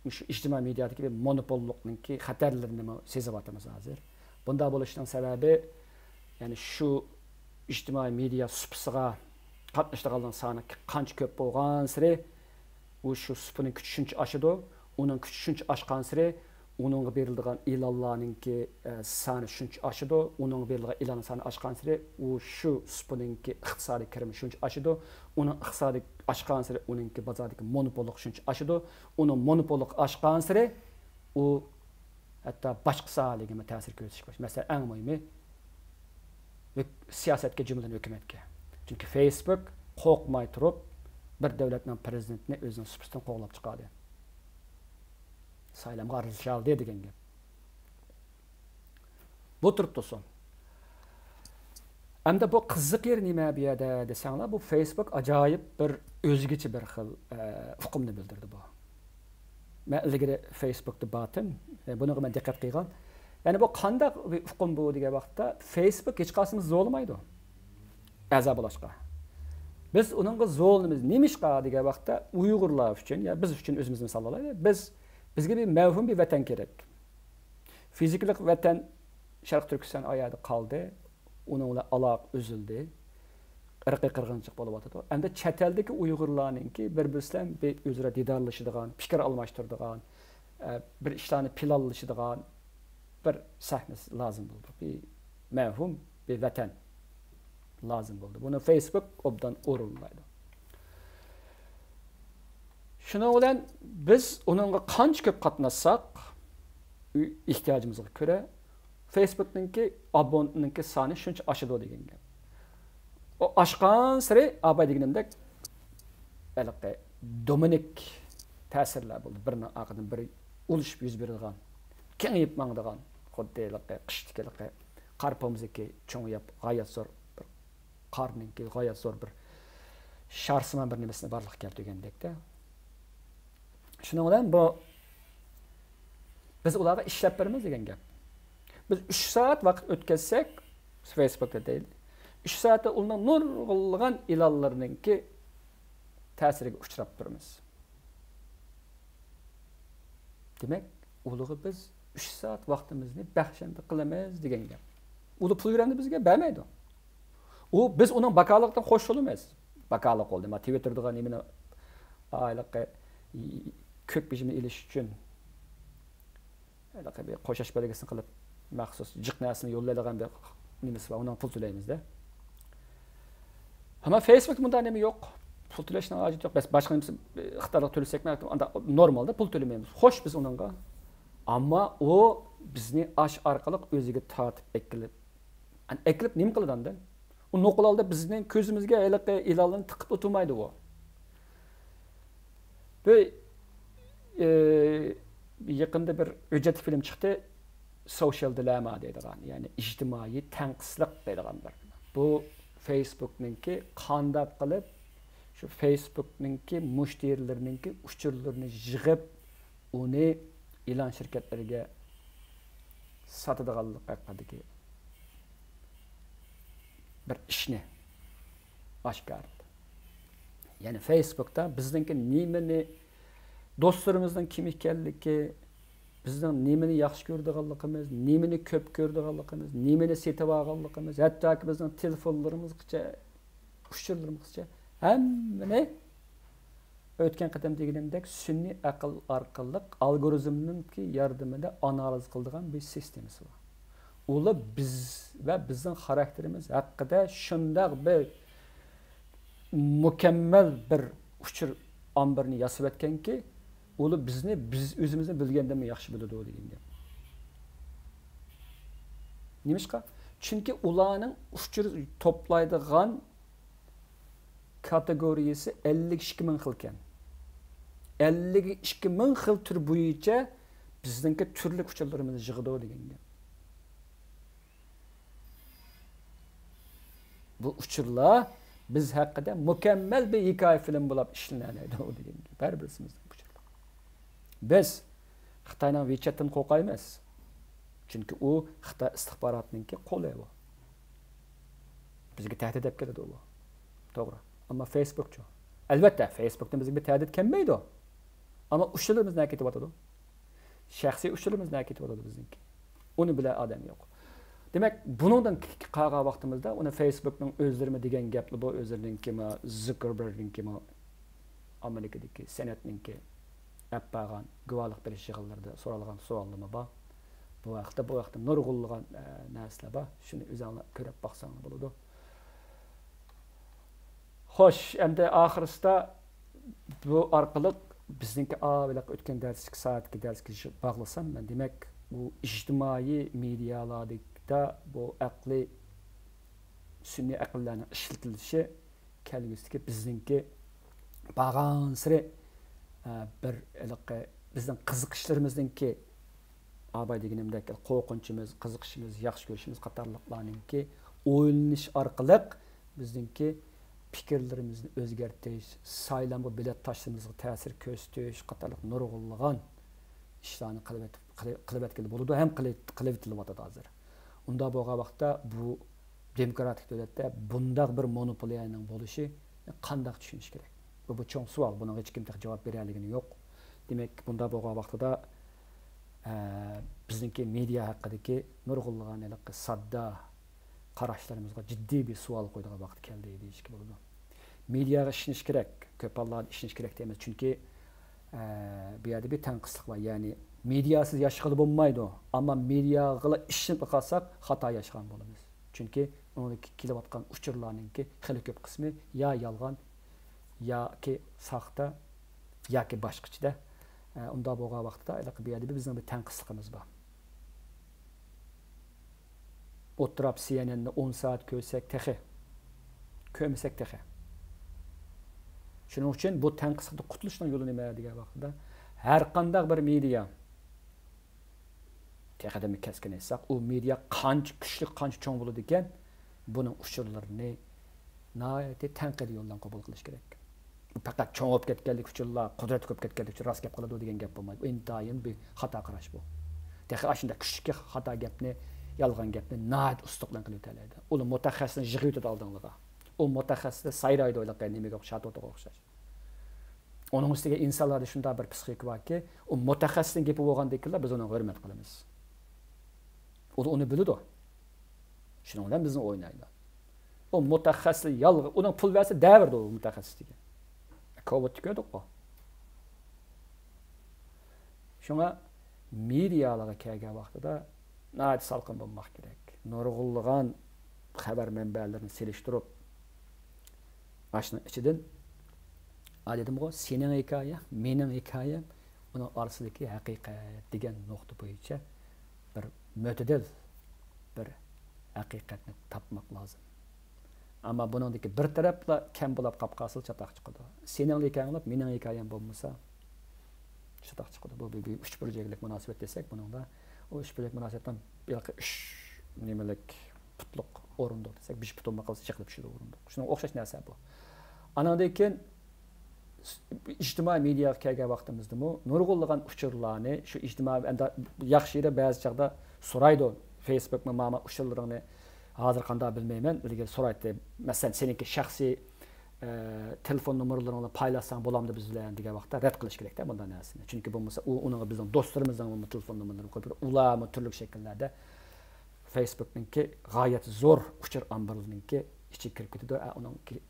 مۇشۇ ئىجتىمائىي مېدىيادىكى بىر مونوپوللۇقنىڭكى خەتەرلىرىنىمۇ سېزىۋاتىمىز ھازىر. بۇنداق بولۇشنىڭ سەۋەبى، يەنى شۇ ئىجتىمائىي مېدىيا سۇپىسىغا قاتنىشىدىغانلارنىڭ سانى قانچە كۆپ بولغانسېرى، ئۇ شۇ سۇپىنىڭ كۈچى شۇنچە ئاشىدۇ، ئۇنىڭ كۈچى شۇنچە ئاشقانسېرى، ئۇنىڭغا بېرىلىدىغان ئېلانلارنىڭكى، ئە، سانى شۇنچە ئاشىدۇ، ئۇنىڭغا بېرىلىدىغان ئېلاننىڭ سانى ئاشقانسېرى، ئۇ شۇ سۇپىنىڭكى ئىقتىسادىي كىرىمى شۇنچە ئاشىدۇ، ئۇنىڭ ئىقتىسادى ئاشقانسېرى، ئۇنىڭكى بازاردىكى مونوپوللۇقى شۇنچە ئاشىدۇ، ئۇنىڭ مونوپوللۇقى ئاشقانسېرى، ئۇ ھەتتا باشقا ساھەلەرگىمۇ تەسىر كۆرسىتىشكە باشلايدۇ. مەسىلەن، ئەڭ مۇھىمى، ھۆك-، سىياسەتكە، جۈملىدىن ھۆكۈمەتكە. چۈنكى فېيسبۇك قورقماي تۇرۇپ بىر دۆلەتنىڭ پىرېزىدېنتىنى ئۆزىنىڭ سۇپىسىدىن قوغلاپ چىقاردى. سايلامغا ئارىلىشالدى دېگەن گەپ. بۇ تۇرۇپ تۇرسۇن. ئەمدى بۇ قىزىق يېرى نېمە بۇ يەردە دېسەڭلار، بۇ فېيسبۇك ئاجايىپ بىر ئۆزگىچە بىر خىل، ئە، ئۇقۇمنى بىلدۈردى بۇ. مەن ئىلگىرى فېيسبۇكتا بارتىم، ئە، بۇنىڭغا مەن دىققەت قىلغان. يەنى بۇ قانداق بىر ئۇقۇم بۇ دېگەن ۋاقىتتا، فېيسبۇك ھېچقايسىمىز زورلىمايدۇ ئەزا بولۇشقا. بىز ئۇنىڭغا زورلىنىمىز. نېمىشقا دېگەن ۋاقىتتا، ئۇيغۇرلار ئۈچۈن، يا بىز ئۈچۈن ئۆزىمىزنى مىسال ئالايلى. بىز، بىزگە بىر مەۋھۇم بىر ۋەتەن كېرەك. فىزىكىلىق ۋەتەن شەرقىي تۈركىستان ئاياغىدا قالدى. ئۇنىڭ بىلەن ئالاقە ئۈزۈلدى. ئىرقىي قىرغىنچىلىق بولۇۋاتىدۇ. ئەمدى چەت ئەلدىكى ئۇيغۇرلارنىڭكى بىر-بىرسى بىلەن بىر ئۆزئارا دىدارلىشىدىغان، پىكىر ئالماشتۇرىدىغان، ئە، بىر ئىشلارنى پىلانلىشىدىغان بىر سەھنىسى لازىم بولىدۇ. بىر مەۋھۇم بىر ۋەتەن لازىم بولىدۇ. بۇنى فېيسبۇك ئوبدان ئورۇنلايدۇ. شۇنىڭ بىلەن بىز ئۇنىڭغا قانچە كۆپ قاتناشساق، ئېھتىياجىمىزغا كۆرە فېيسبۇكنىڭكى ئابونېنتنىڭكى سانى شۇنچە ئاشىدۇ دېگەن گەپ. ئۇ ئاشقانسېرى، ئاباي دېگىنىمدەك، ھېلىقى دومىنىك تەسىرلەر بولىدۇ. بىرىنىڭ ئارقىدىن بىرى ئۇلىشىپ يۈز بېرىدىغان، كېڭىيىپ ماڭىدىغان، خۇددى ھېلىقى قىشتىكى ھېلىقى قار پومزىكى چوڭىيىپ، غايەت زور بىر قارنىڭكى غايەت زور بىر شارسىمان بىر نېمىسىنى بارلىققا كەلتۈرگەندەكتە. شۇنىڭ بىلەن بۇ، بىز ئۇلارغا ئىشلەپ بېرىمىز دېگەن گەپ. بىز ئۈچ سائەت ۋاقىت ئۆتكۈزسەك، فېيسبۇكتا دەيلى، ئۈچ سائەتتە ئۇلارنىڭ نۇرغۇنلىغان ئېلانلىرىنىڭكى تەسىرىگە ئۇچراپ تۇرىمىز. دېمەك، ئۇلىغا بىز ئۈچ سائەت ۋاقتىمىزنى بەخشەندە قىلىمىز دېگەن گەپ. ئۇلى پۇل يۈرەمدە بىزگە بەرمەيدۇ. ئۇ، بىز ئۇنىڭ باكالىقىدىن خوش بولىمىز. باكالىق بولدى. ما تىۋىتتېردىغان نېمىنى، ھېلىقى كۆك بېجىمنى ئېلىش ئۈچۈن ھېلىقى بىر قوشاش بەلگىسىنى قىلىپ، مەخسۇس جىق نەرسىنى يوللايدىغان بىر نېمىسى بار. ئۇنىڭ پۇل تۆلەيمىز-دە. ئەمما فېيسبۇكتا مۇنداق نېمە يوق. پۇل تۆلەشنىڭ ھاجىتى يوق. بەس، باشقا نېمىسى، خىتايلىق تۆلىسەكمۇ، ئاندا نورمالدا پۇل تۆلىمەيمىز. خوش، بىز ئۇنىڭغا. ئەمما ئۇ بىزنى ئاش ئارقىلىق ئۆزىگە تارتىپ ئەكېلىپ، ئەكېلىپ نېمە قىلىدۇ ئاندىن؟ ئۇ نوقۇل ھالدا بىزنىڭ كۆزىمىزگە ھېلىقى ئېلانلارنى تىقىپ ئولتۇرمايدۇ ئۇ. بۇ، ئى، يېقىندا بىر ھۆججەتلىك فىلىم چىقتى، سوشىيال دىلەمما دەيدىغان، يەنى ئىجتىمائىي تەڭقىسلىق دەيدىغان بىر. بۇ فېيسبۇكنىڭكى قانداق قىلىپ شۇ فېيسبۇكنىڭكى مۇشتەرىلىرىنىڭكى ئۇچۇرلىرىنى يىغىپ، ئۇنى ئېلان شىركەتلىرىگە ساتىدىغانلىقى ھەققىدىكى بىر ئىشنى ئاشكارىلىدى. يەنى فېيسبۇكتا بىزنىڭكى نېمىنى، دوستلىرىمىزنىڭ كىم ئىكەنلىكى، بىزنىڭ نېمىنى ياخشى كۆرىدىغانلىقىمىز، نېمىنى كۆپ كۆرىدىغانلىقىمىز، نېمىنى سېتىۋالغانلىقىمىز، ھەتتاكى بىزنىڭ تېلېفونلىرىمىزغىچە، ئۇچۇرلىرىمىزغىچە ھەممىنى ئۆتكەن قېتىم دېگىنىمدەك سۈنئىي ئەقىل ئارقىلىق ئالگورىزمنىڭكى ياردىمىدە ئانالىز قىلىدىغان بىر سىستېمىسى بار. ئۇلار بىز ۋە بىزنىڭ خاراكتېرىمىز ھەققىدە شۇنداق بىر مۇكەممەل بىر ئۇچۇر ئامبىرىنى ياسىۋەتكەنكى، ئۇلار بىزنى بىز ئۆزىمىزنى بىلگەندىنمۇ ياخشى بىلىدۇ دېگەن گەپ. نېمىشقا؟ چۈنكى ئۇلارنىڭ ئۇچۇر توپلايدىغان كاتېگورىيىسى ئەللىك ئىككى مىڭ خىلكەن. ئەللىك ئىككى مىڭ خىل تۈر بويىچە بىزنىڭكى تۈرلۈك ئۇچۇرلىرىمىزنى يىغىدۇ دېگەن گەپ. بۇ ئۇچۇرلار بىز ھەققىدە مۇكەممەل بىر ھېكايە فىلىم بولاپ ئىشلىنەلەيدۇ دېگەن گەپ. ھەر بىرسىمىزنىڭ ئۇچۇرلىرى. بىز خىتاينىڭ ۋىچەتتىن قورقايمىز. چۈنكى ئۇ خىتاي ئىستىخباراتىنىڭكى قولى بۇ. بىزگە تەھدىت ئەپ كېلىدۇ بۇ. توغرا. ئەمما فېيسبۇكچۇ؟ ئەلۋەتتە، فېيسبۇكتىن بىزگە بىر تەھدىت كەلمەيدۇ. ئەمما ئۇچۇرلىرىمىز نەگە كېتىۋاتىدۇ؟ شەخسىي ئۇچۇرلىرىمىز نەگە كېتىۋاتىدۇ بىزنىڭكى؟ ئۇنى بىلەر ئادەم يوق. دېمەك، بۇنىڭدىن ك-، ك-، قالغان ۋاقتىمىزدا ئۇنى فېيسبۇكنىڭ ئۆزلىرىمۇ دېگەن گەپلا بۇ، ئۆزلىرىنىڭكىمۇ، زۇكېربېرگنىڭكىمۇ، ئامېرىكىدىكى سېناتنىڭكى ئەپ بارغان گۇۋاھلىق بېرىش يىغىنلىرىدا سورالغان سوئاللىرىمۇ بار. بۇ ھەقتە، بۇ ھەقتە نۇرغۇنلىغان، ئە، نەرسىلەر بار. شۇنى ئۆزۈڭلار كۆرۈپ باقساڭلار بولىدۇ. خوش، ئەمدى ئاخىرسىدا بۇ ئارقىلىق بىزنىڭكى ئاۋۋالقى ئۆتكەن دەرسلىك سائەتتىكى دەرسكە باغلىسام، مەن دېمەك، بۇ ئىجتىمائىي مېدىيالاردىكى بۇ ئەقلىي، سۈنئىي ئەقىللەرنىڭ ئىشلىتىلىشى كەلگۈسىدىكى بىزنىڭكى بارغانسېرى، ئە، بىر ھېلىقى بىزنىڭ قىزىقىشلىرىمىزنىڭكى، ئاباي دېگىنىمدەك، قورقۇنچىمىز، قىزىقىشىمىز، ياخشى كۆرۈشىمىز قاتارلىقلارنىڭكى ئويلىنىش ئارقىلىق بىزنىڭكى پىكىرلىرىمىزنى ئۆزگەرتىش، سايلامغا بېلەت تاشلىشىمىزغا تەسىر كۆرسىتىش قاتارلىق نۇرغۇنلىغان ئىشلارنى قىلىۋېتىپ، قىلىۋەتكىلى بولىدۇ ھەم قىلىۋېتىلىۋاتىدۇ ھازىر. ئۇنداق بولغان ۋاقىتتا بۇ دېموكراتىك دۆلەتتە بۇنداق بىر مونوپولىيەنىڭ بولۇشى قانداق چۈشىنىش كېرەك؟ بۇ، بۇ چوڭ سوئال. بۇنىڭغا ھېچكىم تېخى جاۋاب بېرەلىگىنى يوق. دېمەك، بۇنداق بولغان ۋاقتىدا، ئە، بىزنىڭكى مېدىيا ھەققىدىكى نۇرغۇنلىغان ھېلىقى ساددا قاراشلىرىمىزغا جىددىي بىر سوئال قويىدىغان ۋاقىت كەلدى دېيىشكە بولىدۇ. مېدىياغا ئىشىنىش كېرەك، كۆپ ھاللاردا ئىشىنىش كېرەك دەيمىز. چۈنكى، ئە، بۇ يەردە بىر تەنقىدلىق بار. يەنى مېدىياسىز ياشىغىلى بولمايدۇ. ئەمما مېدىياغىلا ئىشىنىپ قالساق، خاتا ياشىغان بولىمىز. چۈنكى ئۇنىڭدىكى كېلىۋاتقان ئۇچۇرلارنىڭكى خېلى كۆپ قىسمى يا يالغان، ياكى ساختا، ياكى باشقىچىدە. ئە، ئۇنداق بولغان ۋاقىتتا، ھېلىقى بۇ يەردە بىزنىڭ بىر تەنقىدلىقىمىز بار. ئولتۇراپ سىئېنئېننى ئون سائەت كۆرسەك تېخى، كۆرمىسەك تېخى. شۇنىڭ ئۈچۈن بۇ تەنقىدلىقتىن قۇتۇلۇشنىڭ يولى نېمە دېگەن ۋاقىتتا، ھەر قانداق بىر مېدىيا، تېخىدىنمۇ كەسكىن ئېيتساق، ئۇ مېدىيا قانچە كۈچلۈك، قانچە چوڭ بولىدىكەن، بۇنىڭ ئۇچۇرلىرىنى ناھايىتى تەنقىدىي يولدىن قوبۇل قىلىش كېرەك. بۇ پەقەت چوڭ بولۇپ كەتكەنلىكى ئۈچۈنلا، قۇدرەت كۆپ كەتكەنلىكى ئۈچۈن راست گەپ قىلىدۇ دېگەن گەپ بولمايدۇ. بۇ ئىنتايىن بىر خاتا قاراش بۇ. تېخى ئاشۇنداق كۈچلۈك خاتا گەپنى، يالغان گەپنى ناھايىتى ئۇستىلىق بىلەن قىلىۋېتەلەيدۇ. ئۇلار مۇتەخەسسىسنى يىغىۋېتىدۇ ئالدىڭلارغا. ئۇ مۇتەخەسسىس سايرايدۇ، ھېلىقى نېمىگە ئوخشاش، شاتۇتىغا ئوخشاش. ئۇنىڭ ئۈستىگە ئىنسانلاردا شۇنداق بىر پسىخىكا باركى، ئۇ مۇتەخەسسىستىن گېپى بولغاندىكىنلا بىز ئۇنىڭغا ھۆرمەت قىلىمىز. ئۇ ئۇنى بىلىدۇ. شۇنىڭ بىلەن بىزنى ئوينايدۇ. ئۇ مۇتەخەسسىس يالغا-، ئۇنىڭ پۇل بەرسە دەۋېرىدۇ ئۇ مۇتەخەسسىسكە. كوۋىدتا كۆردۇققۇ. شۇڭا مېدىيالارغا كەلگەن ۋاقتىدا ناھايىتى سالقىن بولماق كېرەك. نۇرغۇنلىغان خەۋەر مەنبەلىرىنى سېلىشتۇرۇپ، ئاشۇنىڭ ئىچىدىن، ئا، دېدىمغۇ، سېنىڭ ھېكايەڭ، مېنىڭ ھېكايەم، ئۇنىڭ ئارىسىدىكى ھەقىقەت دېگەن نۇقتا بويىچە بىر مۆتىدىل بىر ھەقىقەتنى تاپماق لازىم. ئەمما بۇنىڭدىكى بىر تەرەپلا كەم بولاپ قاپ قالسا چاتاق چىقىدۇ. سېنىڭ ھېكايەڭ بولۇپ، مېنىڭ ھېكايەم بولمىسا، شۇنداق چىقىدۇ. بۇ بىر، بىر ئۈچ بۇرجەكلىك مۇناسىۋەت دېسەك، بۇنىڭدا ئۇ ئۈچ بۇرجەك مۇناسىۋەتنىڭ ھېلىقى ئۈچ نېمىلىك پۇتلۇق ئورۇندۇق دېسەك، بېشى پۇتۇلما قالسا چېقىلىپ چۈشىدۇ ئورۇندۇق. شۇنىڭغا ئوخشاش نەرسە بۇ. ئاناندىن كېيىن ئىجتىمائىي مېدىياغا كەلگەن ۋاقتىمىزدىمۇ نۇرغۇنلىغان ئۇچۇرلارنى شۇ ئىجتىمائىي، ئەمدى ياخشى يېرى بەزى چاغدا سورايدۇ، فېيسبۇكمۇ ماما ئۇچۇرلىرىڭنى ھازىر قانداق بىلمەيمەن، ئىلگىرى سورايتتى. مەسىلەن، سېنىڭكى شەخسىي، ئە، تېلېفون نومۇرلىرىڭنى پايلاشساڭ بولامدۇ بىز بىلەن دېگەن ۋاقىتتا رەت قىلىش كېرەكتە بۇنداق نەرسىنى. چۈنكى بولمىسا ئۇ، ئۇنىڭغا بىزنىڭ دوستلىرىمىزنىڭ تېلېفون نومۇرلىرىنى قويۇپ، ئۇلارمۇ تۈرلۈك شەكىللەردە فېيسبۇكنىڭكى غايەت زور ئۇچۇر ئامبىرىنىڭكى ئىچىگە كىرىپ كېتىدۇ. ئە، ئۇنىڭكى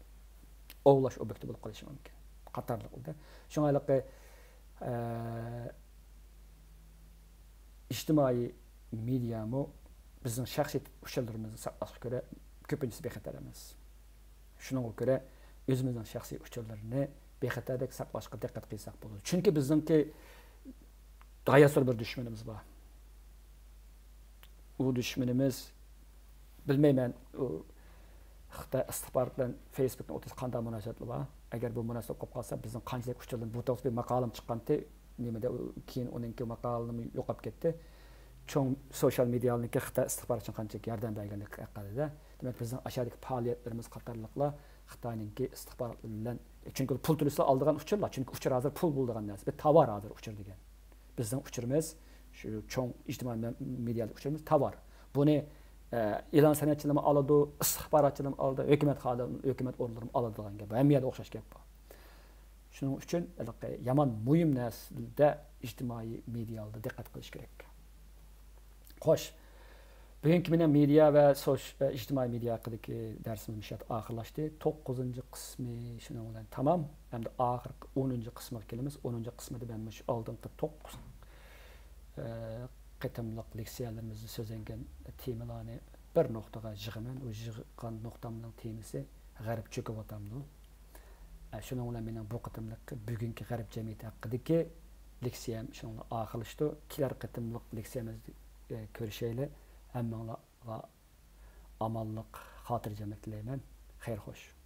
ئوۋلاش ئوبيېكتى بولۇپ قېلىشى مۇمكىن. قاتارلىق ئىدى. شۇڭا ھېلىقى، ئە، ئىجتىمائىي مېدىيامۇ بىزنىڭ شەخسىي ئۇچۇرلىرىمىزنى ساقلاشقا كۆرە كۆپىنچىسى بىخەتەر ئەمەس. شۇنىڭغا كۆرە ئۆزىمىزنىڭ شەخسىي ئۇچۇرلىرىنى بىخەتەردەك ساقلاشقا دىققەت قىلساق بولىدۇ. چۈنكى بىزنىڭكى غايەت زور بىر دۈشمىنىمىز بار. ئۇ دۈشمىنىمىز، بىلمەيمەن، ئۇ خىتاي ئىستىخبارات بىلەن فېيسبۇكنىڭ ئوتتۇرىسىدا قانداق مۇناسىۋەتلىرى بار؟ ئەگەر بۇ مۇناسىۋەت قوپۇپ قالسا، بىزنىڭ قانچىلىك ئۇچۇرلىرىمىز، بۇ توغرىسىدا بىر ماقالىمۇ چىققانتى، نېمىدە، ئۇ كېيىن ئۇنىڭكى ماقالىمۇ يوقاپ كەتتى. چوڭ سوشال مېدىيالارنىڭكى خىتاي ئىستىخبارات ئۈچۈن قانچىلىك ياردەم بەرگەنلىكى ھەققىدە. دېمەك، بىزنىڭ ئاشۇ يەردىكى پائالىيەتلىرىمىز قاتارلىقلار خىتاينىڭكى ئىستىخباراتلىرى بىلەن، چۈنكى پۇل تۆلىسىلا ئالىدىغان ئۇچۇرلار، چۈنكى ئۇچۇر ھازىر پۇل بولىدىغان نەرسە، بىر تاۋار ھازىر ئۇچۇر دېگەن. بىزنىڭ ئۇچۇرىمىز، شۇ چوڭ ئىجتىمائىي مە-، مېدىيادىكى ئۇچۇرىمىز تاۋار. بۇنى ئېلان سەنئەتچىلىرىمۇ ئالىدۇ، ئىستىخباراتچىلىرىمۇ ئالىدۇ، ھۆكۈمەت خادىم، ھۆكۈمەت ئورۇنلىرىمۇ ئالىدىغان گەپ. ھەممە يەردە ئوخشاش گەپ بار. شۇنىڭ ئۈچۈن ھېلىقى يامان مۇھىم نەرسىدە ئىجتىمائىي مېدىيا ئالدىدا دىققەت قىلىش كېرەك. خوش، بۈگۈنكى مېنىڭ مېدىيا ۋە سوش-، ئىجتىمائىي مېدىيا ھەققىدىكى دەرسىمىز مۇشۇ يەردە ئاخىرلاشتى. توققۇزىنچى قىسمى شۇنىڭ بىلەن تامام. ئەمدى ئاخىرقى ئونىنچى قىسمىغا كېلىمىز. ئونىنچى قىسمىدا مەن مۇشۇ ئالدىنقى توققۇز، ئە، قېتىملىق لېكسىيەلىرىمىزدە سۆزلەنگەن تېمىلارنى بىر نۇقتىغا يىغىمەن. ئۇ يىغقان نۇقتامنىڭ تېمىسى غەرب چۆكۈۋاتامدۇ؟ ئە، شۇنىڭ بىلەن مېنىڭ بۇ قېتىملىق بۈگۈنكى غەرب جەمئىيىتى ھەققىدىكى لېكسىيەم شۇنىڭ بىلەن ئاخىرلىشىدۇ. كېلەر قېتىملىق لېكسىيەمىزدە، ئە، كۆرۈشەيلى. ھەممىڭلارغا ئامانلىق، خاتىرجەملىك تىلەيمەن. خەير خوش.